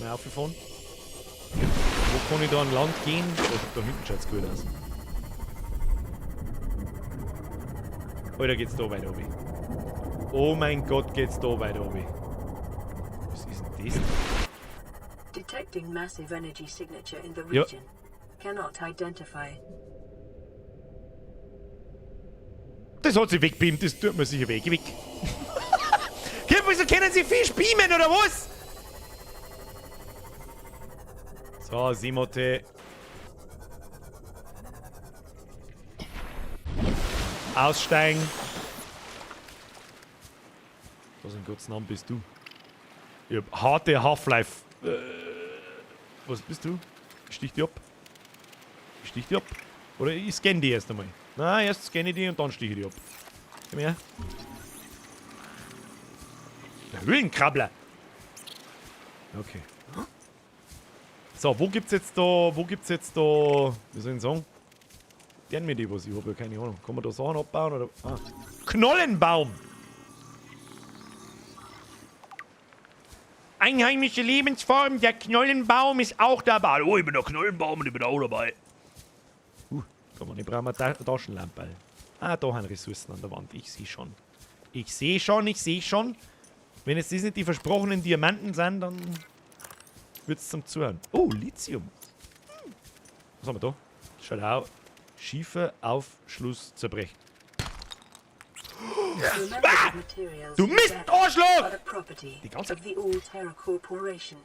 Mal aufgefahren. Wo kann ich da an Land gehen? Oh, da hinten schaut's gut aus. Alter, geht's da weit runter. Oh mein Gott, geht's da weit runter. Was ist denn das? Detecting massive energy signature in the Ja. region. Cannot identify. Das hat sich wegbeamt, das tut mir sicher weg. Geh weg. Geh, wieso können Sie Fisch beamen oder was? So, Seemotte. Aussteigen. Was in Gottes Namen bist du? Ich hab harte Half-Life. Was bist du? Ich stich die ab. Ich stich die ab. Oder ich scanne die erst einmal. Na, erst scanne ich die und dann stich ich die ab. Komm her. Der Höhlenkrabbler. Okay. So, wo gibt's jetzt da, wo gibt's jetzt da, wie soll ich denn sagen? Gern mir die was, ich hab ja keine Ahnung. Kann man da Sachen abbauen oder? Ah. Knollenbaum! Einheimische Lebensform, der Knollenbaum ist auch dabei. Oh, ich bin der Knollenbaum und ich bin auch dabei. Kann man nicht brauchen wir Taschenlampe. Ah, da haben Ressourcen an der Wand. Ich seh schon. Ich seh schon, ich seh schon. Wenn jetzt das nicht die versprochenen Diamanten sind, dann wird's zum Zuhören. Oh, Lithium. Was haben wir da? Schaut auch. Schiefer Aufschluss zerbrechen. Ah! Du Mist, Arschloch! Die Die ganze of the Alterra Corporation.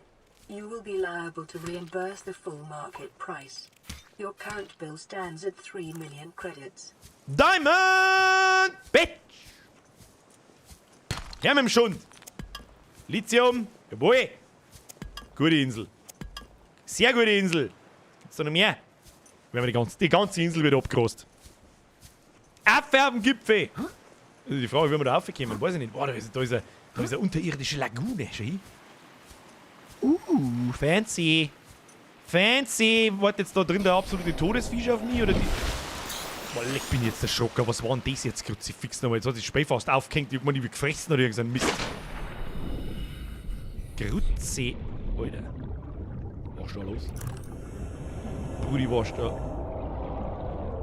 You will be liable to reimburse the full market price. Your current bill stands at 3 million credits. Diamond! Bitch! Her mit dem Schund! Lithium! Jawohl! Gute Insel. Sehr gute Insel. Gibt's da noch mehr? Wir haben die ganze Insel wieder abgerost. Affe auf dem Gipfel! Also die Frage, wie wir da raufkommen, weiß ich nicht. Boah, da ist eine unterirdische Lagune. Schau hin. Fancy. Fancy. Wartet jetzt da drin der absolute Todesfisch auf mich? Oder die? Boah, leck, bin ich jetzt erschrocken. Was war denn das jetzt, Kruzifix nochmal? Jetzt hat sich das Spiel fast aufgehängt. Ich hab mir nicht gefressen oder irgend so ein Mist. Grutze. Alter. Was ist da los? Brudi, was ist da?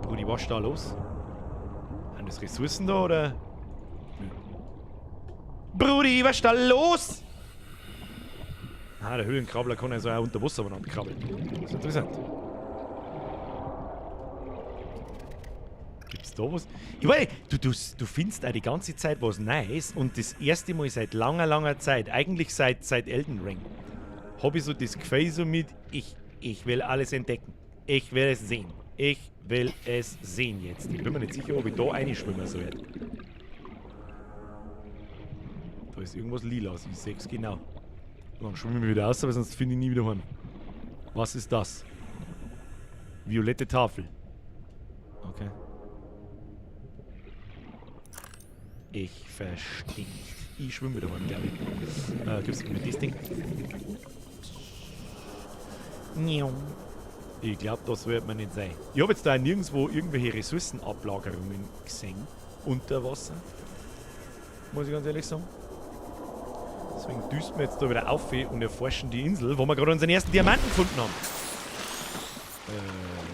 Brudi, was ist da los? Haben das Ressourcen da oder? Nö. Brudi, was ist da los? Ah, der Höhlenkrabbler kann also auch unter Wasser umeinander krabbeln. Das ist interessant. Gibt's da was? Ich weiß, du findest auch die ganze Zeit was Neues und das erste Mal seit langer, langer Zeit, eigentlich seit Elden Ring, hab ich so das Gefühl so mit, ich will alles entdecken. Ich will es sehen. Ich will es sehen jetzt. Ich bin mir nicht sicher, ob ich da reinschwimmen soll. Da ist irgendwas lila, ich seh's genau. Und dann schwimme ich wieder raus, weil sonst finde ich nie wieder heim. Was ist das? Violette Tafel. Okay. Ich verstehe nicht. Ich schwimme wieder heim, glaub ich. Gibt's mit das Ding? Ich glaub, das wird man nicht sein. Ich hab jetzt da nirgendwo irgendwelche Ressourcenablagerungen gesehen. Unter Wasser. Muss ich ganz ehrlich sagen. Deswegen düsten wir jetzt da wieder auf und erforschen die Insel, wo wir gerade unseren ersten Diamanten gefunden haben.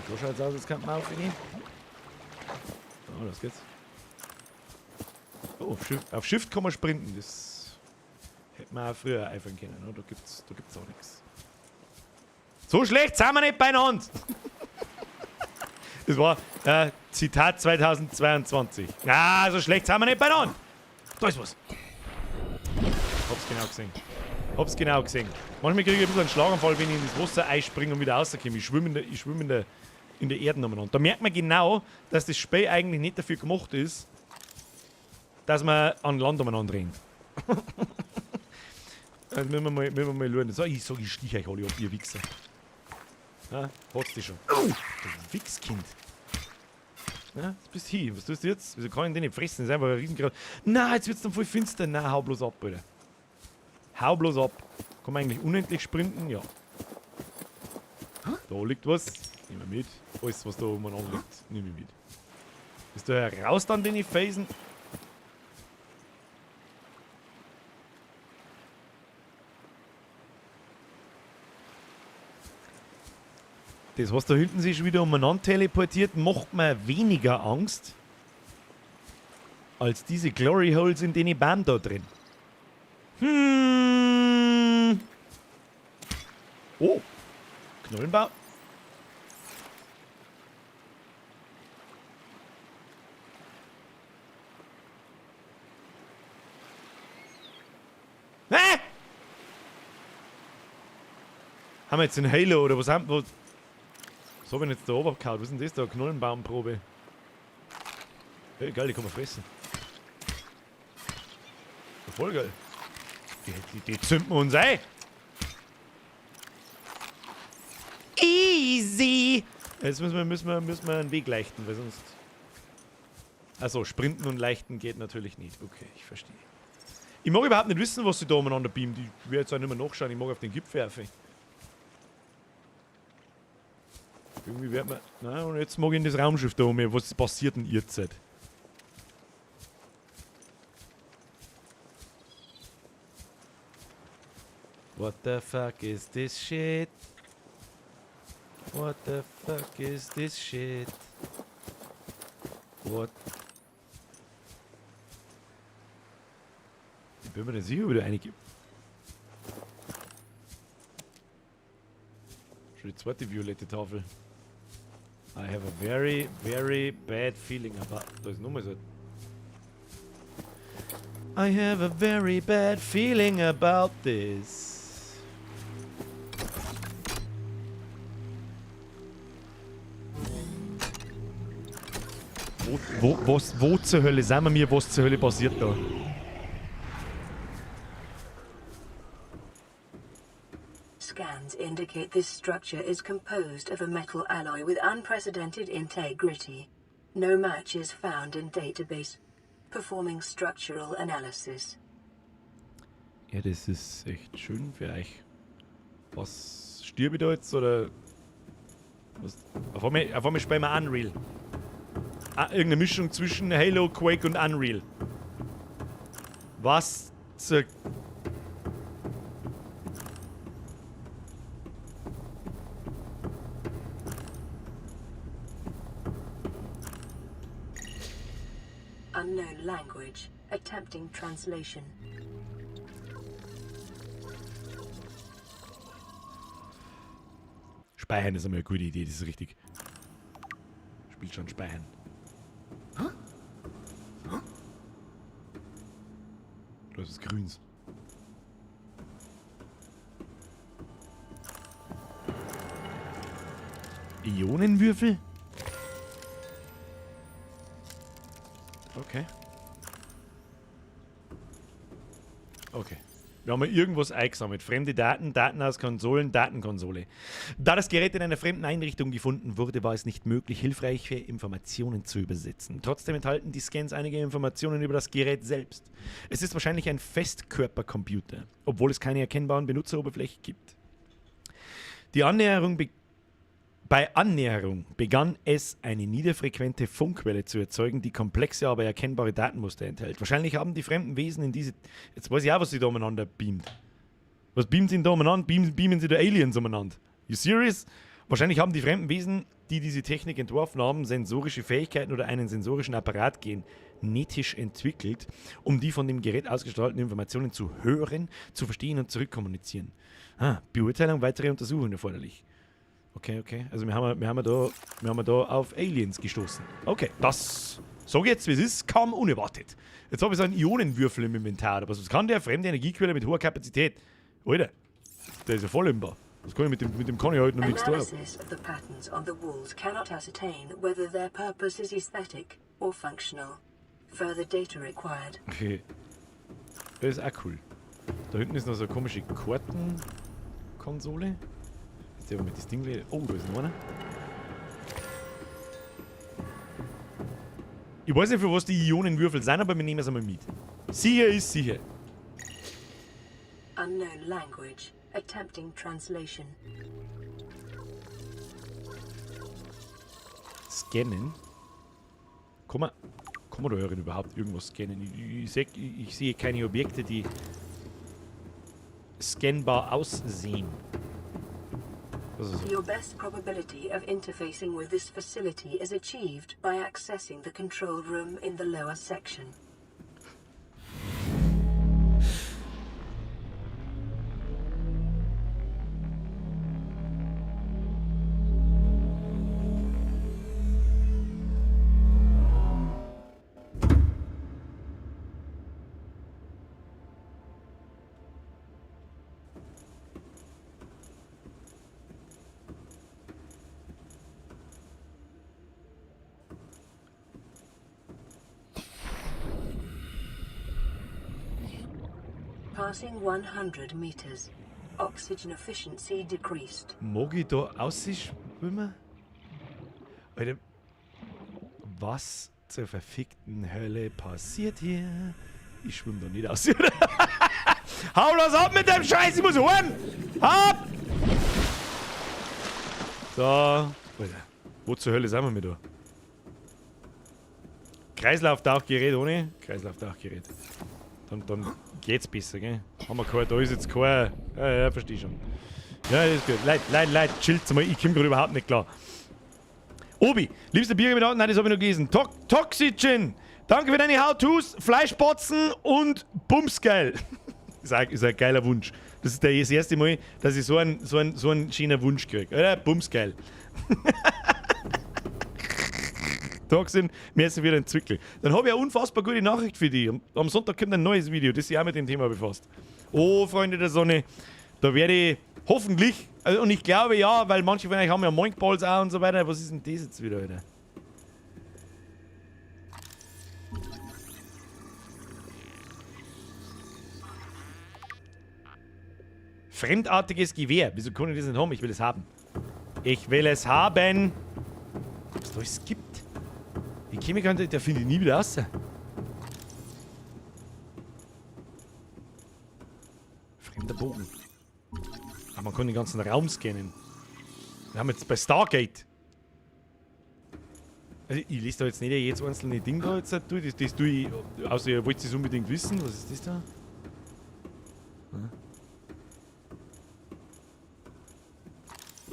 So schaut's aus, als könnte man aufgehen. Oh, los geht's. Oh, auf Shift kann man sprinten. Das hätte man auch früher einfallen können. Ne? Da gibt's auch nichts. So schlecht sind wir nicht beieinander. Das war Zitat 2022. Ah, so schlecht sind wir nicht beieinander. Da ist was. Hab's genau gesehen. Hab's genau gesehen. Manchmal kriege ich ein bisschen einen Schlaganfall, wenn ich in das Wasser einspringe und wieder rauskomme. Ich schwimme in der Erde umeinander. Da merkt man genau, dass das Spiel eigentlich nicht dafür gemacht ist, dass man an Land umeinander rennt. Also müssen wir mal schauen. So, ich sag, ich stich euch alle ab, ihr Wichser. Ja, hat's dich schon. Du Wichskind. Ja, jetzt bist du hier. Was tust du jetzt? Wieso kann ich den nicht fressen? Das ist einfach ein riesengroßer. Na, jetzt wird's dann voll finster. Na, hau bloß ab, Alter. Hau bloß ab. Kann man eigentlich unendlich sprinten? Ja. Da liegt was. Nehmen wir mit. Alles, was da oben liegt, nehme ich mit. Ist da heraus dann den Felsen? Das, was da hinten sich wieder umeinander teleportiert, macht mir weniger Angst als diese Glory Holes in den Baum da drin. Oh, Knollenbau. Hä? Haben wir jetzt den Halo oder was haben wir? Was hab ich denn jetzt da oben gehauen? Was ist denn das da? Knollenbaumprobe. Hey, geil, die kann man fressen. Ja, voll geil. Die zünden wir uns ein. Easy! Jetzt müssen wir einen Weg leichten, weil sonst... Also, sprinten und leichten geht natürlich nicht. Okay, ich verstehe. Ich mag überhaupt nicht wissen, was sie da umeinander beamt. Ich werde jetzt auch nicht mehr nachschauen. Ich mag auf den Gipfel werfen. Irgendwie wird man... Na, und jetzt mag ich in das Raumschiff da um. Was passiert denn jetzt? What the fuck is this shit? What the fuck is this shit? What? Ich bin mir nicht sicher, ob ich da eine gibt. Schon die zweite violette Tafel. I have a very, very bad feeling about... Da ist nochmal so... I have a very bad feeling about this. Wo zur Hölle? Sagen wir mir, was zur Hölle passiert da? Scans indicate this structure is composed of a metal alloy with unprecedented integrity. No match is found in database. Performing structural analysis. Ja, das ist echt schön für euch. Was, stirb ich da jetzt oder? Was? Auf einmal spielen wir Unreal. Irgendeine Mischung zwischen Halo, Quake und Unreal. Was zur... Unknown language. Attempting translation. Speichern ist immer eine gute Idee, das ist richtig. Spielt schon Speichern. Da ist was Grüns. Ionenwürfel? Okay. Okay. Wir haben irgendwas eingesammelt. Fremde Daten, Daten aus Konsolen, Datenkonsole. Da das Gerät in einer fremden Einrichtung gefunden wurde, war es nicht möglich, hilfreiche Informationen zu übersetzen. Trotzdem enthalten die Scans einige Informationen über das Gerät selbst. Es ist wahrscheinlich ein Festkörpercomputer, obwohl es keine erkennbaren Benutzeroberfläche gibt. Die Annäherung be bei Annäherung begann es, eine niederfrequente Funkwelle zu erzeugen, die komplexe, aber erkennbare Datenmuster enthält. Wahrscheinlich haben die fremden Wesen in diese... Jetzt weiß ich auch, was sie da umeinander beamt. Was beamen sie denn da umeinander? Beamen sie da Aliens umeinander? You serious? Wahrscheinlich haben die fremden Wesen, die diese Technik entworfen haben, sensorische Fähigkeiten oder einen sensorischen Apparat genetisch entwickelt, um die von dem Gerät ausgestrahlten Informationen zu hören, zu verstehen und zurückkommunizieren. Ah, Beurteilung, weitere Untersuchungen erforderlich. Okay, okay. Also wir haben da auf Aliens gestoßen. Okay, das, sag jetzt, wie es ist, kam unerwartet. Jetzt habe ich so einen Ionenwürfel im Inventar. Aber was kann der? Fremde Energiequelle mit hoher Kapazität. Alter, der ist ja voll im Bau. Das kann ich mit dem kann ich heute noch nichts tun. Analysis of the patterns on the walls cannot ascertain whether their purpose is aesthetic or functional. Further data required. Okay. Das ist auch cool. Da hinten ist noch so eine komische Kartenkonsole. Der mit das Ding. Oh, da ist noch einer. Ich weiß nicht, für was die Ionenwürfel sind, aber wir nehmen es einmal mit. Sicher ist sicher. Unknown language. Attempting translation. Scannen? Kann man da hören überhaupt irgendwas scannen? Ich sehe keine Objekte, die scannbar aussehen. Your best probability of interfacing with this facility is achieved by accessing the control room in the lower section. Passing 100 meters. Oxygen efficiency decreased. Mag ich da ausschwimmen? Alter, was zur verfickten Hölle passiert hier? Ich schwimme da nicht aus. Hau das ab mit dem Scheiß, ich muss heim! Ab! So, Alter, wo zur Hölle sind wir mit da? Kreislauftauchgerät ohne? Kreislauftauchgerät. Dann geht's besser, gell? Haben wir kein, da ist jetzt kein. Ja, ja, versteh schon. Ja, ist gut. Leute, chillt's mal, ich komm grad überhaupt nicht klar. Obi, liebste Bier mit Nein, das hab ich noch gelesen. Toxygen, danke für deine How-Tos, Fleischbotzen und Bumsgeil. Ist ein geiler Wunsch. Das ist das erste Mal, dass ich so einen schönen Wunsch krieg. Oder? Bumsgeil. Toxin, mir ist wieder ein Zwickel. Dann habe ich eine unfassbar gute Nachricht für dich. Am Sonntag kommt ein neues Video, das sich auch mit dem Thema befasst. Oh, Freunde der Sonne, da werde ich hoffentlich, also, und ich glaube ja, weil manche von euch haben ja Moinkballs auch und so weiter. Was ist denn das jetzt wieder, Alter? Fremdartiges Gewehr. Wieso kann ich das nicht haben? Ich will es haben. Ich will es haben! Was da alles gibt. Die Chemiker, der finde ich nie wieder raus. Fremder Bogen. Aber man kann den ganzen Raum scannen. Wir haben jetzt bei Stargate. Also ich lese da jetzt nicht jedes einzelne Ding da jetzt durch. Das tue ich, außer ihr wollt es unbedingt wissen. Was ist das da? Hm?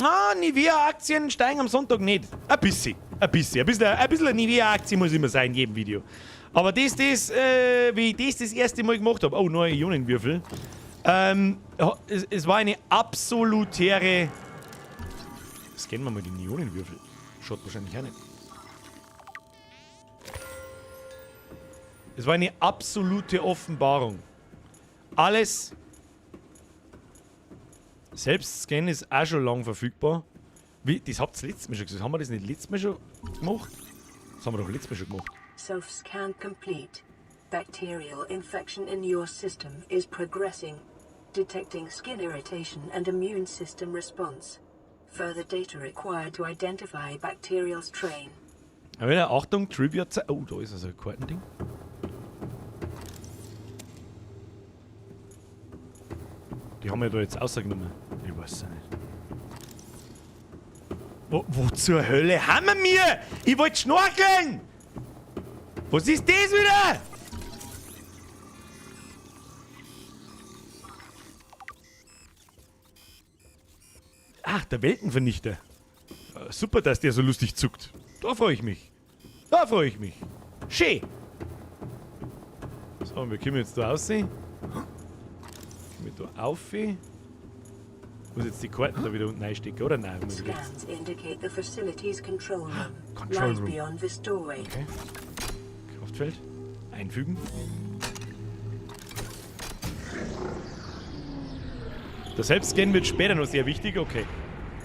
Ah, Nivea-Aktien steigen am Sonntag nicht. Ein bisschen. Ein bisschen. Ein bisschen eine Nivea-Aktie muss immer sein in jedem Video. Aber wie ich das erste Mal gemacht habe. Oh, neue Ionenwürfel. Es war eine absolutäre... Scannen wir mal den Ionenwürfel. Schaut wahrscheinlich auch nicht. Es war eine absolute Offenbarung. Alles... Selbstscan ist auch schon lang verfügbar. Wie, das habt ihr letztes Mal schon gesagt. Haben wir das nicht letztes Mal schon gemacht? Das haben wir doch letztes Mal schon gemacht. Self-scan complete. Bacterial infection in your system is progressing. Detecting skin irritation and immune system response. Further data required to identify bacterial strain. Aber wieder, Achtung, Trivia. Oh, da ist also ein Kartending. Die haben wir da jetzt rausgenommen. Ich weiß es nicht. Wo zur Hölle haben wir mir? Ich wollte schnorcheln! Was ist das wieder? Ach, der Weltenvernichter. Super, dass der so lustig zuckt. Da freue ich mich. Da freue ich mich. Schön. So, und wir kommen jetzt da raus. Kommen wir da auf. Muss jetzt die Karten da wieder unten einstecken, oder? Nein, muss ich jetzt. Scans indicate the facility's control room. Control Lies room. beyond this doorway. Okay. Kraftfeld. Einfügen. Der Selbstscan wird später noch sehr wichtig, okay.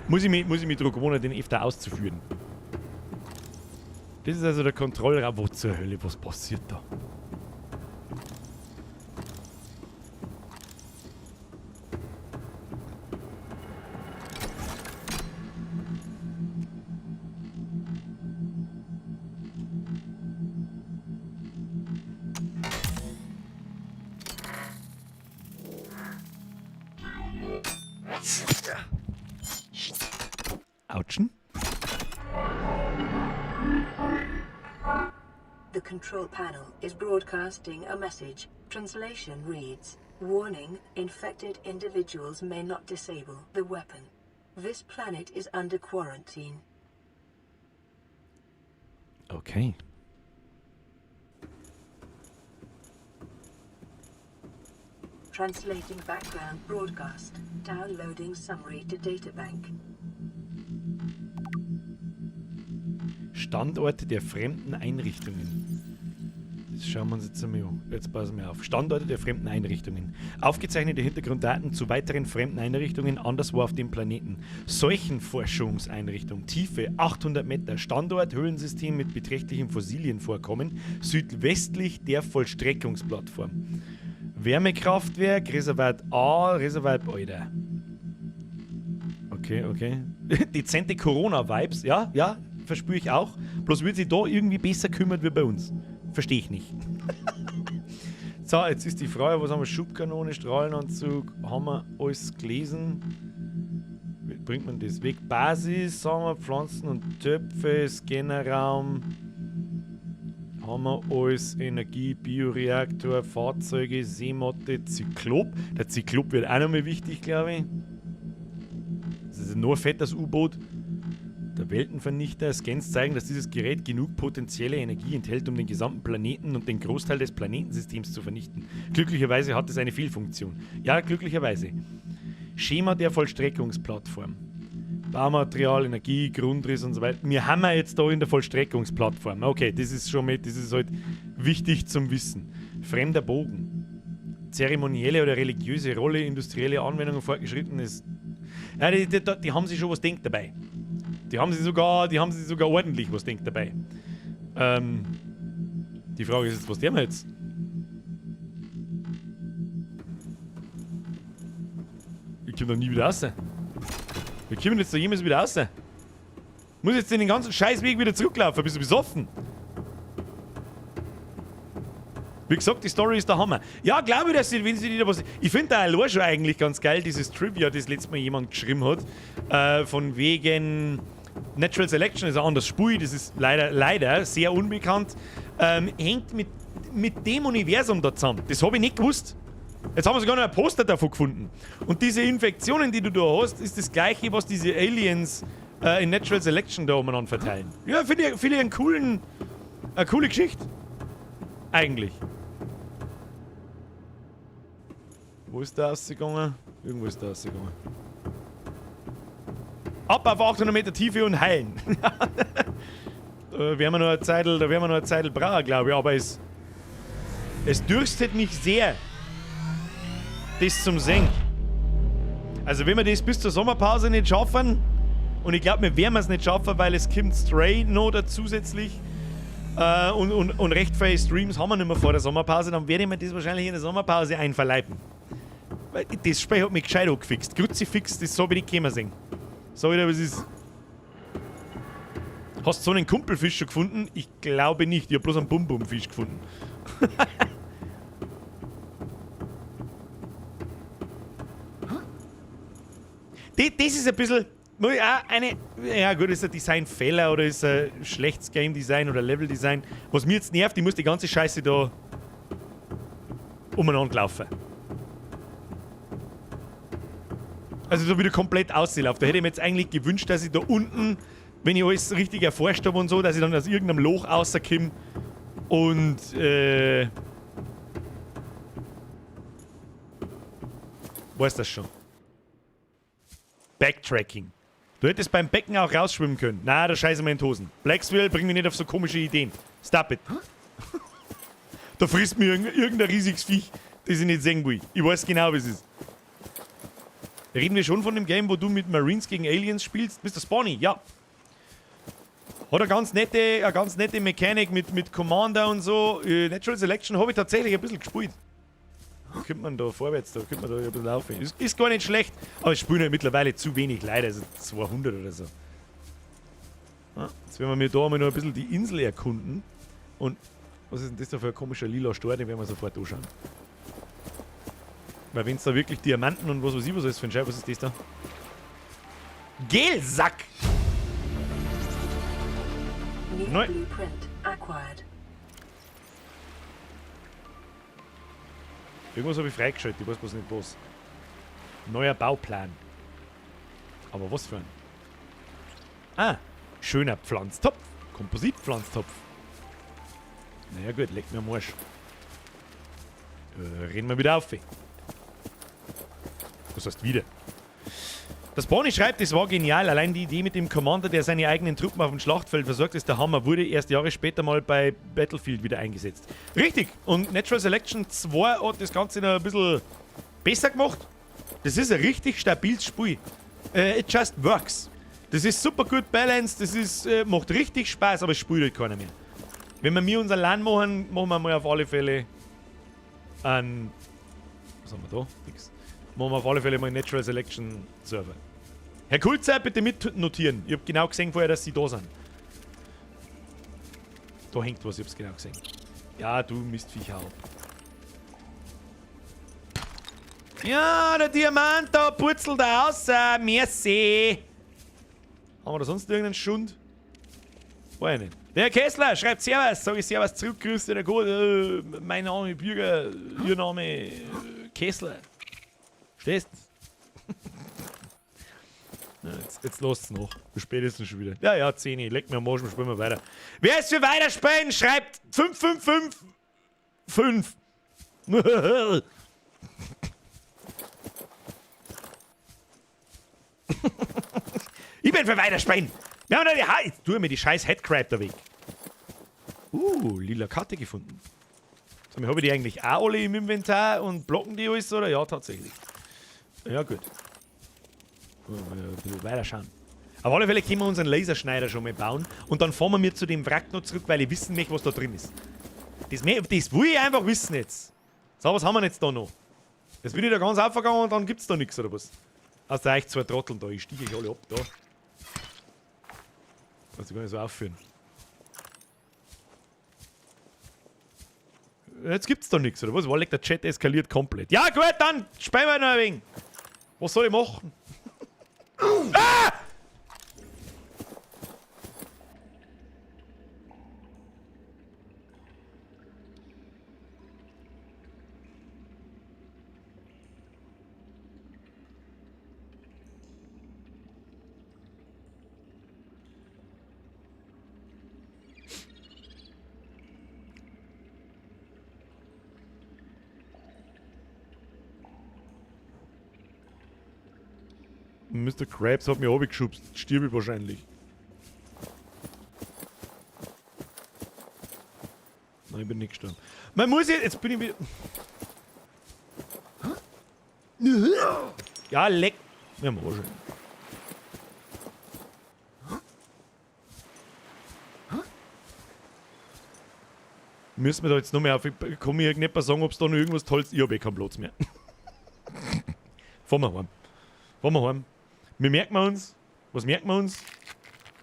Muss ich mich daran gewöhnen, den öfter auszuführen. Das ist also der Kontrollraum. Wo zur Hölle, was passiert da? Autschen. The control panel is broadcasting a message. Translation reads, Warning, infected individuals may not disable the weapon. This planet is under quarantine. Okay. Translating background broadcast. Downloading summary to databank. Standorte der fremden Einrichtungen. Das schauen wir uns jetzt einmal an. Jetzt passen wir auf. Standorte der fremden Einrichtungen. Aufgezeichnete Hintergrunddaten zu weiteren fremden Einrichtungen anderswo auf dem Planeten. Seuchenforschungseinrichtung. Tiefe 800 Meter. Standort Höhlensystem mit beträchtlichem Fossilienvorkommen. Südwestlich der Vollstreckungsplattform. Wärmekraftwerk, Reservat A, Reservat Alter. Okay, okay. Dezente Corona-Vibes, ja, ja, verspüre ich auch. Bloß wird sich da irgendwie besser kümmert wie bei uns. Verstehe ich nicht. So, jetzt ist die Frage, was haben wir? Schubkanone, Strahlenanzug, haben wir alles gelesen? Wie bringt man das weg? Basis, sagen wir, Pflanzen und Töpfe, Scannerraum. Haben wir alles? Energie, Bioreaktor, Fahrzeuge, Seemotte, Zyklop. Der Zyklop wird auch nochmal wichtig, glaube ich. Das ist nur fett, das U-Boot. Der Weltenvernichter. Scans zeigen, dass dieses Gerät genug potenzielle Energie enthält, um den gesamten Planeten und den Großteil des Planetensystems zu vernichten. Glücklicherweise hat es eine Fehlfunktion. Ja, glücklicherweise. Schema der Vollstreckungsplattform. Baumaterial, Energie, Grundriss und so weiter. Wir haben ja jetzt da in der Vollstreckungsplattform. Okay, das ist schon mit, das ist halt wichtig zum Wissen. Fremder Bogen. Zeremonielle oder religiöse Rolle, industrielle Anwendungen fortgeschritten ist. Ja, die haben sich schon was denkt dabei. Die haben sich sogar, die haben sich sogar ordentlich was denkt dabei. Die Frage ist jetzt, was tun wir jetzt? Ich komm da nie wieder raus. Wir kommen jetzt da jemals wieder raus. Muss jetzt den ganzen Scheißweg wieder zurücklaufen, bist du besoffen? Wie gesagt, die Story ist der Hammer. Ja, glaube ich, dass sie, wenn sie nicht was. Ich finde da allein schon eigentlich ganz geil, dieses Trivia, das letztes Mal jemand geschrieben hat. Von wegen. Natural Selection ist ein anderes Spiel, das ist leider, leider sehr unbekannt, hängt mit dem Universum da zusammen. Das habe ich nicht gewusst. Jetzt haben wir sogar noch ein Poster davon gefunden. Und diese Infektionen, die du da hast, ist das gleiche, was diese Aliens in Natural Selection da umeinander verteilen. Ja, finde ich eine coole Geschichte. Eigentlich. Wo ist der rausgegangen? Irgendwo ist der rausgegangen. Ab auf 800 Meter Tiefe und heilen. Da werden wir noch eine Zeitl, da werden wir noch eine Zeitl brauchen, glaube ich. Aber es dürstet mich sehr, das zum Sehen. Also wenn wir das bis zur Sommerpause nicht schaffen, und ich glaube, wir werden es nicht schaffen, weil es kommt Stray noch da zusätzlich und recht viele Streams haben wir nicht mehr vor der Sommerpause, dann werde ich mir das wahrscheinlich in der Sommerpause einverleiben. Weil das Spiel hat mich gescheit angefixt. Kruzifix, das so bin ich gekommen sehen. Sag ich dir, was ist. Hast du so einen Kumpelfisch schon gefunden? Ich glaube nicht. Ich hab bloß einen Bum-Bum-Fisch gefunden. Das ist ein bisschen. Muss ich auch eine. Ja, gut, ist ein Designfehler oder ist ein schlechtes Game Design oder Level Design. Was mir jetzt nervt, ich muss die ganze Scheiße da umeinander laufen. Also so wieder komplett auslaufen. Da hätte ich mir jetzt eigentlich gewünscht, dass ich da unten, wenn ich alles richtig erforscht habe und so, dass ich dann aus irgendeinem Loch rauskomme und weiß das schon. Backtracking. Du hättest beim Becken auch rausschwimmen können. Na, da scheiße mir in die Hosen. Blacksville, bring mich nicht auf so komische Ideen. Stop it. Da frisst mir irgendein riesiges Viech, das ich nicht sehen will. Ich weiß genau, wie es ist. Reden wir schon von dem Game, wo du mit Marines gegen Aliens spielst? Mr. Spawny, ja. Hat eine ganz nette Mechanik mit Commander und so. Natural Selection habe ich tatsächlich ein bisschen gespielt. Da kommt man da vorwärts, da kommt man da ein bisschen laufen. Ist gar nicht schlecht, aber es spielen halt mittlerweile zu wenig Leute, also 200 oder so. Ja, jetzt werden wir da einmal noch ein bisschen die Insel erkunden. Und was ist denn das da für ein komischer lila Stor, den werden wir sofort anschauen. Weil wenn es da wirklich Diamanten und was weiß ich was ist für ein Scheiß, was ist das da? Gelsack! Neu. Irgendwas habe ich freigeschaltet, ich weiß bloß nicht was. Neuer Bauplan. Aber was für ein? Ah, schöner Pflanztopf. Kompositpflanztopf. Naja gut, leck mir am Arsch. Reden wir wieder auf. Was heißt wieder? Das Bonnie schreibt, es war genial. Allein die Idee mit dem Commander, der seine eigenen Truppen auf dem Schlachtfeld versorgt, ist der Hammer. Wurde erst Jahre später mal bei Battlefield wieder eingesetzt. Richtig. Und Natural Selection 2 hat das Ganze noch ein bisschen besser gemacht. Das ist ein richtig stabiles Spiel. It just works. Das ist super gut balanced. Das ist, macht richtig Spaß, aber es spielt halt keiner mehr. Wenn wir mir unser LAN machen, machen wir mal auf alle Fälle ein... Was haben wir da? Nix. Machen wir auf alle Fälle mal einen Natural Selection Server. Herr Kulzer, bitte mitnotieren. Ich hab genau gesehen vorher, dass Sie da sind. Da hängt was, ich hab's genau gesehen. Ja, du Mistviech, hau ab. Ja, der Diamant da purzelt da raus. Merci. Haben wir da sonst irgendeinen Schund? Weiß ich nicht. Der Herr Kessler schreibt Servus. Sag ich Servus zurück, grüß dich, der Gott. Mein Name Bürger, Ihr Name Kessler. Stehst? Ja, jetzt lasst's noch. Spätestens schon wieder. Ja, ja, 10. Leck mir am Arsch, spielen wir weiter. Wer ist für weiterspielen? Schreibt 5, 5, 5, 5. Ich bin für weiterspielen. Wir haben da die Ha- Jetzt tue mir die scheiß Headcrab da weg. Lila Karte gefunden. So, habe ich die eigentlich auch alle im Inventar und blocken die alles, oder? Ja, tatsächlich. Ja, gut. Ein bisschen weiter schauen. Auf alle Fälle können wir unseren Laserschneider schon mal bauen und dann fahren wir mir zu dem Wrack noch zurück, weil ich wissen möchte, was da drin ist. Das will ich einfach wissen jetzt. So, was haben wir denn jetzt da noch? Jetzt bin ich da ganz aufgegangen und dann gibt's da nichts, oder was? Außer euch zwei Trotteln da, ich stiche euch alle ab da. Kannst du gar nicht so aufführen. Jetzt gibt's da nichts, oder was? Weil der Chat eskaliert komplett. Ja gut, dann spielen wir noch ein wenig. Was soll ich machen? Ah! Mr. Krabs hat mich runtergeschubst. Jetzt stirb ich wahrscheinlich. Nein, ich bin nicht gestorben. Man muss jetzt. Jetzt bin ich wieder. Ja, leck. Ja, mach schon. Müssen wir da jetzt noch mehr auf. Ich kann mir nicht mehr sagen, ob es da noch irgendwas Tolles. Ich habe eh keinen Platz mehr. Fahren wir heim. Fahren wir heim. Wir merken uns. Was merken wir uns?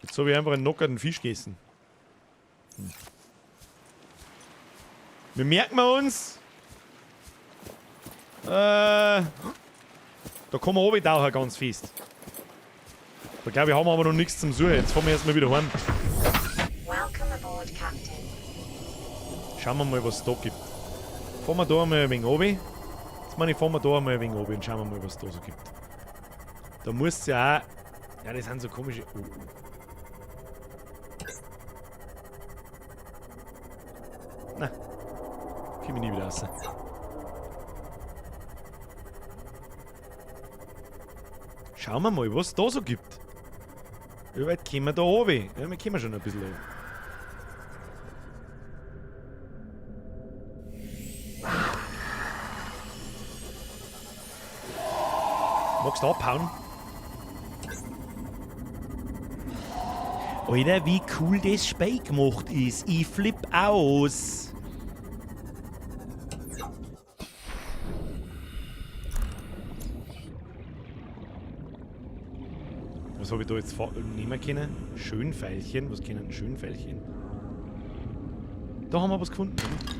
Jetzt habe ich einfach einen nockerten Fisch gegessen. Wir merken uns. Da kann man runtertauchen ganz fest. Da glaube ich, haben wir aber noch nichts zum Suchen. Jetzt fahren wir erstmal wieder heim. Welcome aboard, Captain. Schauen wir mal, was es da gibt. Fahren wir da einmal ein wenig runter. Jetzt meine ich, fahren wir da einmal ein wenig runter und schauen wir mal, was es da so gibt. Da muss es ja auch. Ja, das sind so komische. Oh, oh. Na. Komm ich nie wieder raus. Schauen wir mal, was es da so gibt. Wie weit kommen wir da runter? Ja, wir kommen schon ein bisschen runter. Magst du abhauen? Alter, wie cool das Spiel gemacht ist. Ich flipp aus. Was hab ich da jetzt nehmen können? Schönfeilchen? Was können Schönfeilchen? Da haben wir was gefunden, oder?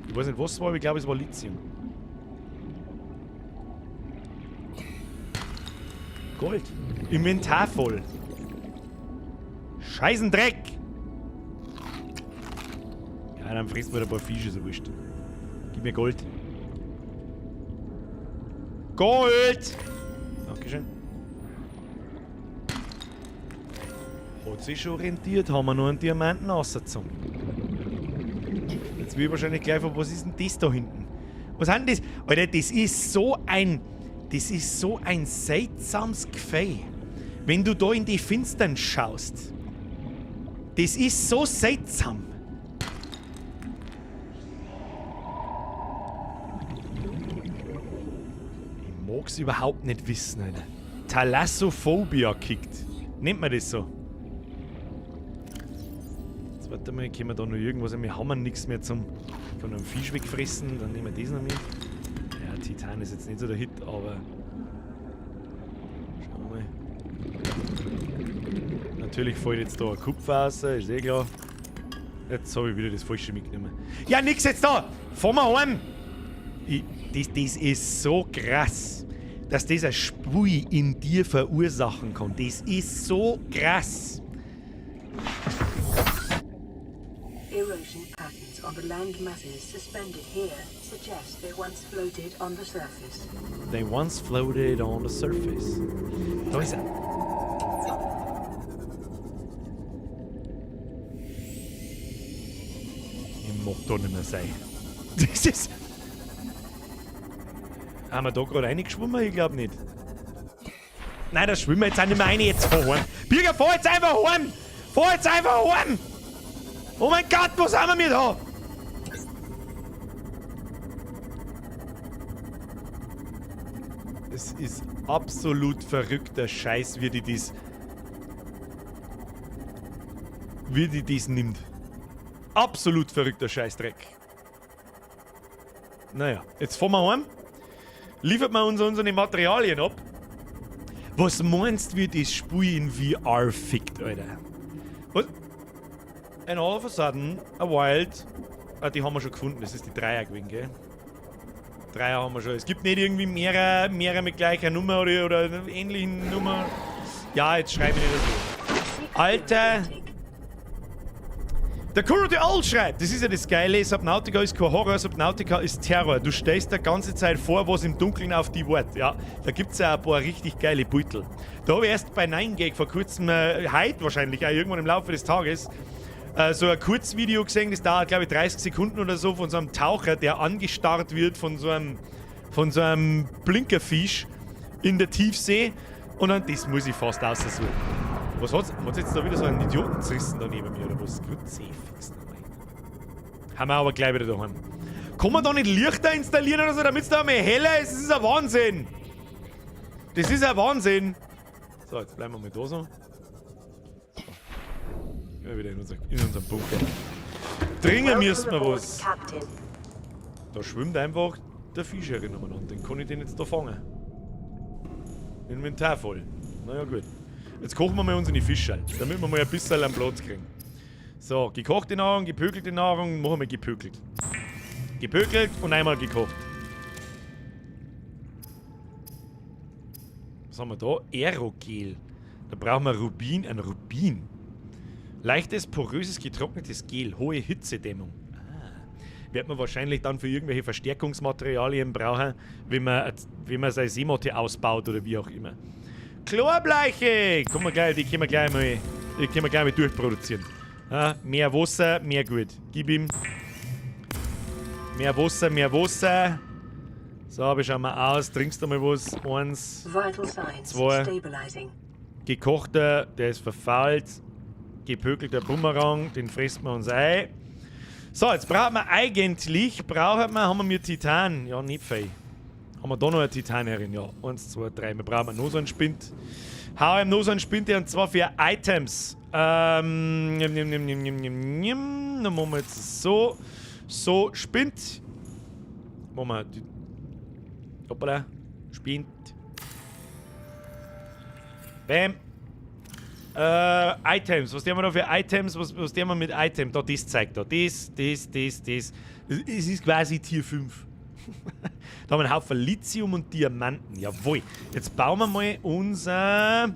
Ich weiß nicht, was es war, aber ich glaube, es war Lithium. Gold. Inventar voll. Scheißendreck! Ja, dann frisst man ein paar Fische, so wurscht. Gib mir Gold. Gold! Dankeschön. Hat sich schon rentiert, haben wir nur einen Diamanten rausgezogen. Jetzt will ich wahrscheinlich gleich von, was ist denn das da hinten? Was sind das? Alter, das ist so ein. Das ist so ein seltsames Gefühl. Wenn du da in die Finstern schaust. Das ist so seltsam. Ich mag's überhaupt nicht wissen, Alter. Thalassophobia kickt. Nennt man das so? Jetzt warte mal, können wir da noch irgendwas? Wir haben ja nichts mehr zum. Ich kann noch einen Fisch wegfressen, dann nehmen wir das noch mit. Ja, Titan ist jetzt nicht so der Hit, aber. Schauen wir mal. Natürlich fällt jetzt da ein Kupfer raus, ist eh klar. Jetzt hab ich wieder das Falsche mitgenommen. Ja, nix jetzt da! Fahren wir heim! Das ist so krass, dass das ein Spiel in dir verursachen kann. Das ist so krass. Erosion patterns on the land masses suspended here suggest they once floated on the surface. They once floated on the surface. Da ist er. Ich mag da nicht mehr sein. Das ist. Haben wir da gerade reingeschwommen? Ich glaub nicht. Nein, da schwimmen wir jetzt auch nicht mehr rein. Jetzt fahr heim. Birger, fahr jetzt einfach heim! Fahr jetzt einfach heim! Oh mein Gott, was haben wir da? Es ist absolut verrückter Scheiß, wie die das nimmt. Absolut verrückter Scheißdreck. Naja, jetzt fahren wir heim. Liefert man uns unsere Materialien ab. Was meinst du, wie das Spiel in VR fickt, Alter? Was? And all of a sudden, a wild. Ah, die haben wir schon gefunden, das ist die Dreier gewesen, gell? Dreier haben wir schon. Es gibt nicht irgendwie mehrere mit gleicher Nummer oder ähnlichen Nummer. Ja, jetzt schreibe ich nicht so. Alter! Der Kuro the Old schreibt, das ist ja das Geile, Subnautica ist kein Horror, Subnautica ist Terror. Du stellst dir die ganze Zeit vor, was im Dunkeln auf die wartet. Ja, da gibt's ja ein paar richtig geile Beutel. Da habe ich erst bei 9gag vor kurzem, heute wahrscheinlich, auch irgendwann im Laufe des Tages, so ein Kurzvideo gesehen, das dauert, glaub ich, 30 Sekunden oder so, von so einem Taucher, der angestarrt wird von so einem Blinkerfisch in der Tiefsee. Und dann, das muss ich fast aussuchen. Was hat's jetzt da wieder so einen Idioten zerrissen da neben mir, oder was? Kruzifix nochmal. Haben wir aber gleich wieder daheim. Kann man da nicht Lichter installieren oder so, damit es da mal heller ist? Das ist ein Wahnsinn! Das ist ein Wahnsinn! So, jetzt bleiben wir mal da so. So. Gehen wir wieder in unseren Bunker. Dringen müssen wir was. Da schwimmt einfach der Fisch herin umeinander. Den kann ich den jetzt da fangen. Inventar voll. Naja, gut. Jetzt kochen wir mal unsere Fischerl, damit wir mal ein bisschen am Platz kriegen. So, gekochte Nahrung, gepökelte Nahrung, machen wir gepökelt. Gepökelt und einmal gekocht. Was haben wir da? Aerogel. Da brauchen wir Rubin, ein Rubin. Leichtes, poröses, getrocknetes Gel, hohe Hitzedämmung. Ah. Wird man wahrscheinlich dann für irgendwelche Verstärkungsmaterialien brauchen, wenn man seine Seematte ausbaut oder wie auch immer. Chlorbleiche! Kommen wir gleich, die können wir gleich mal, die können wir gleich mal durchproduzieren. Ja, mehr Wasser, mehr gut. Gib ihm. Mehr Wasser, mehr Wasser. So, wir schauen mal aus. Trinkst du mal was? 1, 2. Gekochter, der ist verfault. Gepökelter Bumerang, den fressen wir uns ein. So, jetzt brauchen wir eigentlich, haben wir Titan. Ja, nicht viel. Haben wir da noch eine Titan herin? Ja, 1, 2, 3. Wir brauchen noch so einen Spind. Hau ihm noch so einen Spind, und zwar für Items. Nimm. Dann machen wir jetzt so. So, Spind. Machen wir die. Hoppala. Spind. Bam. Items. Was tun wir da für Items? Was tun wir mit Item? Da, das zeigt da. Das. Es ist quasi Tier 5. Da haben wir einen Haufen Lithium und Diamanten. Jawohl. Jetzt bauen wir mal unsere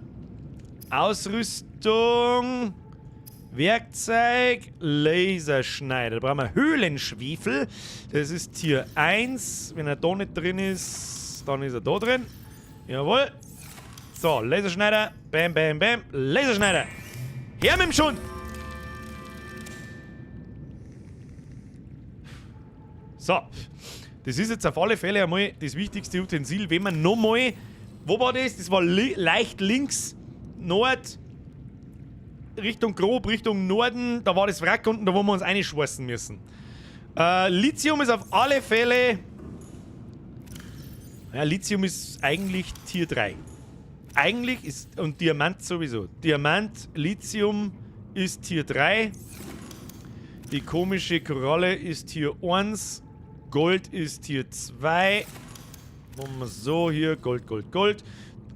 Ausrüstung. Werkzeug, Laserschneider. Da brauchen wir Höhlenschwefel. Das ist Tier 1. Wenn er da nicht drin ist, dann ist er da drin. Jawohl. So, Laserschneider. Bam, bam, bam. Laserschneider. Her mit dem Schund. So. Das ist jetzt auf alle Fälle einmal das wichtigste Utensil, wenn man nochmal... Wo war das? Das war leicht links, Nord, Richtung grob, Richtung Norden. Da war das Wrack unten, da wo wir uns einschweißen müssen. Lithium ist auf alle Fälle... Ja, Lithium ist eigentlich Tier 3. Eigentlich ist... Und Diamant sowieso. Diamant, Lithium ist Tier 3. Die komische Koralle ist Tier 1. Gold ist Tier 2. Machen wir so hier. Gold, Gold, Gold.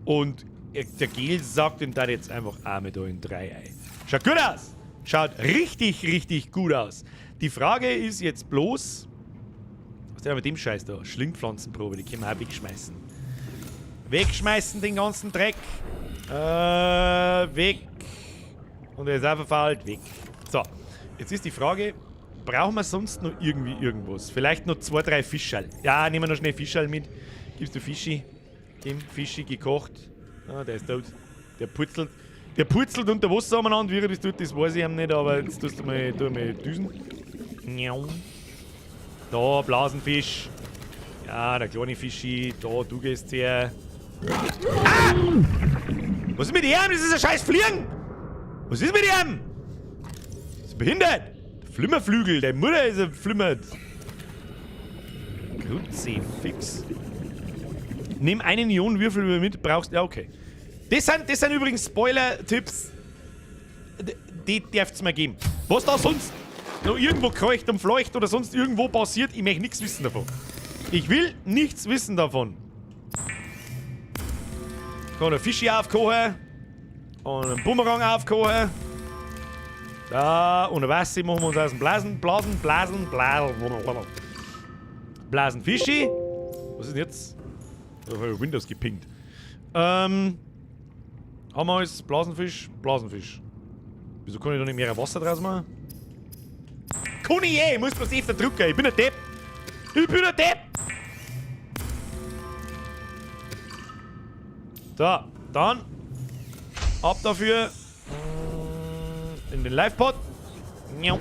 Und der Gel sagt ihm dann jetzt einfach Arme da in 3 ein. Schaut gut aus! Schaut richtig, richtig gut aus. Die Frage ist jetzt bloß... Was ist denn mit dem Scheiß da? Schlingpflanzenprobe, die können wir auch wegschmeißen. Wegschmeißen den ganzen Dreck. Weg. Und er ist auch verfault. Weg. So, jetzt ist die Frage... Brauchen wir sonst noch irgendwie irgendwas? Vielleicht noch 2, 3 Fischerl. Ja, nehmen wir noch schnell Fischerl mit. Gibst du Fischi? Kim, Fischi gekocht. Ah, der ist tot. Der putzelt. Der putzelt unter Wasser umeinander. Wie er das tut, das weiß ich ihm nicht, aber jetzt tust du mal, tu mal Düsen. Da, Blasenfisch. Ja, der kleine Fischi. Da, du gehst her. Ah! Was ist mit ihm? Das ist ein scheiß Fliegen! Was ist mit ihm? Das ist behindert! Flimmerflügel, deine Mutter ist ein Flimmert. Kruzifix. Nimm einen Ionenwürfel mit, brauchst... Ja, okay. Das sind übrigens Spoiler-Tipps. Die dürft's mir geben. Was da sonst noch irgendwo kreucht und fleucht oder sonst irgendwo passiert, ich möchte nichts wissen davon. Ich will nichts wissen davon. Kann ein Fischi aufkochen. Und einen Bumerang aufkochen. Da, und ein Wasser machen wir uns aus dem Blasen, Blasen, Blasen, Blasen, Blasen Fischi. Was ist denn jetzt? Da habe ich Windows gepinkt. Haben wir alles? Blasenfisch, Blasenfisch. Wieso kann ich da nicht mehr Wasser draus machen? Kann ich eh! Ich muss bloß öfter drücken. Ich bin ein Depp! Ich bin ein Depp! So, dann. Ab dafür. In den Livepod. Dann nehmen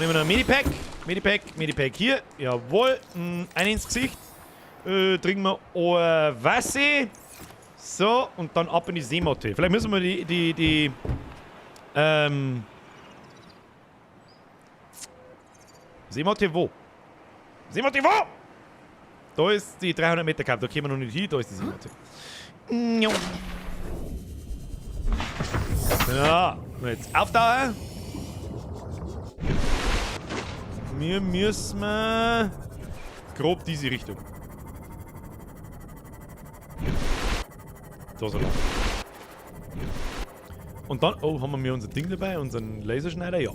wir noch ein Medipack. Medipack, Medipack hier. Jawohl. Ein ins Gesicht. Trinken wir ein Wasser. So, und dann ab in die Seemotte. Vielleicht müssen wir die Seemotte wo? Seemotte wo? Da ist die 300 Meter Karte. Da kommen wir noch nicht hin. Da ist die Seemotte. Ja, jetzt auftauchen. Wir müssen grob diese Richtung. Da so lang. Und dann, oh, haben wir unser Ding dabei, unseren Laserschneider? Ja.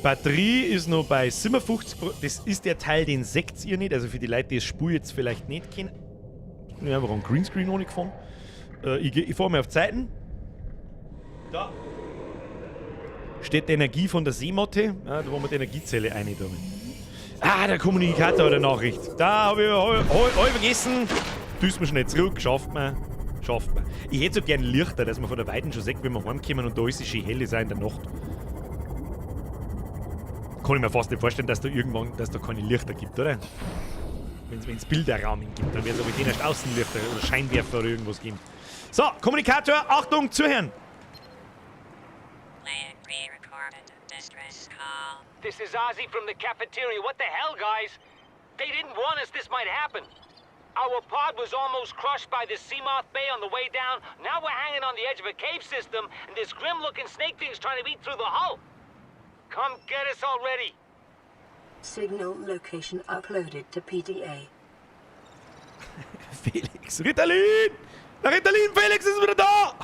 Batterie ist noch bei 57%. Das ist der Teil, den seht ihr nicht. Also für die Leute, die das Spiel jetzt vielleicht nicht kennen. Ich bin einfach einen Greenscreen ohne gefahren. Ich fahre mal auf Zeiten. Da steht die Energie von der Seemotte. Ja, da wollen wir die Energiezelle rein tun. Ah, der Kommunikator der Nachricht. Da habe ich, hab ich vergessen. Düsen wir schnell zurück. Schafft man. Schafft man. Ich hätte so gern Lichter, dass man von der Weiten schon sieht, wenn wir heimkommen und da ist es schön hell, ist auch in der Nacht. Kann ich mir fast nicht vorstellen, dass da irgendwann, dass da keine Lichter gibt, oder? Wenn es Bilderrahmen gibt, dann wird es aber den erst Außenlichter oder Scheinwerfer oder irgendwas geben. So, Kommunikator, Achtung, zuhören! This is Ozzy from the cafeteria. What the hell, guys? They didn't warn us this might happen. Our pod was almost crushed by the Seamoth Bay on the way down. Now we're hanging on the edge of a cave system, and this grim-looking snake thing's trying to eat through the hull. Come get us already. Signal location uploaded to PDA. Felix, Ritalin! Der Ritalin, Felix ist wieder da!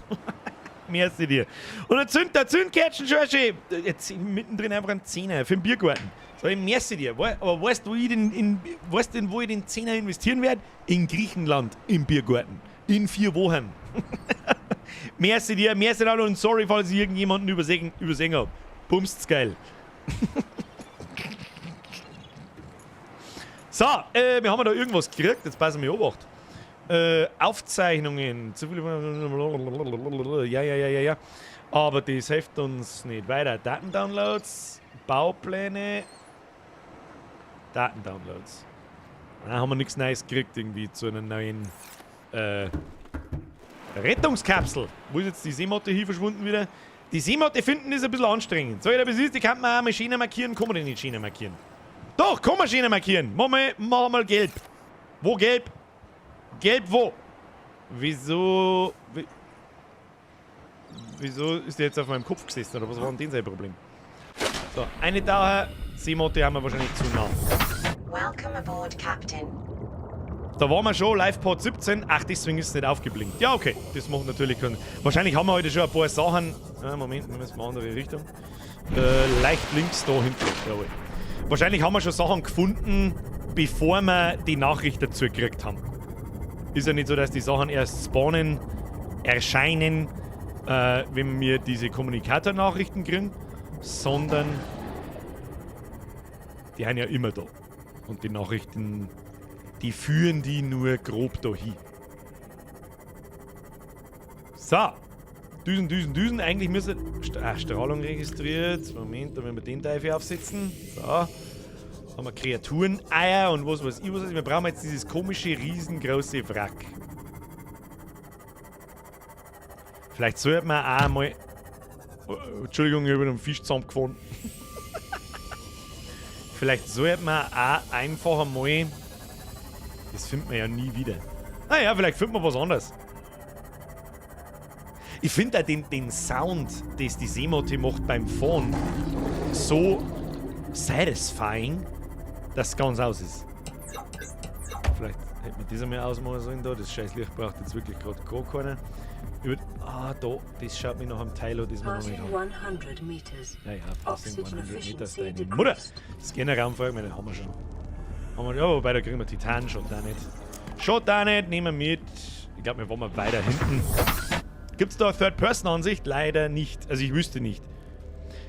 Merci dir. Und dann zündet der Zündkerzen schon schön. Jetzt mittendrin einfach einen Zehner für den Biergarten. So, ich merci dir. Aber weißt du, wo ich den, weißt du, wo ich den Zehner investieren werde? In Griechenland, im Biergarten. In 4 Wochen. Merci dir, merci alle und sorry, falls ich irgendjemanden übersehen habe. Bumst's geil. So, wir haben da irgendwas gekriegt. Jetzt passen wir Obacht. Aufzeichnungen. Zu viele. Ja, ja, ja, ja, ja. Aber das hilft uns nicht weiter. Datendownloads, Baupläne. Datendownloads. Da haben wir nichts Neues gekriegt, irgendwie zu einer neuen Rettungskapsel. Wo ist jetzt die Seemotte hier verschwunden wieder? Die Seemotte finden ist ein bisschen anstrengend. So, das ist, die kann man auch Maschine markieren. Kann man denn nicht Schiene markieren? Doch, kann man Schiene markieren. Mach mal gelb. Wo gelb? Gelb wo? Wieso? Wieso ist der jetzt auf meinem Kopf gesessen? Oder was war denn denn sein Problem? So, eine Dauer. Seemotte haben wir wahrscheinlich zu nah. Welcome aboard, Captain. Da waren wir schon, LivePod 17. Ach, deswegen ist es nicht aufgeblinkt. Ja, okay. Das macht natürlich keinen. Wahrscheinlich haben wir heute schon ein paar Sachen. Ah, Moment, wir müssen mal andere Richtung. Leicht links da hinten. Jawohl. Wahrscheinlich haben wir schon Sachen gefunden, bevor wir die Nachricht dazu gekriegt haben. Ist ja nicht so, dass die Sachen erst spawnen, erscheinen, wenn wir diese Kommunikator-Nachrichten kriegen, sondern die sind ja immer da. Und die Nachrichten, die führen die nur grob dahin. So. Düsen, Düsen, Düsen. Eigentlich müsste... Strahlung registriert. Moment, da müssen wir den Teufel aufsetzen. So. Haben wir Kreaturen, Eier und was weiß ich was. Wir brauchen jetzt dieses komische, riesengroße Wrack. Vielleicht sollte man auch mal... Oh, Entschuldigung, ich habe einen Fisch zusammengefahren. Vielleicht sollte man auch einfach einmal... Das findet man ja nie wieder. Naja, vielleicht findet man was anderes. Ich finde auch den Sound, das die Seemotte macht beim Fahren, so satisfying, dass es ganz aus ist. Vielleicht hätte man das einmal ausmachen sollen da. Das scheiß Licht braucht jetzt wirklich gerade gar keiner. Da, das schaut mir nach einem Teil an, das wir noch nicht haben. 100 meters. Ja, ja, Passing 100 Meters, deine Mutter. Scannerraumfrage, den haben wir schon. Haben wir, ja, wobei, da kriegen wir Titan, schaut da nicht. Schaut da nicht, nehmen wir mit. Ich glaube, wir waren mal weiter hinten. Gibt es da eine Third-Person-Ansicht? Leider nicht. Also ich wüsste nicht.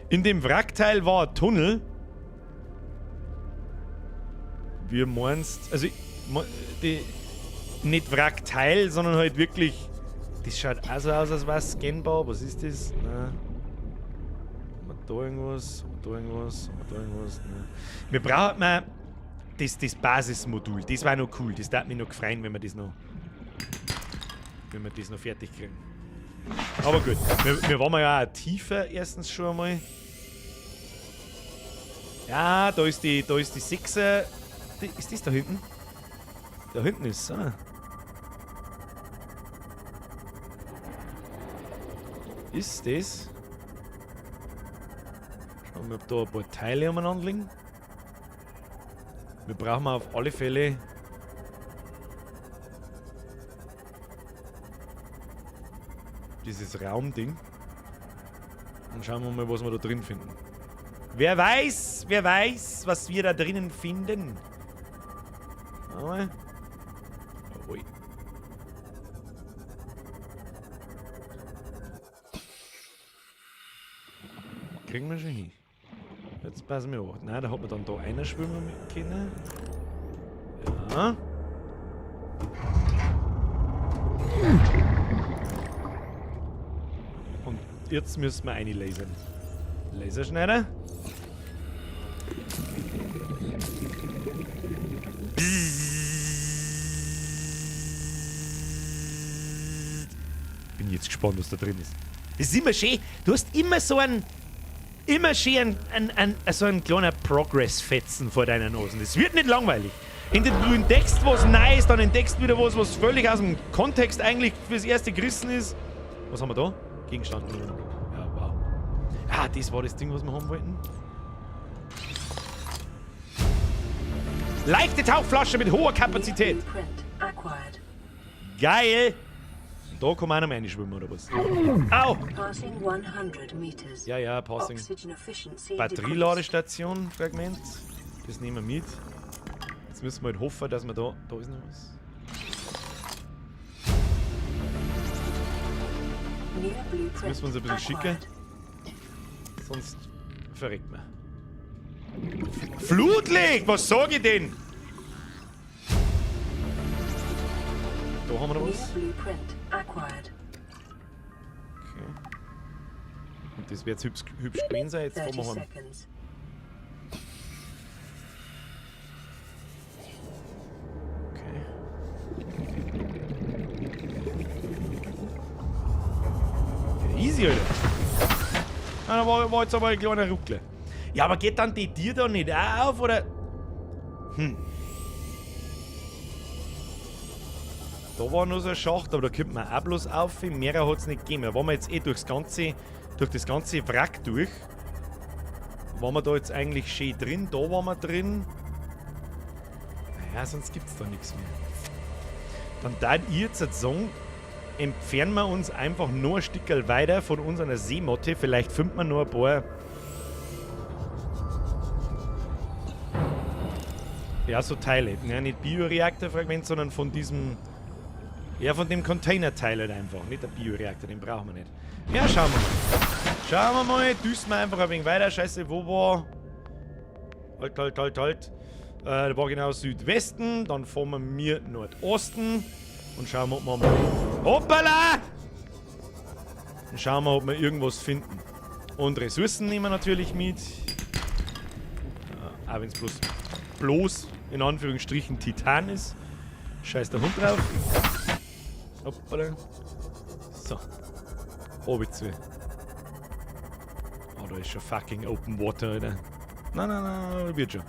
In dem Wrackteil war ein Tunnel. Wie meinst... Also, die, nicht Wrackteil, sondern halt wirklich... Das schaut auch so aus, als wäre es scannbar. Was ist das? Nein. Haben wir da irgendwas? Haben wir da irgendwas? Haben wir da irgendwas? Nein. Wir brauchen mal das Basismodul. Das war noch cool. Das würde mich noch freuen, wenn wir das noch... Wenn wir das noch fertig kriegen. Aber gut, wir waren ja auch tiefer erstens schon einmal. Ja, da ist die 6er. Ist das da hinten? Da hinten ist es, ah. Ist das? Schauen wir, ob da ein paar Teile umeinander liegen. Wir brauchen auf alle Fälle dieses Raumding. Und schauen wir mal, was wir da drin finden. Wer weiß, was wir da drinnen finden. Mal. Jawohl. Kriegen wir schon hin. Jetzt passen wir auf. Nein, da hat man dann da einer schwimmen mit können. Ja. Und jetzt müssen wir eine lasern. Laserschneider. Bin jetzt gespannt, was da drin ist. Es ist immer schön. Du hast immer so einen. Immer schön so einen kleinen Progress-Fetzen vor deiner Nase. Es wird nicht langweilig. Du entdeckst was Neues, dann entdeckst du wieder was, was völlig aus dem Kontext eigentlich fürs erste gerissen ist. Was haben wir da? Gegenstand. Ja, wow. Ah, das war das Ding, was wir haben wollten. Leichte Tauchflasche mit hoher Kapazität. Geil! Da kann man auch noch mal reinschwimmen, oder was? Au! Passing 100 meters. Ja, ja, Passing. Oxygen efficiency Batterieladestation, Fragment. Das nehmen wir mit. Jetzt müssen wir halt hoffen, dass wir da... Da ist noch was. decreased. Jetzt müssen wir uns ein bisschen schicken. Sonst verreckt man. Flutlicht! Was sag ich denn? Da haben wir noch was. Acquired. Okay. Und das wird jetzt hübsch, hübsch gewesen sein. Jetzt fahren 30 wir heim. seconds. Okay. Ja, easy, Alter. Ah, da war jetzt aber ein kleiner Ruckler. Ja, aber geht dann die Tür da nicht auch auf, oder? Hm. Da war noch so ein Schacht, aber da kommt man auch bloß auf. Mehr hat es nicht gegeben. Da waren wir jetzt eh durch das ganze Wrack durch. Waren wir da jetzt eigentlich schön drin? Da waren wir drin. Naja, sonst gibt's da nichts mehr. Dann darf ich jetzt sagen, entfernen wir uns einfach nur ein Stückchen weiter von unserer Seemotte. Vielleicht findet man noch ein paar. Ja, so Teile. Ja, nicht Bioreaktorfragment, sondern von diesem. Ja, von dem Containerteil halt einfach. Nicht der Bioreaktor, den brauchen wir nicht. Ja, schauen wir mal. Schauen wir mal, düsen wir einfach ein wenig weiter. Scheiße, wo war? Halt, halt, halt, halt. Da war genau Südwesten. Dann fahren wir Nordosten. Und schauen wir, ob wir mal. Hoppala! Dann schauen wir, ob wir irgendwas finden. Und Ressourcen nehmen wir natürlich mit. Auch wenn es bloß in Anführungsstrichen Titan ist. Scheiß der Hund drauf. Hoppala. So. Oben zu. Oh, da ist schon fucking Open Water, Alter. Nein, nein, nein, wird schon.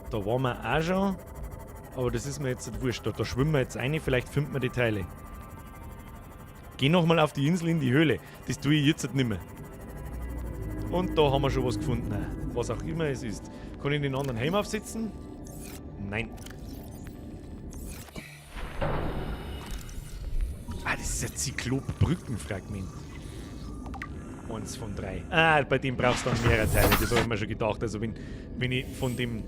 Da waren wir auch schon. Aber das ist mir jetzt nicht wurscht. Da schwimmen wir jetzt rein, vielleicht finden wir die Teile. Geh nochmal auf die Insel in die Höhle. Das tue ich jetzt nicht mehr. Und da haben wir schon was gefunden. Was auch immer es ist. Kann ich den anderen Helm aufsetzen? Nein. Ah, das ist ein Zyklop-Brückenfragment. 1 von 3. Ah, bei dem brauchst du dann mehrere Teile. Das habe ich mir schon gedacht. Also wenn ich von dem...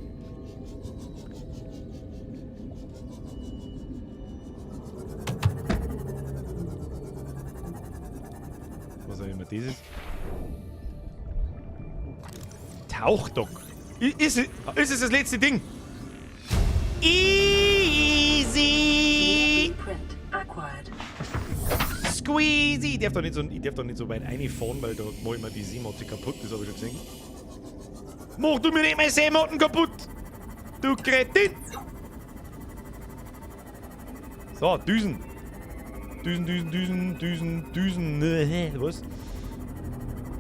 Was auch immer das ist. Tauchdock. Ist es das letzte Ding? Easy! Squeezy! Ich darf da nicht so weit reinfahren, weil da mach ich mir die Seemotte kaputt, das habe ich schon gesehen. Mach du mir nicht meine Seemotten kaputt! Du Kretin! So, Düsen. Düsen, Düsen, Düsen, Düsen, Düsen. Was?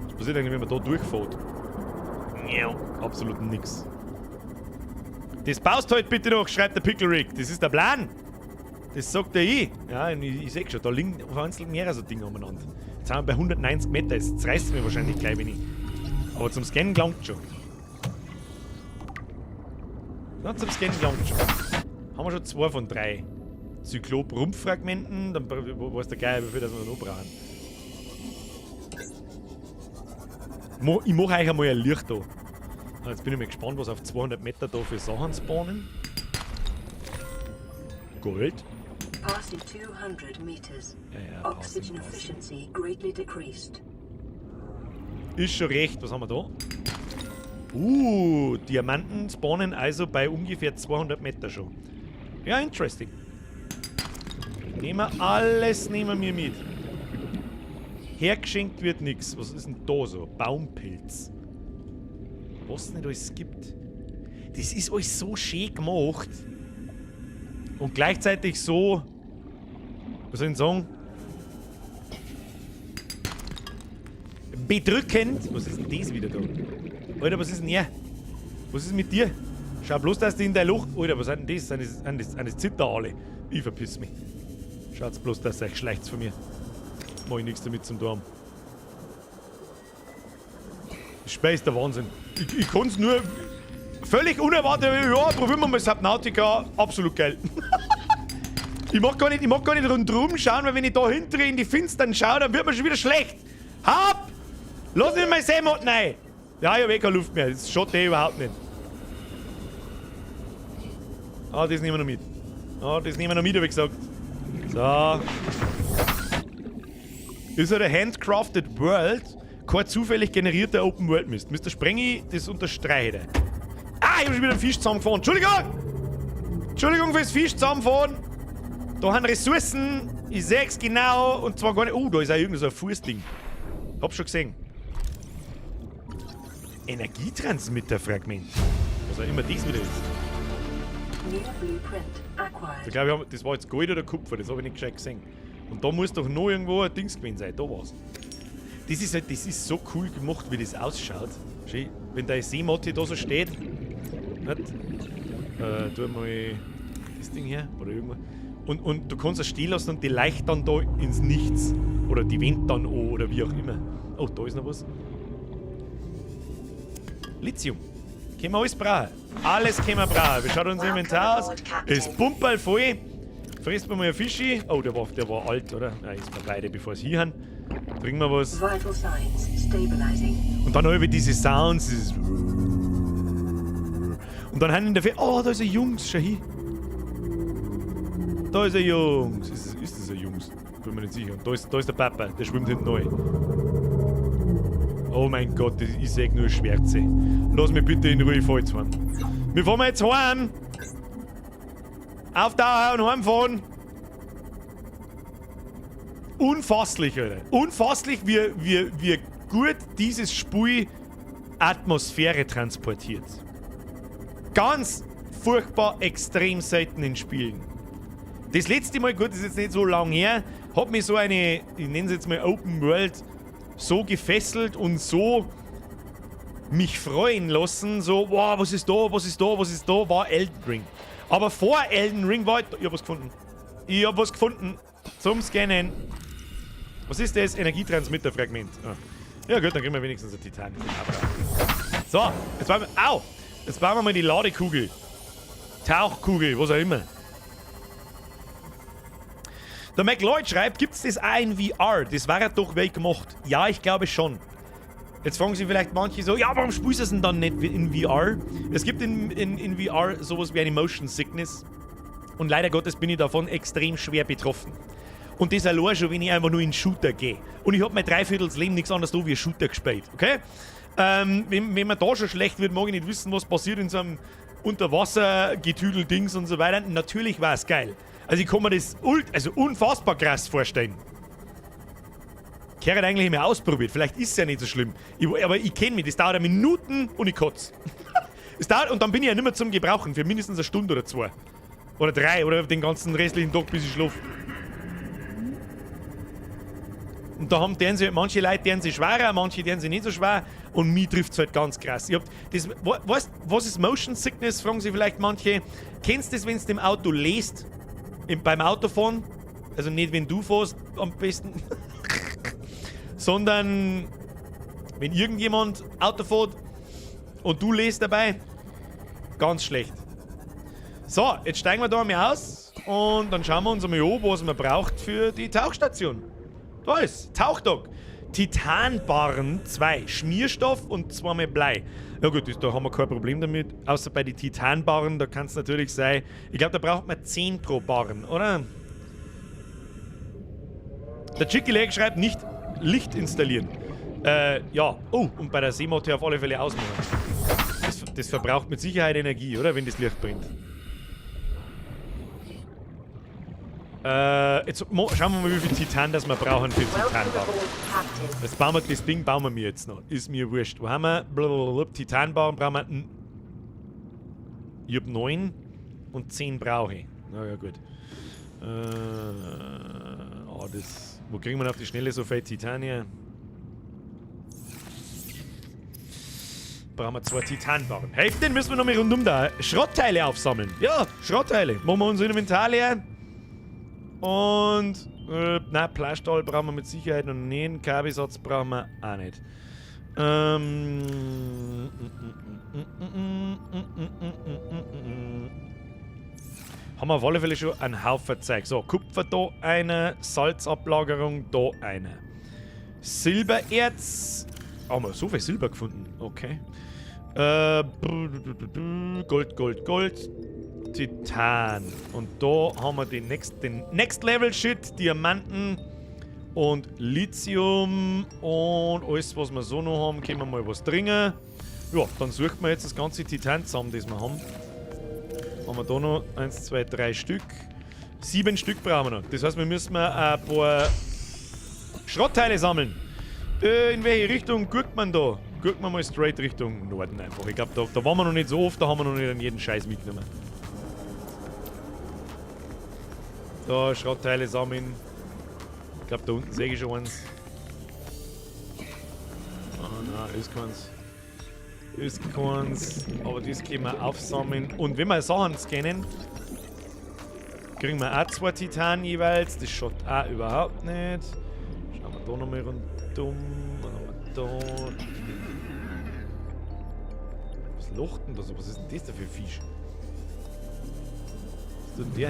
Was passiert eigentlich, wenn man da durchfährt? Absolut nix. Das baust halt bitte noch, schreibt der Pickle Rick. Das ist der Plan. Das sagt der ich. Ja, ich seh schon, da liegen vereinzelt mehrere so Dinge umeinander. Jetzt sind wir bei 190 Meter, jetzt reißt mir wahrscheinlich gleich, wenn ich. Aber zum Scannen gelangt schon. Ja, zum Scannen gelangt schon. Haben wir schon 2 von 3. Zyklop-Rumpffragmenten, dann weiß der Geier, wie viel das wir noch brauchen. Ich mach euch einmal ein Licht da. Jetzt bin ich mal gespannt, was auf 200 Meter da für Sachen spawnen. Gold. Passing 200 meters. Ja, ja, Oxygen passing, passing. efficiency greatly decreased. Ist schon recht. Was haben wir da? Diamanten spawnen also bei ungefähr 200 Meter schon. Ja, interesting. Nehmen wir alles, nehmen wir mit. Hergeschenkt wird nix. Was ist denn da so? Baumpilz. Was es nicht alles gibt. Das ist alles so schön gemacht. Und gleichzeitig so, was soll ich denn sagen? Bedrückend. Was ist denn das wieder da? Alter, was ist denn her? Was ist mit dir? Schau bloß, dass du in dein Loch... Alter, was sind denn das? Sind das Zitterale? Ich verpiss mich. Schaut's bloß, dass euch schleicht's von mir. Mach ich nichts damit zum tun. Das Spiel ist der Wahnsinn. Ich kann's nur... Völlig unerwartet. Ja, probieren wir mal Subnautica. Absolut geil. Ich mag gar nicht, ich mag gar nicht rundherum schauen, weil wenn ich da hinten in die Finstern schaue, dann wird mir schon wieder schlecht. Hab! Lass mich mal sehen, Mann. Nein. Ja, ich hab eh keine Luft mehr. Das schaut eh überhaupt nicht. Ah, das nehmen wir noch mit. Ah, das nehmen wir noch mit, hab ich gesagt. So. Ist halt eine handcrafted World. Kein zufällig generierter Open World Mist. Mister Sprengi, das unterstreiche ich. Ah, ich hab schon wieder einen Fisch zusammengefahren. Entschuldigung! Entschuldigung fürs Fisch zusammenfahren. Da haben Ressourcen. Ich seh's genau. Und zwar gar nicht. Oh, da ist auch irgend so ein Fußding. Hab's schon gesehen. Energietransmitterfragment. Was auch immer das wieder ist. New blueprint acquired. Da glaub ich, das war jetzt Gold oder Kupfer, das hab ich nicht gescheit gesehen. Und da muss doch noch irgendwo ein Dings gewesen sein, da war's. Das ist halt, das ist so cool gemacht, wie das ausschaut. Schön, wenn der Seemotte da so steht. Nicht? Tu mal das Ding her oder irgendwas. Und du kannst es stehen lassen und die leicht dann da ins Nichts. Oder die Wand dann an oder wie auch immer. Oh, da ist noch was. Lithium. Können wir alles brauchen. Alles können wir brauchen. Wie schaut unser Inventar aus? Ist pumperl voll. Frisst man mal ein Fischi. Oh, der war alt, oder? Nein, ist mal beide, bevor es hier haben. Trinken wir was. Vital signs stabilizing. Und dann über diese Sounds. Dieses und dann haben in der Fe-, oh, da ist ein Jungs, schau hin. Da ist ein Jungs. Ist das ein Jungs? Bin mir nicht sicher. Und da ist der Papa, der schwimmt hinten rein. Oh mein Gott, das ist echt nur Schwärze. Lass mich bitte in Ruhe, ich fahr jetzt heim. Wir fahren jetzt heim. Auftauchen und heimfahren. Unfasslich, Alter. Unfasslich, wie gut dieses Spiel Atmosphäre transportiert. Ganz furchtbar extrem selten in Spielen. Das letzte Mal, gut, das ist jetzt nicht so lang her, hat mich so eine, ich nenne es jetzt mal Open World, so gefesselt und so mich freuen lassen, so, wow, was ist da, was ist da, was ist da, war Elden Ring. Aber vor Elden Ring war ich, ich hab was gefunden. Ich hab was gefunden. Zum Scannen. Was ist das? Energietransmitterfragment. Ah. Ja gut, dann kriegen wir wenigstens ein Titan. So, jetzt bauen wir, au! Jetzt bauen wir mal die Ladekugel. Tauchkugel, was auch immer. Der McLeod schreibt, gibt's das auch in VR? Das war ja doch wel gemacht. Ja, ich glaube schon. Jetzt fragen sich vielleicht manche so, ja, warum spielst du es denn dann nicht in VR? Es gibt in VR sowas wie eine Motion Sickness. Und leider Gottes bin ich davon extrem schwer betroffen. Und das allein schon, wenn ich einfach nur in Shooter gehe. Und ich hab mein Dreiviertelsleben nichts anderes da wie Shooter gespielt, okay? Wenn man da schon schlecht wird, mag ich nicht wissen, was passiert in so einem Unterwasser-Getüdel-Dings und so weiter. Natürlich war's geil. Also ich kann mir das unfassbar krass vorstellen. Ich hätte eigentlich mehr ausprobiert. Vielleicht ist es ja nicht so schlimm. Aber ich kenn mich. Das dauert Minuten und ich kotz. Es dauert, und dann bin ich ja nicht mehr zum Gebrauchen für mindestens eine Stunde oder zwei. Oder 3, oder den ganzen restlichen Tag, bis ich schlafe. Und da haben deren sich, manche Leute deren sich schwerer, manche deren sich nicht so schwer. Und mich trifft es halt ganz krass. Ich hab das, weißt, was ist Motion Sickness, fragen sich vielleicht manche. Kennst du das, wenn du im Auto lest? Beim Autofahren? Also nicht, wenn du fährst, am besten. Sondern wenn irgendjemand Auto fährt und du lest dabei. Ganz schlecht. So, jetzt steigen wir da einmal aus und dann schauen wir uns einmal an, was man braucht für die Tauchstation. Da ist Tauchdock. Titanbarren 2, Schmierstoff und 2 Blei. Ja gut, da haben wir kein Problem damit. Außer bei den Titanbarren, da kann es natürlich sein. Ich glaub, da braucht man 10 pro Barren, oder? Der Chicky Leg schreibt nicht Licht installieren. Ja. Oh, und bei der Seemotte auf alle Fälle ausmachen. Das verbraucht mit Sicherheit Energie, oder? Wenn das Licht bringt. Jetzt schauen wir mal, wie viel Titan das wir brauchen für Titanbarren. Das bauen wir, das Ding bauen wir mir jetzt noch. Ist mir wurscht. Wo haben wir? Blablabla. Titanbarren brauchen wir. Ich hab 9 und 10 brauche ich. Na ja, gut. Oh, das. Wo kriegen wir auf die Schnelle so viel Titan her? Brauchen wir 2 Titanbarren. Hey, den müssen wir noch mal rundum da Schrottteile aufsammeln. Ja, Schrottteile. Machen wir unser Inventar leer. Und, na, Plaststahl brauchen wir mit Sicherheit noch nicht. Kabelsatz brauchen wir auch nicht. Haben wir auf alle Fälle schon einen Haufen Zeug. So, Kupfer da eine, Salzablagerung da eine. Silbererz. Haben wir so viel Silber gefunden. Okay. Gold, Gold, Gold. Titan. Und da haben wir den Next Level Shit, Diamanten und Lithium und alles, was wir so noch haben, können wir mal was trinken. Ja, dann sucht man jetzt das ganze Titan zusammen, das wir haben. Haben wir da noch 1, 2, 3 Stück. 7 Stück brauchen wir noch. Das heißt, wir müssen ein paar Schrottteile sammeln. In welche Richtung guckt man da? Gucken wir mal straight Richtung Norden einfach. Ich glaub, da waren wir noch nicht so oft, da haben wir noch nicht an jeden Scheiß mitgenommen. Da, Schrottteile sammeln. Ich glaub, da unten sehe ich schon eins. Ah, nein, ist keins. Ist keins. Aber das können wir aufsammeln. Und wenn wir Sachen scannen, kriegen wir auch 2 Titan jeweils. Das schaut auch überhaupt nicht. Schauen wir da nochmal rundum. Was haben wir da? Was lacht denn da so? Was ist denn das da für ein Fisch? Was ist denn der?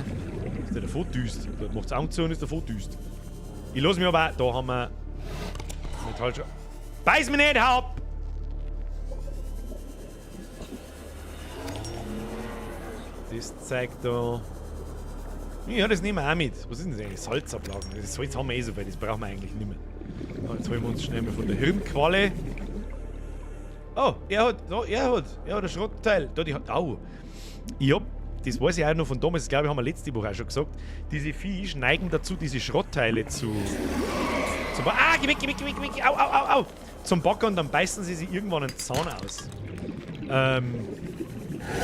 Ist der davon düst? Der macht's Augen zu und ist davon düst. Ich lass mich aber auch. Da haben wir Metallschrauben. Beiß mich nicht, hau ab! Das zeigt da. Ja, das nehmen wir auch mit. Was ist denn das eigentlich? Salzablagen. Das Salz haben wir eh so viel, das brauchen wir eigentlich nicht mehr. So, jetzt holen wir uns schnell mal von der Hirnqualle. Oh, er hat ein Schrottteil. Da, die hat, au. Ich hab, das weiß ich auch noch von damals, das glaube ich, haben wir letzte Woche auch schon gesagt. Diese Viecher neigen dazu, diese Schrottteile zu ah, geh weg, geh weg, geh weg, geh weg, au, au, au, au. Zum Backen und dann beißen sie sich irgendwann einen Zahn aus. Und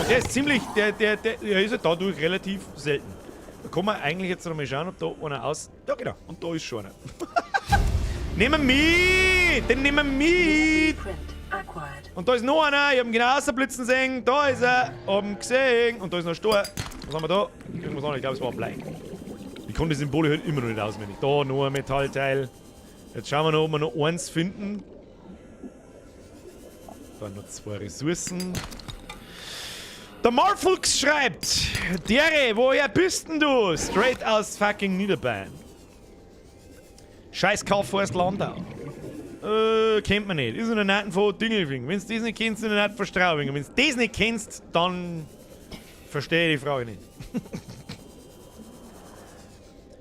der ist ziemlich, der ist ja dadurch relativ selten. Da kann man eigentlich jetzt noch mal schauen, ob da einer aus... Ja, genau. Und da ist schon einer. Nehmen wir mit! Den nehmen wir mit! Und da ist noch einer. Ich hab ihn genau rausblitzen sehen. Da ist er. Hab ihn gesehen. Und da ist noch ein Stor. Was haben wir da? Irgendwas anderes. Ich glaube, es war ein Blei. Ich kann die Symbole halt immer noch nicht auswendig. Da noch ein Metallteil. Jetzt schauen wir noch, ob wir noch eins finden. Da noch 2 Ressourcen. Der Marfuchs schreibt: Dere, woher bist denn du? Straight aus fucking Niederbayern. Scheiß Kaufhorst Landau. Kennt man nicht. Ist in der Nähe von Dingolfing. Wenn's das nicht kennst, ist in der Nähe von Straubing. Und wenn's das nicht kennst, dann verstehe ich die Frage nicht.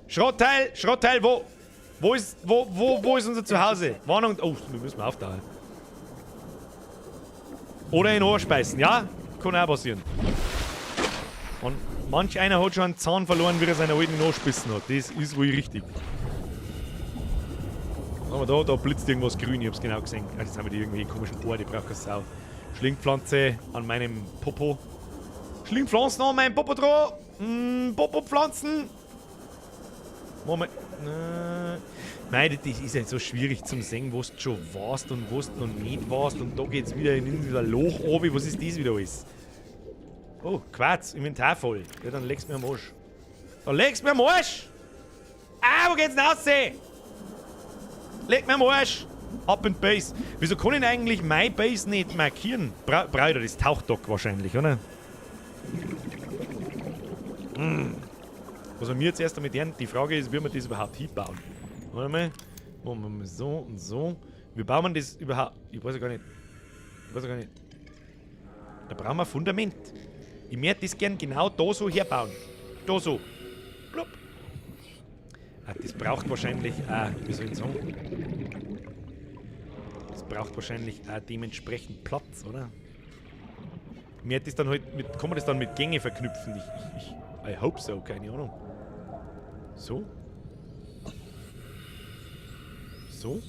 Schrottteil, Schrottteil, wo? Wo ist unser Zuhause? Warnung. Oh, wir müssen auftauchen. Oder in Ohr speisen, ja? Kann auch passieren. Und manch einer hat schon einen Zahn verloren, wie er seinen alten Nachspissen hat. Das ist wohl richtig. Was haben wir da? Da blitzt irgendwas grün, ich hab's genau gesehen. Ah, das haben wir die irgendwelche komischen Ohren, die braucht keine Sau. Schlingpflanze an meinem Popo. Schlingpflanzen an meinem Popo dran. Popo-Pflanzen. Moment. Nein, das ist ja so schwierig zum sehen, wo du schon warst und wo du noch nicht warst. Und da geht's wieder in irgendein Loch runter. Was ist das wieder alles? Oh, Quarz, Inventar voll. Ja, dann legst du mir am Arsch. Dann legst du mir am Arsch! Ah, wo geht's denn raus? Leg mir am Arsch! Up in Base. Wieso kann ich eigentlich meine Base nicht markieren? Brauch ich das Tauchdock wahrscheinlich, oder? Hm. Was wir jetzt erst damit lernen, die Frage ist, wie wir das überhaupt hinbauen. Warte mal. Machen wir mal so und so. Wie bauen wir das überhaupt? Ich weiß ja gar nicht. Ich weiß ja gar nicht. Da brauchen wir ein Fundament. Ich möchte das gern genau da so herbauen. Da so. Blub. Ah, das braucht wahrscheinlich auch, wie soll ich sagen? Das braucht wahrscheinlich auch dementsprechend Platz, oder? Mir hat das dann halt mit, kann man das dann mit Gänge verknüpfen? I hope so, keine Ahnung. So? So?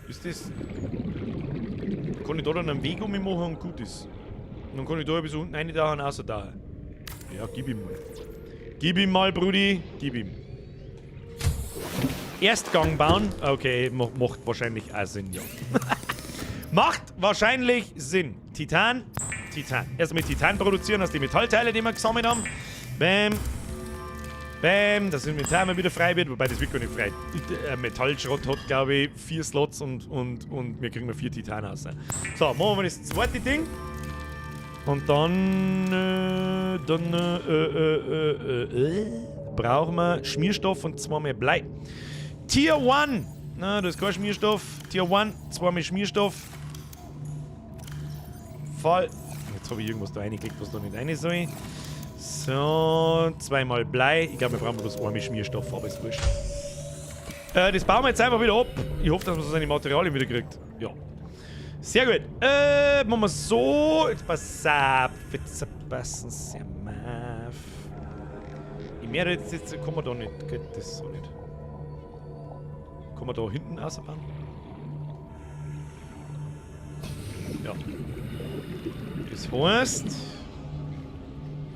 Ist das... Kann ich da dann einen Weg um mich machen und gut ist? Und dann kann ich da ein bisschen unten rein da und außer da. Ja, gib ihm mal. Gib ihm mal, Brudi. Gib ihm. Erstgang bauen. Okay, macht wahrscheinlich auch Sinn, ja. Macht wahrscheinlich Sinn. Titan. Titan. Erstmal Titan produzieren aus den Metallteile, die wir gesammelt haben. Bam. Bam. Dass das Inventar mal wieder frei wird. Wobei das wird gar nicht frei. Metallschrott hat, glaube ich, 4 Slots und wir kriegen mal 4 Titan raus. So, machen wir das zweite Ding. Und dann brauchen wir Schmierstoff und 2 Blei. Tier 1! Na, das ist kein Schmierstoff. Tier 1, 2 Schmierstoff. Voll. Jetzt habe ich irgendwas da reingeklickt, was da nicht rein soll. So, 2 Blei. Ich glaube, wir brauchen bloß einmal Schmierstoff, aber ist wurscht. Das bauen wir jetzt einfach wieder ab. Ich hoffe, dass man so seine Materialien wieder kriegt. Ja. Sehr gut. Machen wir so. Jetzt pass auf. Jetzt passen Sie mal auf. Ich merke jetzt, jetzt kann man da nicht. Geht das so nicht. Kann man da hinten ausbauen? Ja. Das heißt.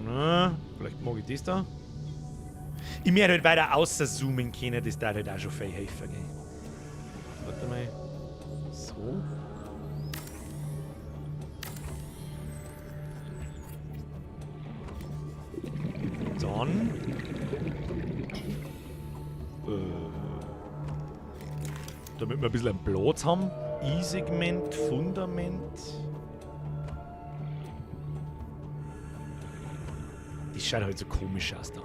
Na, vielleicht mag ich das da. Ich möchte halt weiter außer zoomen können, das darf halt auch schon viel helfen, gell? Warte mal. So. Dann. Damit wir ein bisschen einen Platz haben. I-Segment, Fundament. Das schaut halt so komisch aus da.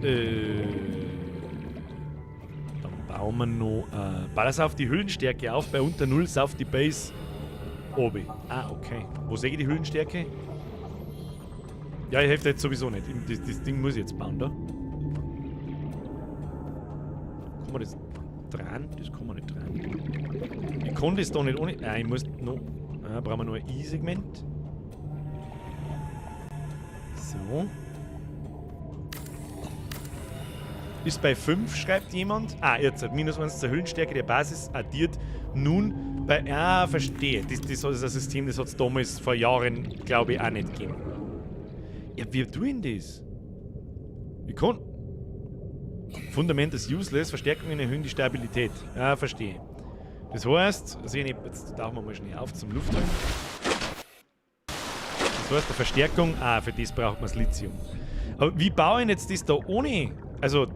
Dann bauen wir noch. Pass auf die Hüllenstärke auf, bei unter 0 sauft die Base obi. Ah, okay. Wo sehe ich die Hüllenstärke? Ja, ich helfe jetzt sowieso nicht. Das Ding muss ich jetzt bauen, da. Kann man das dran? Das kann man nicht dran. Ich kann das da nicht ohne. Nein, ich muss noch. Ah, brauchen wir noch ein I-Segment. So. Ist bei 5, schreibt jemand. Ah, jetzt hat minus 1 zur Hüllenstärke der Basis addiert. Nun bei. Ah, verstehe. Das ist ein System, das hat es damals vor Jahren, glaube ich, auch nicht gegeben. Ja, wie tue ich denn das? Ich kann. Fundament ist useless, Verstärkungen erhöhen die Stabilität. Ja, verstehe. Das heißt, also ich, jetzt tauchen wir mal schnell auf zum Luftholen. Das heißt, eine Verstärkung, ah, für das braucht man das Lithium. Aber wie baue ich denn jetzt das da ohne? Also,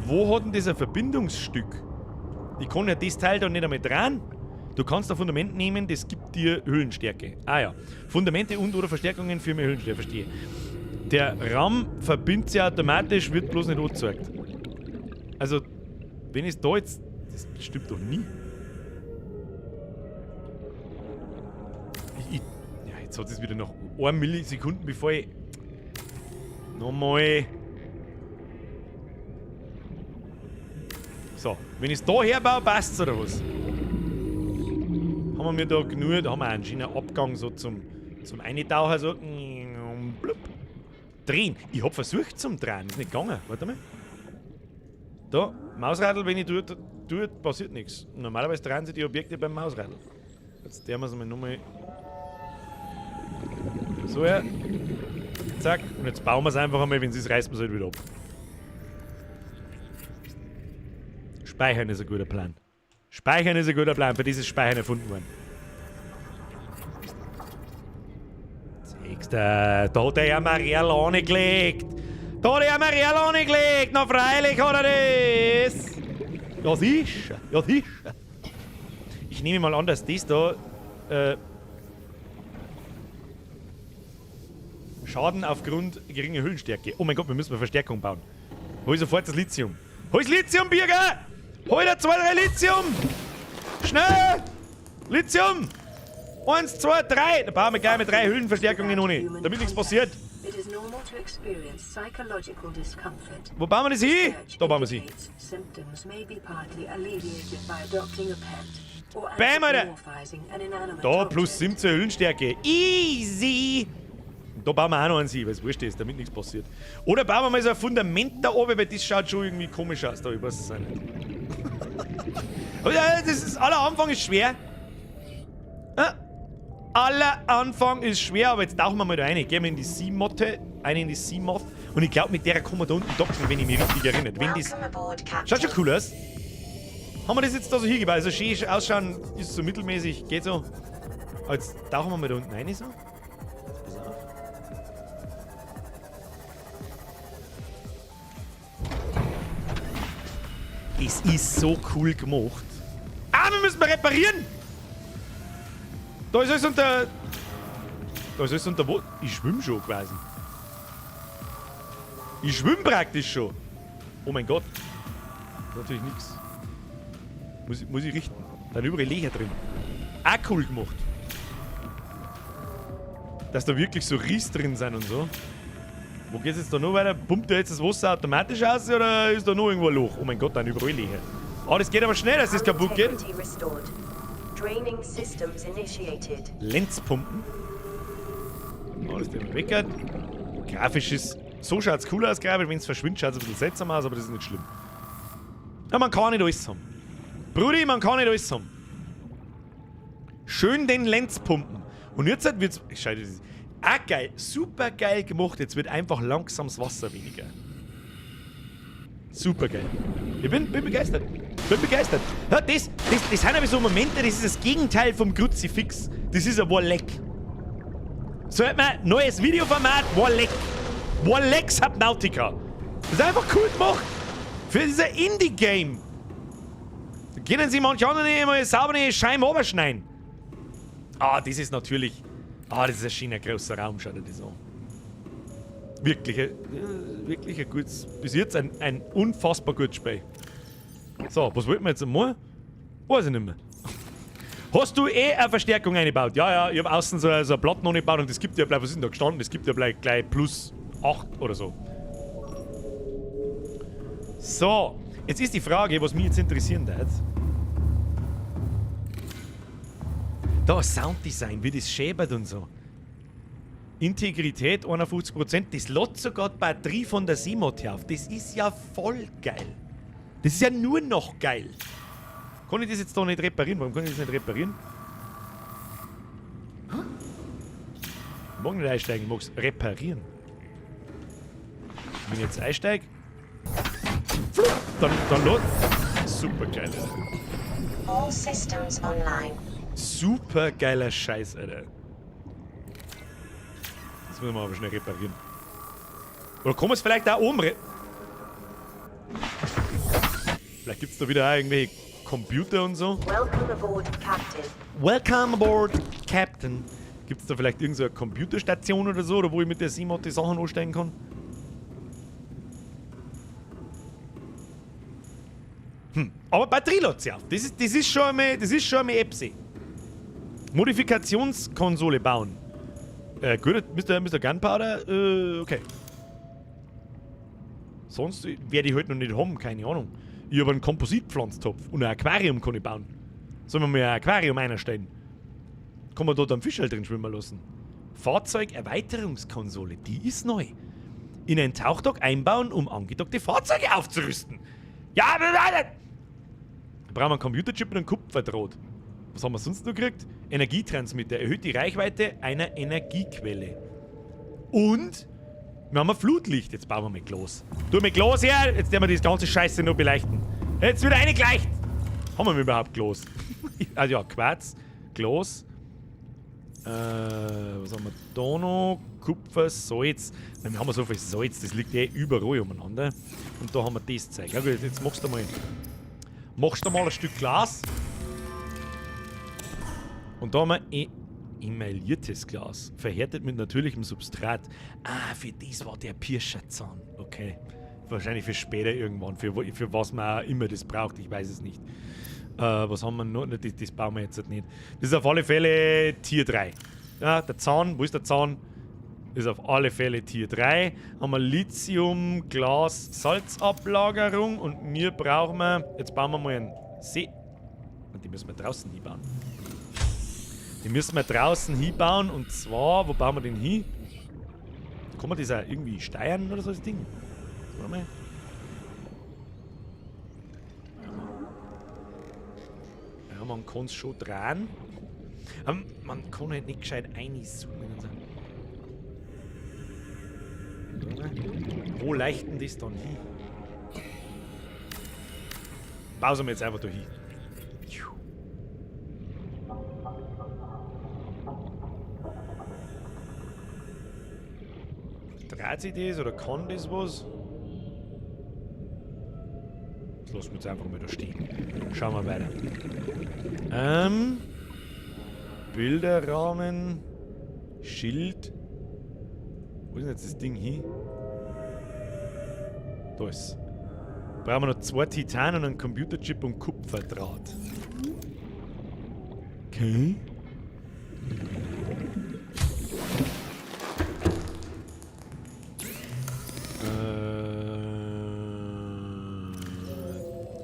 wo hat denn das ein Verbindungsstück? Ich kann ja das Teil da nicht einmal dran. Du kannst ein Fundament nehmen, das gibt dir Hüllenstärke. Ah ja, Fundamente und oder Verstärkungen für mehr Hüllenstärke, verstehe. Der RAM verbindet sich automatisch, wird bloß nicht angezeigt. Also, wenn ich es da jetzt... Das stimmt doch nie. Ja, jetzt hat es wieder noch 1 Millisekunden, bevor ich... Nochmal. So, wenn ich es da herbaue, passt's oder was? Haben wir da genug? Da haben wir einen schönen Abgang so zum Eintauchen, so. Blub. Drehen. Ich hab versucht zum Drehen, ist nicht gegangen. Warte mal. Da, Mausradl, wenn ich tue, passiert nichts. Normalerweise drehen sich die Objekte beim Mausradl. Jetzt der wir es mal nochmal. So, ja. Zack. Und jetzt bauen wir es einfach einmal, wenn es ist, reißen wir es halt wieder ab. Speichern ist ein guter Plan. Speichern ist ein guter Plan. Für dieses Speichern erfunden worden. Siehst du, da hat er ja Marielle angelegt. Da hat er ja Marielle angelegt. Na freilich hat er das. Ja sicher, ja sicher. Ich nehme mal an, dass das da Schaden aufgrund geringer Hüllenstärke. Oh mein Gott, wir müssen eine Verstärkung bauen. Hol sofort das Lithium. Hol das Lithium, Birger! Hol da 2, 3 Lithium! Schnell! Lithium! 1, 2, 3! Da bauen wir gleich mit 3 Hüllenverstärkungen ohne, damit nichts passiert. Wo bauen wir das hin? Da bauen wir sie. Bam, Alter! Da plus 17 Hüllenstärke. Easy! Und da bauen wir auch noch einen hin, weil es wurscht ist, damit nichts passiert. Oder bauen wir mal so ein Fundament da oben, weil das schaut schon irgendwie komisch aus. Da, ich weiß es auch nicht. Aber ja, das ist, aller Anfang ist schwer. Ja, aller Anfang ist schwer, aber jetzt tauchen wir mal da rein. Gehen wir in die Seamotte, eine in die Seamoth. Und ich glaube, mit der kann man da unten docken, wenn ich mich richtig erinnere. Wenn das schaut schon cool aus. Haben wir das jetzt da so hingebaut? Also schön ausschauen ist so mittelmäßig, geht so. Aber jetzt tauchen wir mal da unten rein so. Pass auf. Es ist so cool gemacht. Ah, wir müssen mal reparieren! Da ist alles unter... Da ist alles unter... Wo? Ich schwimme schon quasi. Ich schwimme praktisch schon. Oh mein Gott. Das ist natürlich nichts. Muss ich richten. Da sind überall Löcher drin. Auch cool gemacht. Dass da wirklich so Ries drin sind und so. Wo geht's jetzt da noch weiter? Pumpt der jetzt das Wasser automatisch aus oder ist da noch irgendwo ein Loch? Oh mein Gott, da sind überall Löcher. Oh, das geht aber schnell, dass das kaputt geht. Lenzpumpen. Oh, das Thema weg. Grafisch ist... So schaut's cool aus, grafisch. Wenn es verschwindet, schaut's ein bisschen seltsam aus, aber das ist nicht schlimm. Ja, man kann nicht alles haben. Brudi, man kann nicht alles haben. Schön den Lenzpumpen. Und jetzt wird's... Schau, das ist auch geil. Super geil gemacht. Jetzt wird einfach langsam das Wasser weniger. Super geil. Ich bin begeistert. Bin begeistert. Ja, das sind aber so Momente, das ist das Gegenteil vom Kruzifix. Das ist ein Warleck. So hat man neues Videoformat, Warleck. Warleck Subnautica. Das ist einfach cool gemacht. Für dieser Indie-Game. Da können sie manche anderen nicht mal sauber eine Scheibe runterschneiden. Ah, das ist natürlich... Ah, das ist ein schöner großer Raum, schaut dir das an. Wirklich, wirklich ein gutes... Bis jetzt ein unfassbar gutes Spiel. So, was wollten wir jetzt einmal? Weiß ich nicht mehr. Hast du eh eine Verstärkung eingebaut? Ja, ja, ich habe außen so eine Platten eingebaut und das gibt ja gleich, was ist denn da gestanden? Das gibt ja gleich plus 8 oder so. So, jetzt ist die Frage, was mich jetzt interessieren wird. Da, Sounddesign, wie das schäbert und so. Integrität 51%, das lädt sogar die Batterie von der Seamoth auf. Das ist ja voll geil. Das ist ja nur noch geil. Kann ich das jetzt da nicht reparieren? Warum kann ich das nicht reparieren? Ich mag nicht einsteigen, ich mag es reparieren. Wenn ich jetzt einsteige, dann los. Super geil, Alter. All systems online. Super geiler Scheiß, Alter. Das müssen wir aber schnell reparieren. Oder kann man es vielleicht da oben Vielleicht gibt es da wieder auch irgendwelche Computer und so. Welcome aboard, Captain. Welcome aboard, Captain. Gibt es da vielleicht irgendeine Computerstation oder so, oder wo ich mit der Seamoth die Sachen ansteigen kann? Hm. Aber Batterie lädt sie auf. Das ist schon einmal, Epsi. Modifikationskonsole bauen. Gut, Mr. Gunpowder, okay. Sonst werde ich halt noch nicht haben, keine Ahnung. Ich habe einen Kompositpflanztopf und ein Aquarium kann ich bauen. Sollen wir mal ein Aquarium einstellen? Kann man dort einen Fisch halt drin schwimmen lassen? Fahrzeugerweiterungskonsole, die ist neu. In einen Tauchdock einbauen, um angedockte Fahrzeuge aufzurüsten. Ja, da brauchen wir einen Computerchip und einen Kupferdraht. Was haben wir sonst noch gekriegt? Energietransmitter. Erhöht die Reichweite einer Energiequelle. Und wir haben ein Flutlicht. Jetzt bauen wir mal Glas. Tu mal Glas her, jetzt werden wir das ganze Scheiße noch beleuchten. Jetzt wird eingleicht. Haben wir überhaupt Glas? Also ja, Quarz, Glas. Was haben wir da noch? Kupfer, Salz. Nein, wir haben so viel Salz, das liegt eh überall umeinander. Und da haben wir das Zeug. Ja gut, jetzt machst du mal. Machst du mal ein Stück Glas. Und da haben wir emailliertes Glas. Verhärtet mit natürlichem Substrat. Ah, für das war der Pirscherzahn. Okay. Wahrscheinlich für später irgendwann. Für was man auch immer das braucht, ich weiß es nicht. Was haben wir noch? Das bauen wir jetzt halt nicht. Das ist auf alle Fälle Tier 3. Ja, der Zahn, wo ist der Zahn? Ist auf alle Fälle Tier 3. Haben wir Lithium, Glas, Salzablagerung und wir brauchen wir. Jetzt bauen wir mal einen See. Und die müssen wir draußen hinbauen. Die müssen wir draußen hinbauen und zwar, wo bauen wir den hin? Kann man das auch irgendwie steuern oder so das Ding? Warte mal. Ja, man kann es schon drehen. Aber man kann halt nicht gescheit reinzoomen und so. Wo leichten das dann hin? Pausen wir jetzt einfach da hin. Dreht sich das oder kann das was? Das lassen wir jetzt einfach mal da stehen. Schauen wir weiter. Bilderrahmen. Schild. Wo ist denn jetzt das Ding hin? Da ist. Brauchen wir noch 2 Titan und einen Computerchip und Kupferdraht. Okay.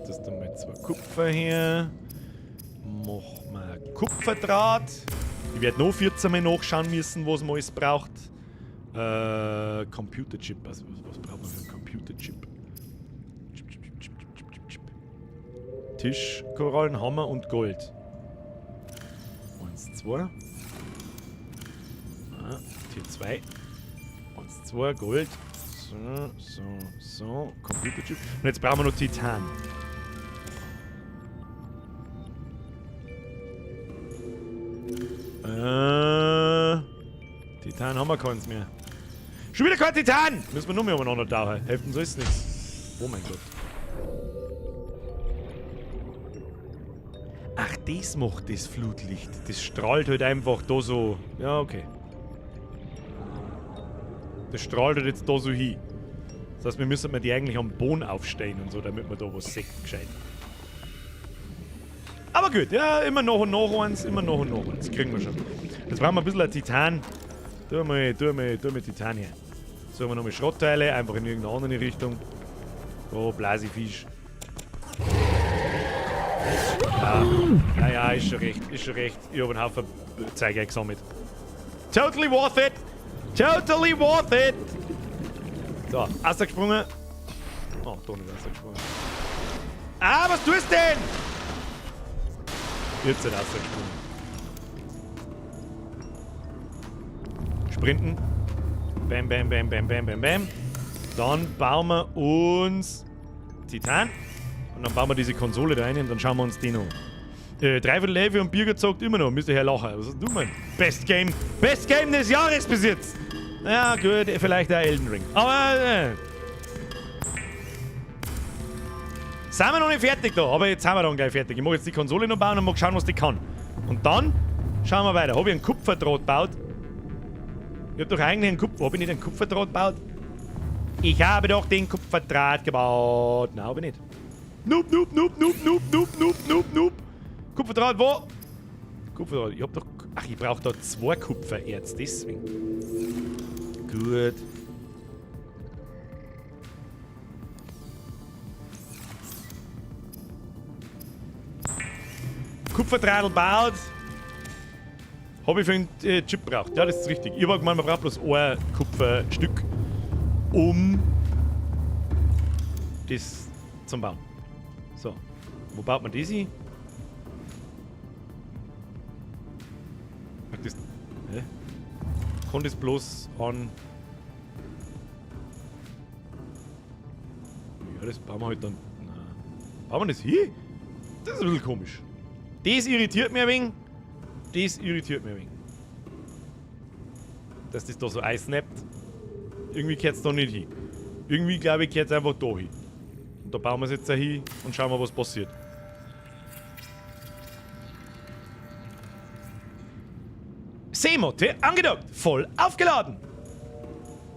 Das da mal 2 Kupfer her. Machen wir Kupferdraht. Ich werde noch 14 Mal nachschauen müssen, was man alles braucht. Computerchip. Also, was braucht man für einen Computerchip? Chip, Chip, Chip, Chip, Chip, Chip, Chip. Tisch, Korallen, Hammer und Gold. 1, 2. Ah, Tier 2. 1, 2, Gold. So, so, so. Computerchip. Und jetzt brauchen wir noch Titan. Titan haben wir keins mehr. Schon wieder kein Titan! Müssen wir noch mehr umeinander tauchen. Helfen uns alles nichts. Oh mein Gott. Ach, das macht das Flutlicht. Das strahlt halt einfach da so. Ja, okay. Das strahlt halt jetzt da so hin. Das heißt, wir müssen die eigentlich am Boden aufstellen und so, damit man da was sieht, gescheit. Aber gut, ja, immer noch und noch eins, immer noch und noch eins. Kriegen wir schon. Jetzt brauchen wir ein bisschen ein Titan. Tu mal Titan her. So haben wir nochmal Schrottteile, einfach in irgendeine andere Richtung. So, Blasifisch. Ja, ja, ja, ist schon recht, ist schon recht. Ich hab einen Haufen Zeug eingesammelt. Totally worth it! Totally worth it! So, rausgesprungen. Oh, da nicht rausgesprungen. Ah, was tust du denn? Jetzt sind rausgesprungen. Sprinten. Bam, bam, bam, bam, bam, bam, bam. Dann bauen wir uns Titan. Und dann bauen wir diese Konsole da rein und dann schauen wir uns den an. 3/4 und Birger zockt immer noch. Müsst ihr Herr Lacher. Was hast du, Mann? Best Game. Best Game des Jahres bis jetzt. Ja, gut, vielleicht auch Elden Ring. Aber, sind wir noch nicht fertig da, aber jetzt sind wir dann gleich fertig. Ich mag jetzt die Konsole noch bauen und mal schauen, was die kann. Und dann schauen wir weiter. Hab ich einen Kupferdraht gebaut? Ich hab doch eigentlich einen Kupfer... Hab ich nicht einen Kupferdraht gebaut? Ich habe doch den Kupferdraht gebaut. Nein, hab ich nicht. Noob, noob, noob, noob, noob, noob, noob, noob, noob. Kupferdraht, wo? Kupferdraht, ich hab doch... Ach, ich brauch da 2 Kupfererz, deswegen. Gut. Kupferdraht baut. Hab ich für einen Chip gebraucht. Ja, das ist richtig. Ich hab gemeint, man braucht bloß ein Kupferstück, um das zum Bauen. So. Wo baut man das hin? Das. Hä? Kann das bloß an. Ja, das bauen wir halt dann. Nein. Bauen wir das hin? Das ist ein bisschen komisch. Das irritiert mich ein wenig. Das irritiert mich ein wenig. Dass das da so einsnappt. Irgendwie gehört es da nicht hin. Irgendwie, glaube ich, gehört es einfach da hin. Und da bauen wir es jetzt auch hin und schauen mal, was passiert. Seemotte angedockt, voll aufgeladen.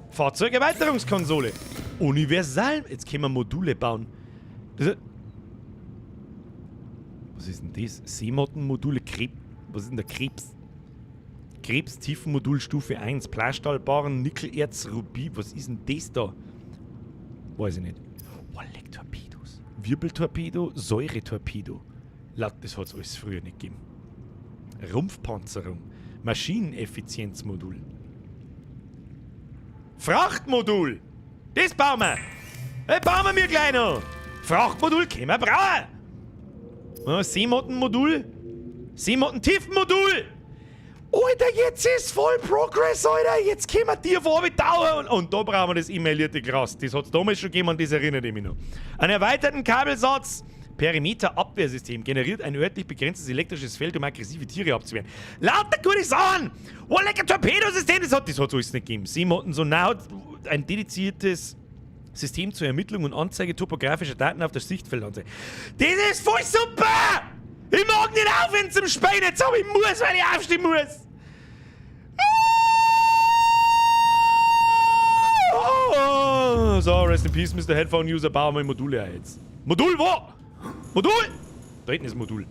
Fahrzeugerweiterungskonsole. Universal. Jetzt können wir Module bauen. Das ist, was ist denn das? Seemottenmodule, Krebs. Was ist denn der Krebs? Krebstiefenmodul Stufe 1, Plastallbaren, Nickelerz, Rubin. Was ist denn das da? Weiß ich nicht. Oh, leck Torpedos. Wirbeltorpedo, Säuretorpedo. Laut, das hat es alles früher nicht gegeben. Rumpfpanzerung. Maschineneffizienzmodul. Frachtmodul! Das bauen wir! Das bauen wir mir gleich noch! Frachtmodul können wir brauchen! Ja, Seemottenmodul. Seemottentiefenmodul! Alter, jetzt ist voll Progress, Alter! Jetzt können wir tief runter und da brauchen wir das emaillierte Gras. Das hat es damals schon gegeben und das erinnert ich mich noch. Einen erweiterten Kabelsatz. Perimeter-Abwehrsystem generiert ein örtlich begrenztes elektrisches Feld, um aggressive Tiere abzuwehren. Lauter gute Sachen! Oh, lecker Torpedosystem! Das hat es alles nicht gegeben. Seemotten so nah hat ein dediziertes System zur Ermittlung und Anzeige topografischer Daten auf der Sichtfeldanzeige. Das ist voll super! Ich mag nicht aufhören zum Spielen, jetzt aber ich muss, weil ich aufstehen muss! Oh, so, rest in peace, Mr. Headphone User, bauen wir Module ein jetzt. Modul wo? Modul! Da hinten ist Modul.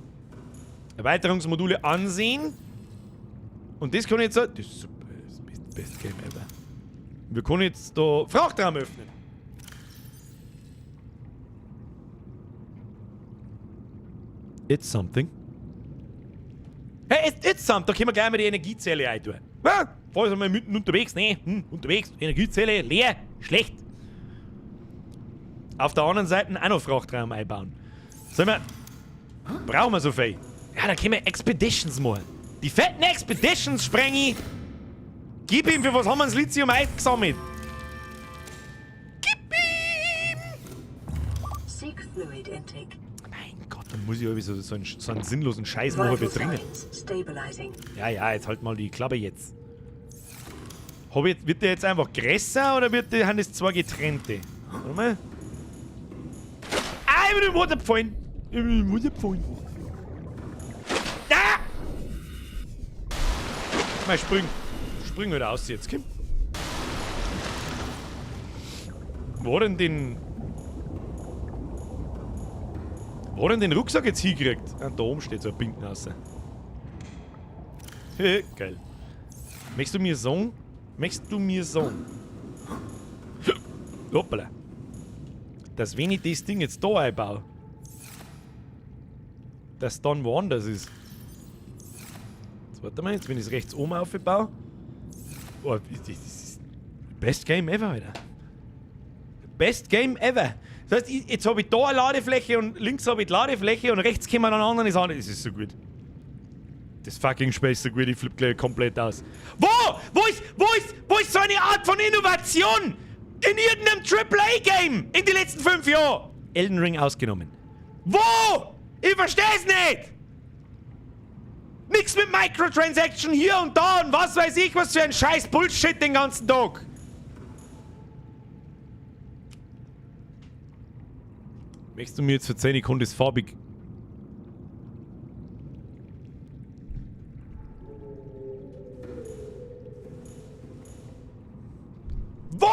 Erweiterungsmodule ansehen. Und das kann ich jetzt... Das ist super, das ist das best Game ever. Wir können jetzt da Frachtraum öffnen. It's something. Hey, it's something. Da können wir gleich mal die Energiezelle rein tun. Ja, vorher sind wir mitten unterwegs. Nee, unterwegs. Energiezelle leer. Schlecht. Auf der anderen Seite auch noch Frachtraum einbauen. Sollen wir... Brauchen wir so viel? Ja, da können wir Expeditions machen. Die fetten Expeditions, Sprengi! Gib ihm, für was haben wir das Lithium eingesammelt? Gib ihm! Seek fluid intake. Mein Gott, dann muss ich irgendwie so einen sinnlosen Scheiß machen, Vital wir drinnen. signs stabilizing. Ja, ja, jetzt halt mal die Klappe jetzt. Hab ich jetzt. Wird der jetzt einfach größer oder wird der, haben das zwei getrennte? Warte mal. Ah, ich bin im Wasser gefallen. Ich bin im Wasser gefallen. Ah! Mal spring. Spring wieder aus jetzt, komm. Wo denn den... Wo denn den Rucksack jetzt hingekriegt? Ah, da oben steht so ein Pinken raus. Geil. Möchtest du mir sagen? Möchtest du mir sagen? Hoppala. Dass wenn ich das Ding jetzt da einbaue, dass dann woanders ist. Jetzt warte mal, jetzt wenn ich es rechts oben aufbaue. Oh, das ist best Game ever, Alter. Best Game ever. Das heißt, jetzt habe ich da eine Ladefläche und links habe ich die Ladefläche und rechts kommen dann andere Sachen. Das ist so gut. Das fucking Spiel ist so gut, ich flippe gleich komplett aus. Wo? Wo ist so eine Art von Innovation? In irgendeinem Triple A Game in den letzten 5 Jahren? Elden Ring ausgenommen. Wo? Ich versteh's nicht! Nix mit Microtransaction hier und da und was weiß ich, was für ein scheiß Bullshit den ganzen Tag. Möchtest du mir jetzt verzeihen, ich konnte das farbig... Wo?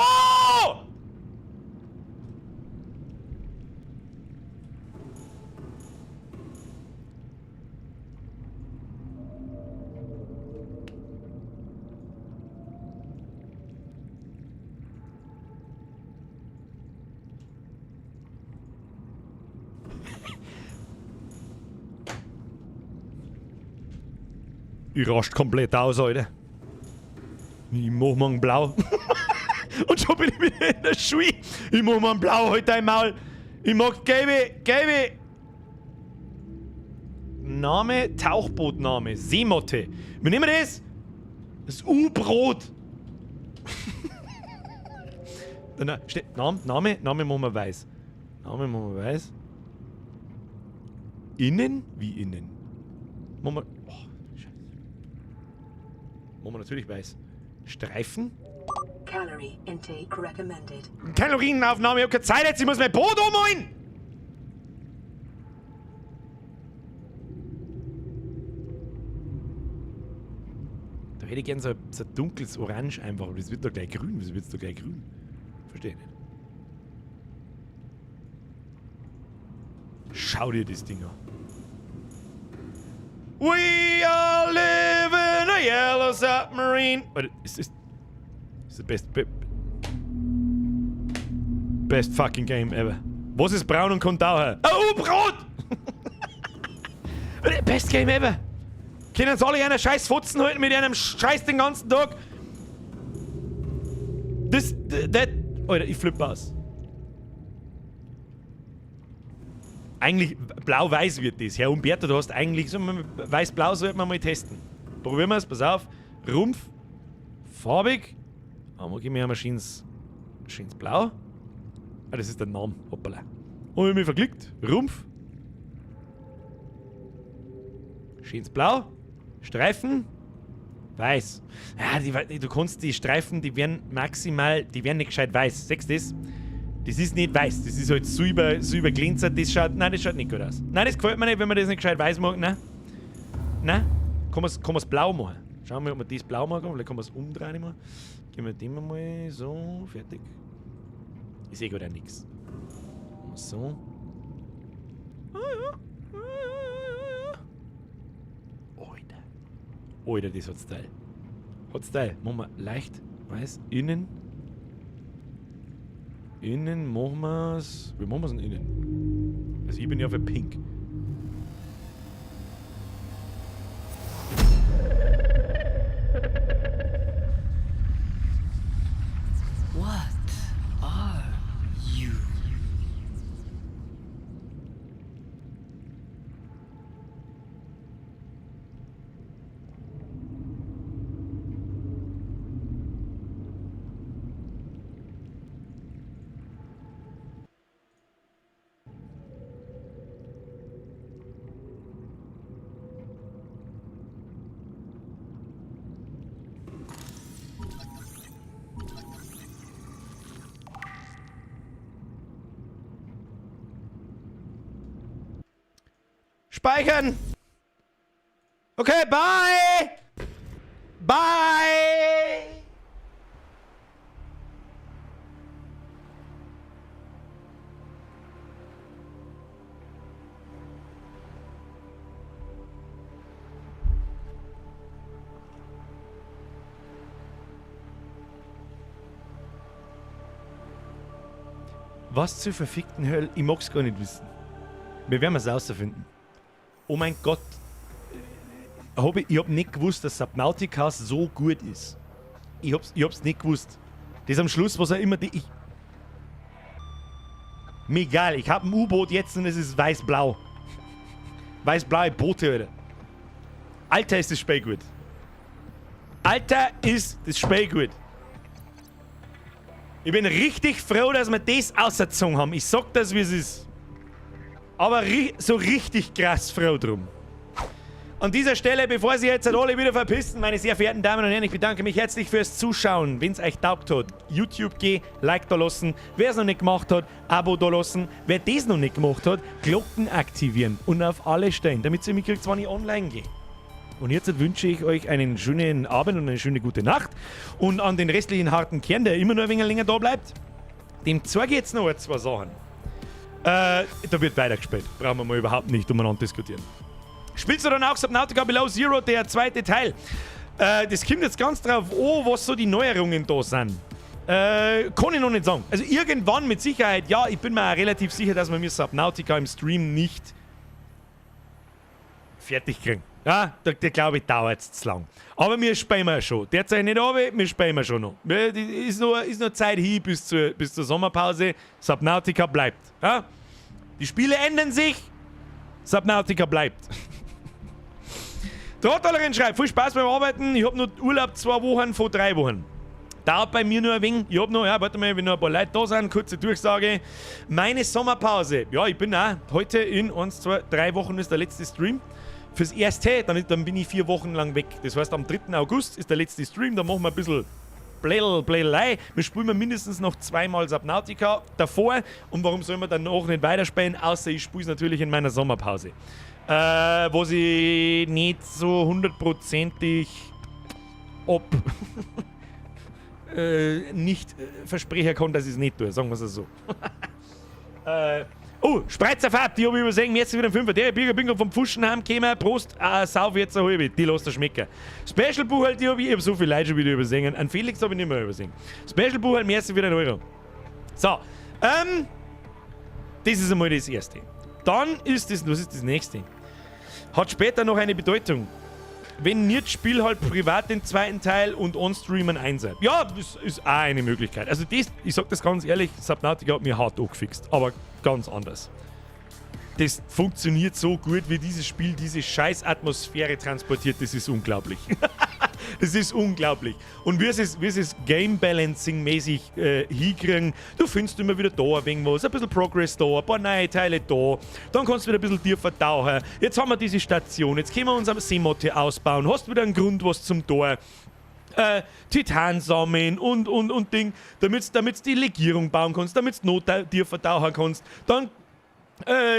Ich rast komplett aus, Alter. Ich mach mal einen Blau. Und schon bin ich wieder in der Schule. Ich mach mal einen Blau heute einmal. Ich mag gelbe Name, Tauchbootname, Seemotte. Wir nehmen das. Das U-Brot! Nein, Name, Name, Name machen wir weiß. Name machen wir weiß. Innen? Wie innen? Machen wir. Oh, Scheiße. Machen wir natürlich weiß. Streifen? Calorie intake recommended. Kalorienaufnahme, ich hab keine Zeit jetzt, ich muss mein Brot umholen! Da hätte ich gern so ein dunkles Orange einfach, aber das wird doch gleich grün. Wieso wird's doch gleich grün? Verstehe ich nicht. Schau dir das Ding an. We are living a yellow submarine. Warte, ist das ist the best, best fucking game ever. Was ist braun und kommt daher? Oh, Brot! Best game ever. Können sie alle einer scheiß Fotzen halten mit einem Scheiß den ganzen Tag? Das, that, Alter, ich flippe aus. Eigentlich blau-weiß wird das. Herr Umberto, du hast eigentlich so weiß-blau sollten wir mal testen. Probieren wir es, pass auf. Rumpf, farbig. Aber gib mir einmal schönes, schönes Blau. Ah, das ist der Name. Hoppala. Und ich hab mich verklickt. Rumpf. Schönes Blau. Streifen. Weiß. Ja, du kannst die Streifen, die werden maximal, die werden nicht gescheit weiß. Siehst du das? Das ist nicht weiß, das ist halt so überglänzert, das schaut, nein, das schaut nicht gut aus. Nein, das gefällt mir nicht, wenn man das nicht gescheit weiß macht, nein. Nein, kann man's blau machen. Schauen wir mal, ob man das blau machen kann, vielleicht kann man's umdrehen immer. Gehen wir dem mal so, fertig. Ich seh grad auch nix. So. Ah ja. Ah, ja, ja. Alter. Alter, das hat Style. Hat Style. Machen wir leicht weiß innen. Innen machen wir's. Wie machen wir's denn innen? Also ich bin ja für pink. What are you? Speichern! Okay, bye! Bye! Was zur verfickten Hölle? Ich mag's gar nicht wissen. Wir werden es rausfinden. Oh mein Gott. Ich hab nicht gewusst, dass Subnautica so gut ist. Ich hab's nicht gewusst. Das am Schluss, was er immer... Die, ich, mir egal, ich hab ein U-Boot jetzt und es ist weiß-blau. Weiß-blaue Boote, Alter. Alter, ist das Spiel gut. Alter, ist das Spiel gut. Ich bin richtig froh, dass wir das auserzogen haben. Ich sag das, wie es ist. Aber so richtig krass froh drum. An dieser Stelle, bevor Sie jetzt alle wieder verpissen, meine sehr verehrten Damen und Herren, ich bedanke mich herzlich fürs Zuschauen. Wenn's euch taugt hat, YouTube gehen, Like da lassen. Wer's noch nicht gemacht hat, Abo da lassen. Wer das noch nicht gemacht hat, Glocken aktivieren und auf alle stellen, damit ihr mitkriegt, wann ich online gehe. Und jetzt wünsche ich euch einen schönen Abend und eine schöne gute Nacht. Und an den restlichen harten Kern, der immer noch ein wenig länger da bleibt, dem zeige ich jetzt noch ein, zwei Sachen. Da wird weitergespielt. Brauchen wir mal überhaupt nicht umeinander diskutieren. Spielst du dann auch Subnautica Below Zero, der zweite Teil? Das kommt jetzt ganz drauf an, was so die Neuerungen da sind. Kann ich noch nicht sagen. Also irgendwann mit Sicherheit, ja, ich bin mir auch relativ sicher, dass wir mir Subnautica im Stream nicht fertig kriegen. Ja, da glaube ich, dauert's zu lang. Aber wir spielen ja schon. Derzeit nicht runter, wir spielen schon noch. Ist noch Zeit hin bis zur Sommerpause. Subnautica bleibt. Ja? Die Spiele ändern sich, Subnautica bleibt. Trottalerin schreibt, viel Spaß beim Arbeiten. Ich hab noch Urlaub 2 Wochen von 3 Wochen. Dauert bei mir nur ein wenig. Ich hab noch, ja, warte mal, wenn noch ein paar Leute da sind, kurze Durchsage. Meine Sommerpause. Ja, ich bin auch heute in 1, 2, 3 Wochen ist der letzte Stream. Fürs Erste, dann bin ich 4 Wochen lang weg. Das heißt, am 3. August ist der letzte Stream, da machen wir ein bisschen Blädel, Blädelei. Wir spielen mindestens noch zweimal Subnautica davor. Und warum soll man dann noch nicht weiterspielen? Außer ich spiele es natürlich in meiner Sommerpause. Was ich nicht so hundertprozentig ob nicht versprechen kann, dass ich es nicht tue, sagen wir es so. Oh, Spreizer Fahrt, die habe ich übersehen. Merci wieder ein Fünfer. Der Birger bin vom Pfuschen heimgekommen. Prost, sauf jetzt eine halbe. Die lässt dir schmecken. Special Buchhalt, die habe ich, ich hab so viele Leute schon wieder übersehen. An Felix habe ich nicht mehr übersehen. Special Buchhalt, merci wieder 1 Euro. So, das ist einmal das Erste. Dann ist das, was ist das Nächste? Hat später noch eine Bedeutung. Wenn nicht, spiel halt privat den zweiten Teil und on-stream einen Einser. Ja, das ist auch eine Möglichkeit. Also das, ich sag das ganz ehrlich, Subnautica hat mir hart angefixt, aber ganz anders. Das funktioniert so gut, wie dieses Spiel diese scheiß Atmosphäre transportiert, das ist unglaublich. Das ist unglaublich. Und wie sie es Game Balancing mäßig hinkriegen, du findest immer wieder da ein wenig was, ein bisschen Progress da, ein paar neue Teile da, dann kannst du wieder ein bisschen tiefer tauchen. Jetzt haben wir diese Station, jetzt können wir unsere Seemotte ausbauen, hast wieder einen Grund, was zum Tor. Titan sammeln und Ding, damit du die Legierung bauen kannst, damit du noch tiefer tauchen kannst. Dann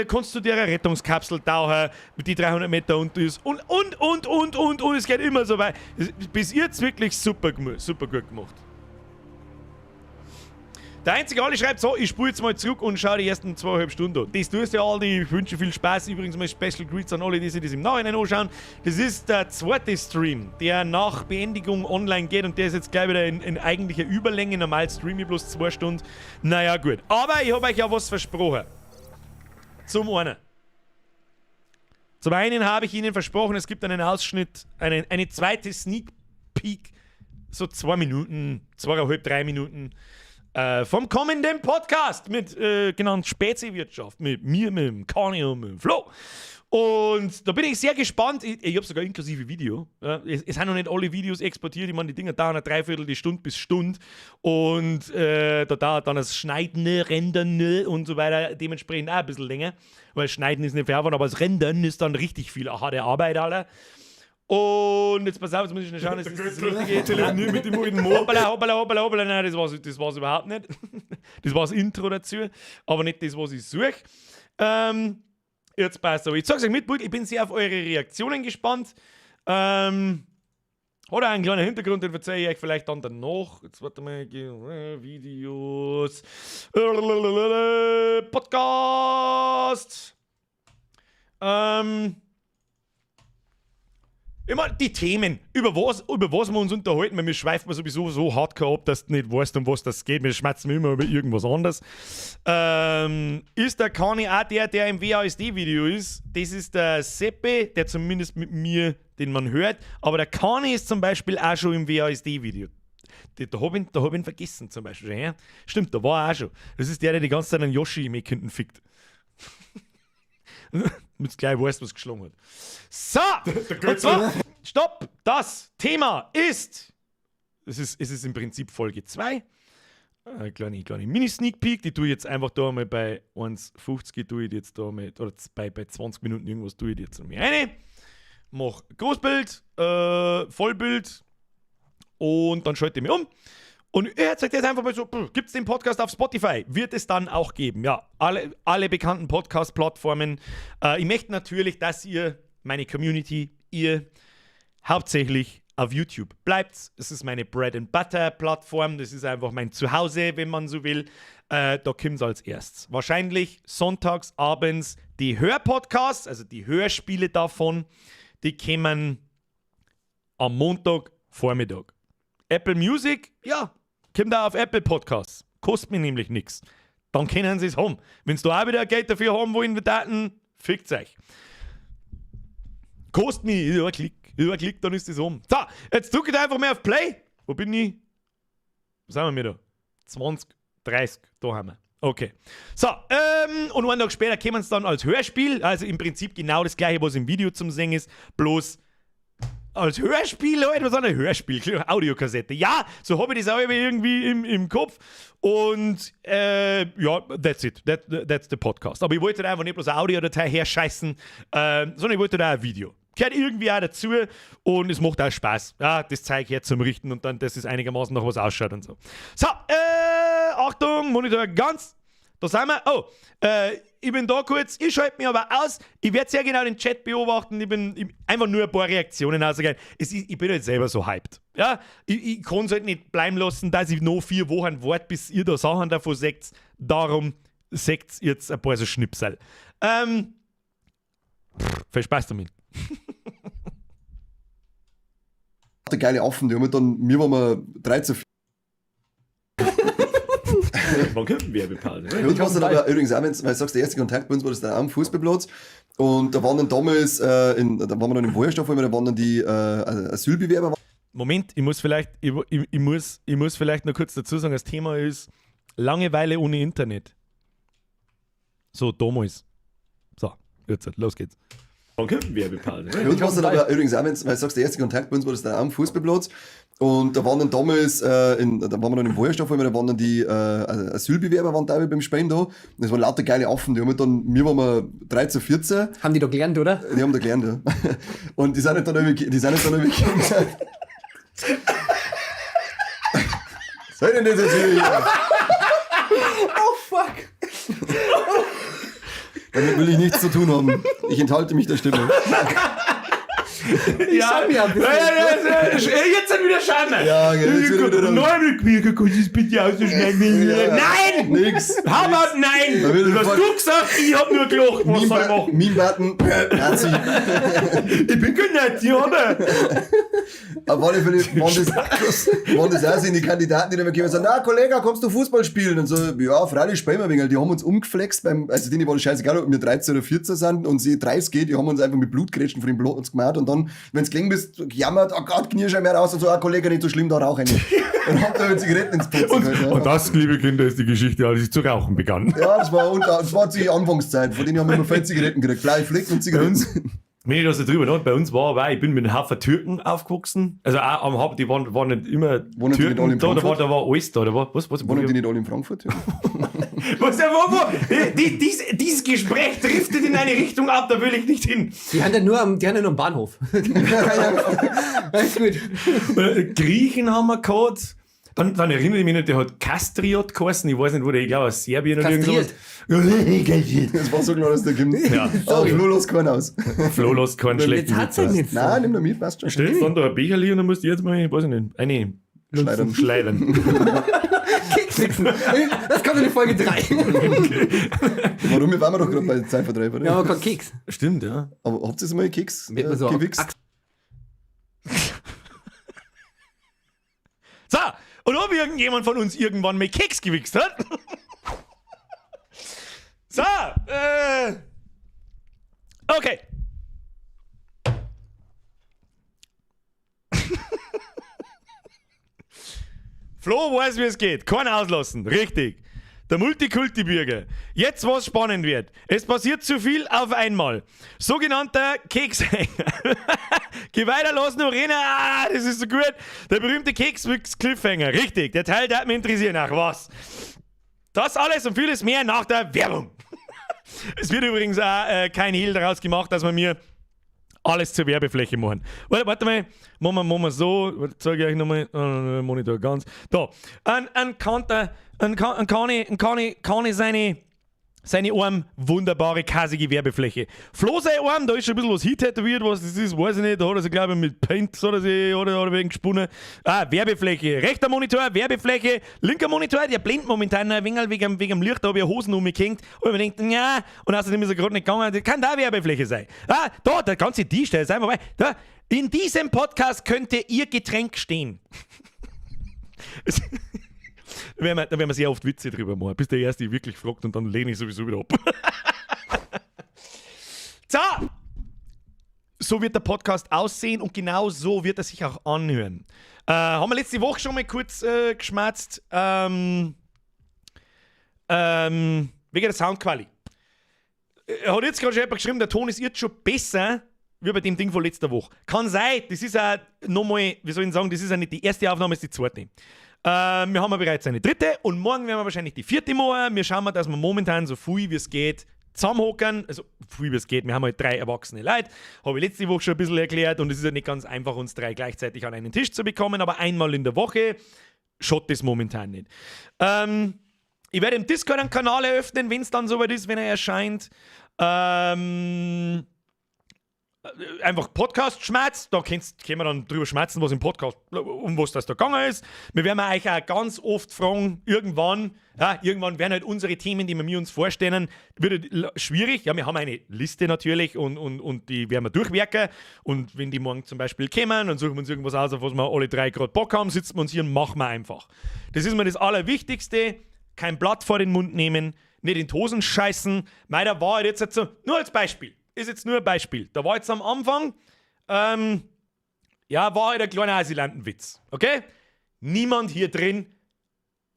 kannst du dir eine Rettungskapsel tauchen, die 300 Meter unten ist und es geht immer so weit. Bis jetzt wirklich super, super gut gemacht. Der einzige Ali schreibt so, ich spule jetzt mal zurück und schaue die ersten 2,5 Stunden an. Das tust du ja, Aldi. Ich wünsche viel Spaß. Übrigens mal Special Greets an alle, die sich das im Nachhinein anschauen. Das ist der zweite Stream, der nach Beendigung online geht und der ist jetzt gleich wieder in eigentlicher Überlänge. Normal streame ich bloß 2 Stunden. Naja, gut. Aber ich habe euch ja was versprochen. Zum einen. Zum einen habe ich Ihnen versprochen, es gibt einen Ausschnitt, eine zweite Sneak Peek, so 2 Minuten, 2,5, 3 Minuten vom kommenden Podcast mit genannt Speziewirtschaft, mit mir, mit dem Conny und mit dem Flo. Und da bin ich sehr gespannt. Ich habe sogar inklusive Video. Ja, es sind noch nicht alle Videos exportiert. Ich meine, die Dinger dauern eine Dreiviertel die Stunde bis Stunde. Und da dauert dann das Schneiden, Rendern und so weiter dementsprechend auch ein bisschen länger. Weil Schneiden ist nicht viel Aufwand, aber das Rendern ist dann richtig viel harte Arbeit, Alter. Und jetzt pass auf, jetzt muss ich schnell schauen, das ist das Richtige. Telefoniert mit dem alten Mo. Hoppala, hoppala, hoppala, hoppala. Nein, das war's überhaupt nicht. Das war das Intro dazu, aber nicht das, was ich suche. Jetzt passt aber. Ich sag's euch mit, ich bin sehr auf eure Reaktionen gespannt. Hat auch einen kleinen Hintergrund, den verzeihe ich euch vielleicht dann danach. Jetzt warte mal, Videos. Podcast. Immer die Themen, über was wir uns unterhalten, weil wir schweifen sowieso so hardcore ab, dass du nicht weißt, um was das geht. Wir schmatzen immer über irgendwas anderes. Ist der Kani auch der, der im WASD-Video ist? Das ist der Seppe, der zumindest mit mir, den man hört. Aber der Kani ist zum Beispiel auch schon im WASD-Video. Da hab ich ihn vergessen zum Beispiel. Ja? Stimmt, da war er auch schon. Das ist der, der die ganze Zeit einen Yoshi im Eck hinten fickt. Damit du gleich weißt, was geschlagen hat. So! Und zwar, stopp! Das Thema ist. Es ist im Prinzip Folge 2. Eine kleine, kleine Mini-Sneak Peek, die tue ich jetzt einfach da mal bei 1,50 tue ich die jetzt da mit, oder bei 20 Minuten irgendwas tue ich die jetzt noch mal rein. Mach Großbild, Vollbild und dann schalte ich mich um. Und er zeigt jetzt einfach mal so, gibt es den Podcast auf Spotify? Wird es dann auch geben. Ja, alle bekannten Podcast-Plattformen. Ich möchte natürlich, dass ihr, meine Community, ihr hauptsächlich auf YouTube bleibt. Es ist meine Bread and Butter Plattform. Das ist einfach mein Zuhause, wenn man so will. Da kommt es als erstes. Wahrscheinlich sonntags abends die Hörpodcasts, also die Hörspiele davon, die kommen am Montag Vormittag. Apple Music, ja, kommt auch auf Apple Podcasts. Kostet mir nämlich nichts. Dann können sie es haben. Wenn sie da auch wieder Geld dafür haben wollen, Daten, fickt euch. Kostet mich über Klick, über Klick, dann ist es um. So, jetzt drücke ich einfach mal auf Play. Wo bin ich? Was haben wir da? 20, 30, da haben wir. Okay. So, und einen Tag später kommen es dann als Hörspiel. Also im Prinzip genau das gleiche, was im Video zum Sehen ist, bloß Als Hörspiel, halt, was ein Hörspiel, Audiokassette. Ja, so habe ich das auch irgendwie im Kopf. Und ja, that's it. That's the podcast. Aber ich wollte da einfach nicht bloß eine Audiodatei herscheißen, sondern ich wollte da auch ein Video. Gehört irgendwie auch dazu und es macht auch Spaß. Ja, das Zeug herzurichten und dann, dass es einigermaßen nach was ausschaut und so. So, Achtung, Monitor ganz. Da sind wir. Oh, ich bin da kurz, ich schalte mich aber aus. Ich werde sehr genau den Chat beobachten. Ich bin ich, einfach nur ein paar Reaktionen rausgehen. Ich bin halt selber so hyped. Ja, ich kann es halt nicht bleiben lassen, dass ich noch 4 Wochen warte, bis ihr da Sachen davon seht. Darum seht ihr jetzt ein paar so Schnipsel. Viel Spaß damit. Geile Affen, die haben dann, wir waren mal 13, Wann kommt Werbepause? Ja, und was dann aber übrigens auch, weil du sagst, der erste Kontakt bei uns war das dann am Fußballplatz. Und da waren dann damals, da waren wir dann im Wohlstoff, da waren dann die Asylbewerber. Moment, ich muss vielleicht, ich muss vielleicht noch kurz dazu sagen, das Thema ist Langeweile ohne Internet. So, damals. So, jetzt, los geht's. Danke, Werbepause. Ja, und was dann aber übrigens auch, weil du sagst, der erste Kontakt bei uns war das dann am Fußballplatz. Und da waren dann damals, da waren wir dann im Wohlstoff, da waren dann die Asylbewerber waren da beim Spielen da. Und das waren lauter geile Affen, die haben dann, wir waren mal 13, 14. Haben die da gelernt, oder? Die haben da gelernt, ja. Und die sind nicht dann irgendwie, Was soll denn das jetzt wieder? Oh fuck! Damit will ich nichts zu tun haben. Ich enthalte mich der Stimme. Ja, ja, jetzt sind wieder Schande. Ja, genau. Jetzt wieder nein, kannst du es bitte ausschneiden? Ja, nein! Nix. How about nein? Du hast du gesagt, ich hab nur gelacht. Was soll ich machen? Meme-Button, Nazi. Ich bin kein Nazi, oder? Auf alle Fälle waren das auch so die Kandidaten, die dann immer sagen, na Kollege, kommst du Fußball spielen? Und so, ja, freilich spielen wir wegen. Die haben uns umgeflext, beim, also denen war das scheißegal, ob wir 13 oder 14 sind und sie 30 geht, die haben uns einfach mit Blutgrätschen von dem Blut gemacht und dann, wenn du gelegen bist, gejammert, oh Gott, Knirsch mehr raus und so, ah Kollege, nicht so schlimm, da rauche ich nicht. Und hab da mit Zigaretten ins Putzen. Und, halt, ja. Und das, liebe Kinder, ist die Geschichte, als ich zu rauchen begann. Ja, das war die Anfangszeit, von denen haben wir immer viel Zigaretten gekriegt. Blaue Flecken und Zigaretten. Wenn ich das so drüber nach, bei uns war aber auch, ich bin mit einem Haufen Türken aufgewachsen. Also auch am Haufen, die waren nicht immer Wohnen die Türken nicht alle in da, Frankfurt? da war alles da. Da war, was, Wohnen die nicht alle in Frankfurt? Ja. Was, wo? Dieses Gespräch driftet in eine Richtung ab, da will ich nicht hin. Die haben ja nur am, Bahnhof. Alles gut. Griechen haben wir gehabt. Dann erinnere ich mich nicht, der hat Kastriot geheißen, ich weiß nicht, wo der, ich glaube aus Serbien oder irgendwas. Das war so klar, dass der kommt. Ja. Aber Flo lässt keinen aus. Flo lässt keinen schlechten Witz aus. Nein, nimm doch mit, passt schon. Stellst dann da ein Becherli und dann musst du jetzt mal, ich weiß nicht, eine Schleudern. Schleudern. Kekswichsen. Das kommt in die Folge 3. Okay. Warum? Wir waren wir doch gerade bei Zeitvertreib, oder? Ja, aber kein Keks. Stimmt, ja. Aber habt ihr mal einen Keks so gewichst? So, und ob irgendjemand von uns irgendwann mit Keks gewichst hat? So, okay. Flo weiß, wie es geht. Kein auslassen. Richtig. Der Multikulti-Bürger. Jetzt, was spannend wird. Es passiert zu viel auf einmal. Sogenannter Kekshänger. Geh weiter, los, Norena. Ah, das ist so gut. Der berühmte Kekswix-Cliffhanger. Richtig. Der Teil, der hat mich interessiert. Ach was. Das alles und vieles mehr nach der Werbung. Es wird übrigens auch kein Hehl daraus gemacht, dass man mir alles zur Werbefläche machen. Warte mal, machen wir so, zeige ich euch nochmal, Monitor ganz. Da, ein Kanter, ein Kani seine Arm, wunderbare, kasige Werbefläche. Flo sein Arm, da ist schon ein bisschen was hintätowiert, was das ist, weiß ich nicht, da hat er sich, glaube ich, mit Paint oder wegen gesponnen. Ah, Werbefläche. Rechter Monitor, Werbefläche, linker Monitor, der blendet momentan ein wenig wegen dem Licht, da habe ich Hosen umgehängt. Und man denkt, ja, und außerdem ist er gerade nicht gegangen, das kann da Werbefläche sein. Ah, da, der ganze Tisch, der ist einfach bei. Da, in diesem Podcast könnte Ihr Getränk stehen. Da werden wir sehr oft Witze drüber machen, bis der Erste wirklich fragt und dann lehne ich sowieso wieder ab. So! So wird der Podcast aussehen und genau so wird er sich auch anhören. Haben wir letzte Woche schon mal kurz geschmerzt. Wegen der Soundqualität. Hat jetzt gerade schon jemand geschrieben, der Ton ist jetzt schon besser wie bei dem Ding von letzter Woche. Kann sein, das ist auch nochmal, wie soll ich sagen, das ist ja nicht die erste Aufnahme, ist die zweite. Wir haben ja bereits eine dritte und morgen werden wir wahrscheinlich die vierte machen. Wir schauen mal, dass wir momentan so viel wie es geht zusammenhocken, also viel wie es geht. Wir haben halt drei erwachsene Leute, habe ich letzte Woche schon ein bisschen erklärt und es ist ja nicht ganz einfach, uns drei gleichzeitig an einen Tisch zu bekommen, aber einmal in der Woche schaut das momentan nicht. Ich werde im Discord einen Kanal eröffnen, wenn es dann soweit ist, wenn er erscheint. Einfach Podcast-Schmerz, da können wir dann drüber schmerzen, was im Podcast, um was das da gegangen ist. Wir werden euch auch ganz oft fragen, irgendwann, ja, irgendwann werden halt unsere Themen, die wir uns vorstellen, wird halt schwierig. Ja, wir haben eine Liste natürlich und die werden wir durchwerken. Und wenn die morgen zum Beispiel kommen, dann suchen wir uns irgendwas aus, auf was wir alle drei gerade Bock haben, sitzen wir uns hier und machen wir einfach. Das ist mir das Allerwichtigste. Kein Blatt vor den Mund nehmen, nicht in die Hosen scheißen. Mei, da war halt jetzt so, nur als Beispiel. Ist jetzt nur ein Beispiel. Da war jetzt am Anfang, ja, war halt ein kleiner Asylantenwitz. Okay? Niemand hier drin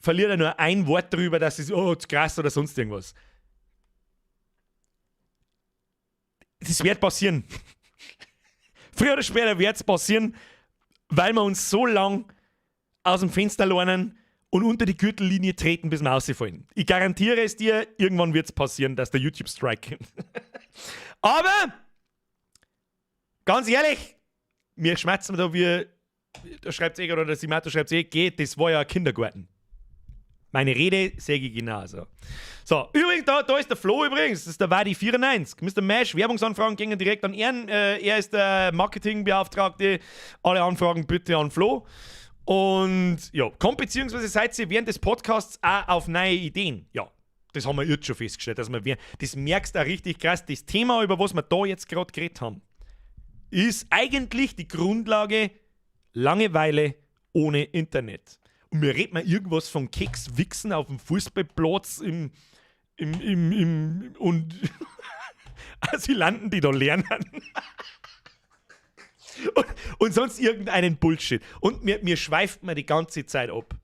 verliert ja nur ein Wort darüber, dass es, oh, zu krass oder sonst irgendwas. Das wird passieren. Früher oder später wird es passieren, weil wir uns so lang aus dem Fenster lernen und unter die Gürtellinie treten, bis wir rausfallen. Ich garantiere es dir, irgendwann wird es passieren, dass der YouTube-Strike kommt. Aber, ganz ehrlich, mir schmerzen da, wie, da schreibt eh gerade, oder der Simato schreibt eh, geht, das war ja ein Kindergarten. Meine Rede sehe ich genauso. So, übrigens, da ist der Flo übrigens, das ist der Wadi94. Mr. Mash, Werbungsanfragen gingen direkt an ihn. Er ist der Marketingbeauftragte. Alle Anfragen bitte an Flo. Und ja, kommt beziehungsweise seid ihr während des Podcasts auch auf neue Ideen. Ja, das haben wir jetzt schon festgestellt, dass wir, das merkst du auch richtig krass. Das Thema, über was wir da jetzt gerade geredet haben, ist eigentlich die Grundlage Langeweile ohne Internet. Und mir redet man irgendwas von Kekswichsen auf dem Fußballplatz im und Asylanten, die da lernen. Und sonst irgendeinen Bullshit. Und mir schweift man die ganze Zeit ab.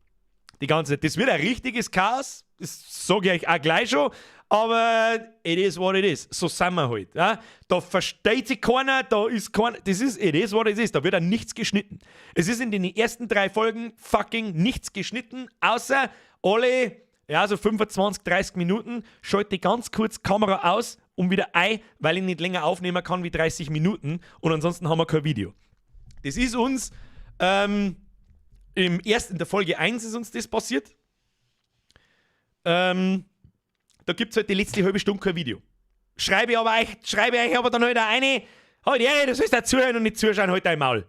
Die ganze Zeit. Das wird ein richtiges Chaos. Das sage ich euch auch gleich schon. Aber it is what it is. So sind wir halt. Ja? Da versteht sich keiner, da ist keiner. Das ist it is what it is. Da wird auch nichts geschnitten. Es ist in den ersten 3 Folgen fucking nichts geschnitten, außer alle, ja, so 25, 30 Minuten, schalte ganz kurz Kamera aus und wieder ein, weil ich nicht länger aufnehmen kann wie 30 Minuten und ansonsten haben wir kein Video. Das ist uns in der Folge 1 ist uns das passiert. Da gibt es halt die letzte halbe Stunde kein Video. Schreibe ich aber dann halt auch eine, halt, ja, du sollst auch zuhören und nicht zuschauen, halt dein Maul.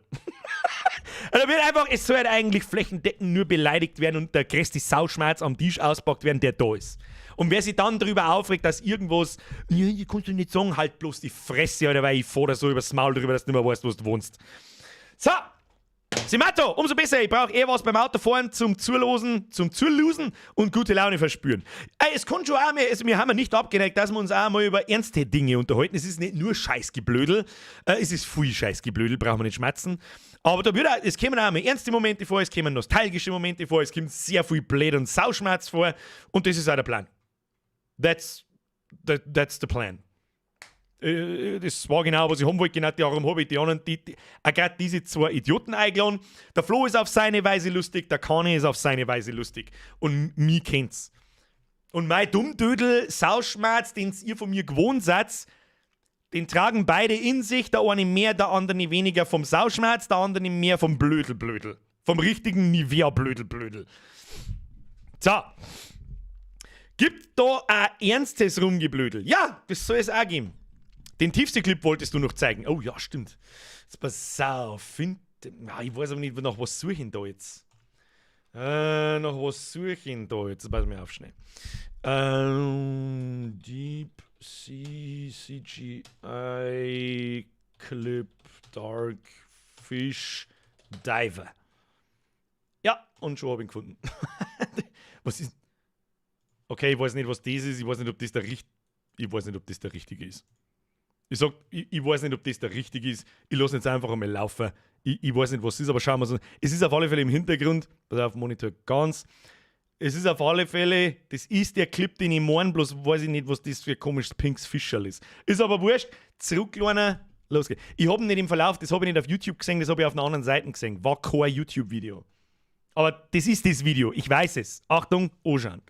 Da wird einfach, es soll halt eigentlich flächendeckend nur beleidigt werden und der größte Sauschmerz am Tisch auspackt werden, der da ist. Und wer sich dann darüber aufregt, dass irgendwas, ja, ich kannst du nicht sagen, halt bloß die Fresse, Alter, weil ich fahr da so übers Maul drüber, dass du nicht mehr weißt, wo du wohnst. So, Simato, umso besser, ich brauche eh was beim Autofahren zum Zulosen und gute Laune verspüren. Es kommt schon auch mehr, also wir haben ja nicht abgeneigt, dass wir uns auch mal über ernste Dinge unterhalten. Es ist nicht nur Scheißgeblödel, es ist viel Scheißgeblödel, brauchen wir nicht schmerzen. Aber da wird auch, es kommen auch mal ernste Momente vor, es kommen nostalgische Momente vor, es kommt sehr viel Blöd und Sauschmerz vor und das ist auch der Plan. That's the plan. Das war genau, was ich haben wollte. Genau darum habe ich die anderen, auch gerade diese zwei Idioten eingeladen. Der Flo ist auf seine Weise lustig, der Kani ist auf seine Weise lustig. Und mich kennt's. Und mein Dummdödel, Sauschmerz, den ihr von mir gewohnt seid, den tragen beide in sich. Der eine mehr, der andere weniger vom Sauschmerz, der andere mehr vom Blödelblödel. Vom richtigen Nivea-Blödelblödel. So. Gibt da ein ernstes Rumgeblödel? Ja, das soll es auch geben. Den Tiefseeclip wolltest du noch zeigen. Oh ja, stimmt. Jetzt pass auf. Ich weiß aber nicht, nach was suche ich da jetzt. Nach was suche ich da jetzt? Pass mir auf schnell. Deep Sea CGI Clip Dark Fish Diver. Ja, und schon habe ich ihn gefunden. Was ist. Okay, ich weiß nicht, was das ist. Ich weiß nicht, ob das der richtige ist. Ich sag, ich weiß nicht, ob das der richtige ist. Ich lasse jetzt einfach einmal laufen. Ich weiß nicht, was es ist, aber schauen wir uns an. Es ist auf alle Fälle im Hintergrund. Pass auf, Monitor ganz. Es ist auf alle Fälle, das ist der Clip, den ich meine, bloß weiß ich nicht, was das für ein komisches pinkes Fischerl ist. Ist aber wurscht. Zurücklehnen, Los geht's. Ich hab ihn nicht im Verlauf, das habe ich nicht auf YouTube gesehen, das habe ich auf einer anderen Seite gesehen. War kein YouTube-Video. Aber das ist das Video, ich weiß es. Achtung, anschauen.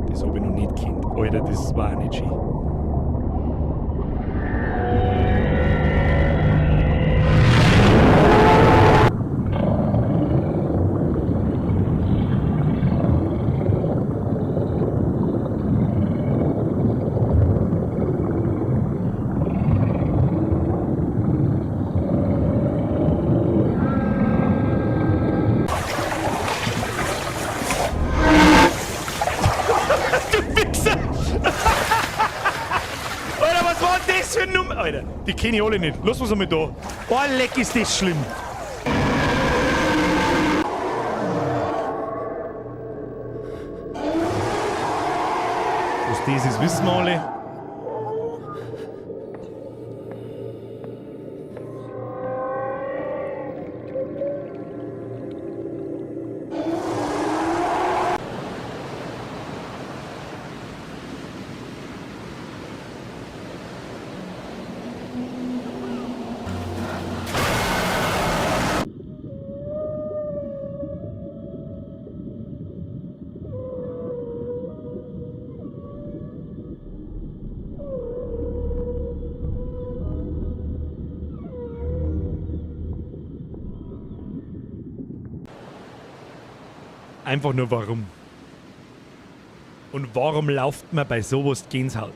Das habe ich noch nicht gekannt. Alter, das war auch nicht schön. Du Wichser! Alter, was war das für eine Nummer? Alter, die kenne ich alle nicht. Lass uns einmal da. Oh, leck, ist das schlimm. Was das ist, wissen wir alle. Einfach nur warum. Und warum lauft man bei sowas Gänsehaut?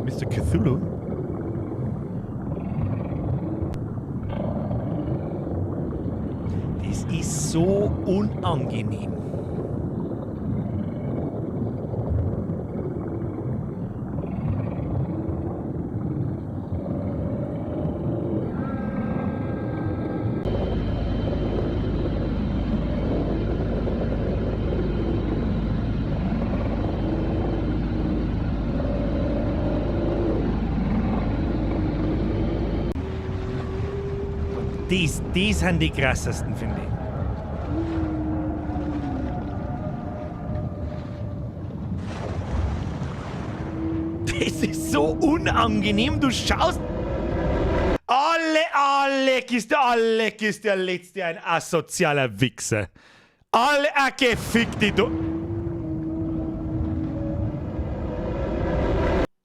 Mr. Cthulhu? Das ist so unangenehm. Die sind die krassesten, finde ich. Das ist so unangenehm, du schaust. Alle, leck ist der letzte ein asozialer Wichser. Alle, gefickt die du.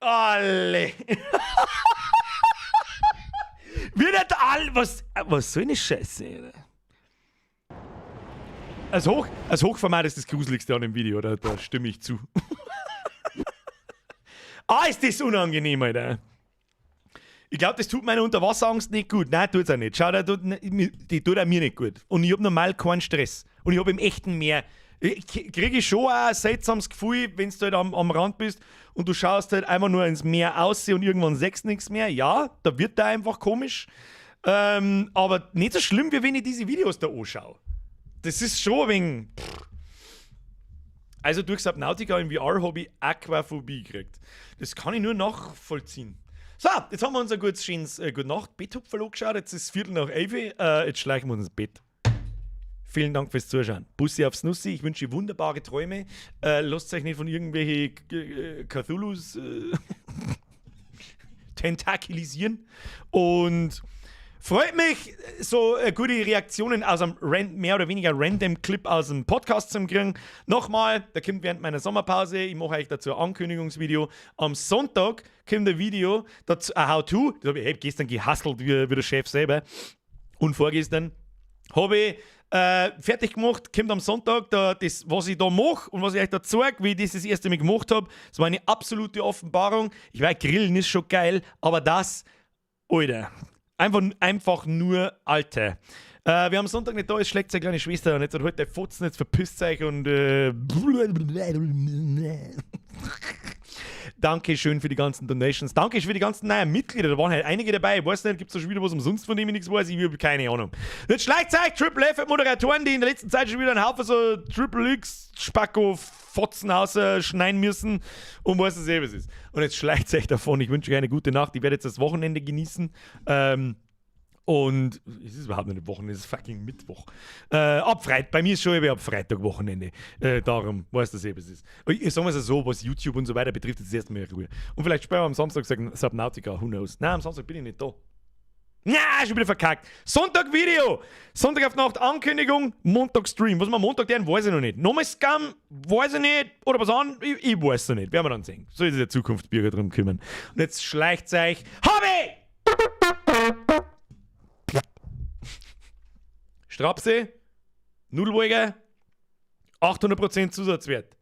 Alle. Wie nicht all, was soll eine Scheiße, Alter? Als Hochformat ist das Gruseligste an dem Video, da stimme ich zu. Ah, ist das unangenehm, Alter. Ich glaub, das tut meiner Unterwasserangst nicht gut. Nein, tut's auch nicht. Schau, die tut auch mir nicht gut. Und ich hab normal keinen Stress. Und ich hab im echten Meer. Krieg ich schon auch ein seltsames Gefühl, wenn du halt am Rand bist und du schaust halt einfach nur ins Meer aus und irgendwann siehst nichts mehr. Ja, da wird da einfach komisch. Aber nicht so schlimm, wie wenn ich diese Videos da anschaue. Das ist schon ein wenig. Pff. Also durch Subnautica im VR hab ich Aquaphobie gekriegt. Das kann ich nur nachvollziehen. So, jetzt haben wir unser gutes, schönes Gute Nacht Betthupferl angeschaut. Jetzt ist 11:15. Jetzt schleichen wir uns ins Bett. Vielen Dank fürs Zuschauen. Bussi aufs Nussi. Ich wünsche wunderbare Träume. Lasst euch nicht von irgendwelchen Cthulhus tentakilisieren. Und freut mich, so gute Reaktionen aus einem mehr oder weniger random Clip aus dem Podcast zu kriegen. Nochmal, der kommt während meiner Sommerpause. Ich mache euch dazu ein Ankündigungsvideo. Am Sonntag kommt ein Video, dazu, ein How-To. Das habe ich gestern gehustelt, wie der Chef selber. Und vorgestern habe ich fertig gemacht, kommt am Sonntag da, das, was ich da mache und was ich euch da zeige, wie ich das erste Mal gemacht hab. Das war eine absolute Offenbarung. Ich weiß, Grillen ist schon geil, aber das, Alter, Einfach nur Alte. Wer am Sonntag nicht da ist, schlägt seine kleine Schwester und jetzt halt der Fotzen, jetzt verpisst euch und Dankeschön für die ganzen Donations. Danke für die ganzen neuen Mitglieder. Da waren halt einige dabei. Ich weiß nicht, gibt es da schon wieder was umsonst, von dem ich nichts weiß? Ich habe keine Ahnung. Jetzt schleicht euch Triple F Moderatoren, die in der letzten Zeit schon wieder einen Haufen so Triple X Spacko Fotzen schneiden müssen und weiß es eh, was ist. Und jetzt schleicht euch davon. Ich wünsche euch eine gute Nacht. Ich werde jetzt das Wochenende genießen. Und es ist überhaupt nicht Wochenende, es ist fucking Mittwoch. Ab Freitag, bei mir ist schon eben ab Freitag Wochenende. Darum weiß das eh, was es ist. Ich sage mal so, was YouTube und so weiter betrifft, ist erstmal Ruhe. Und vielleicht spielen wir am Samstag Subnautica, who knows. Nein, am Samstag bin ich nicht da. Ja, schon wieder verkackt. Sonntag Video. Sonntag auf Nacht Ankündigung, Montag Stream. Was wir am Montag tun, weiß ich noch nicht. Nochmal Scum, weiß ich nicht. Oder was an, ich weiß es noch nicht. Werden wir dann sehen. Soll sich der Zukunftsbürger drum kümmern. Und jetzt schleicht euch. Hobby! Strapse, Nudelwolger, 800% Zusatzwert.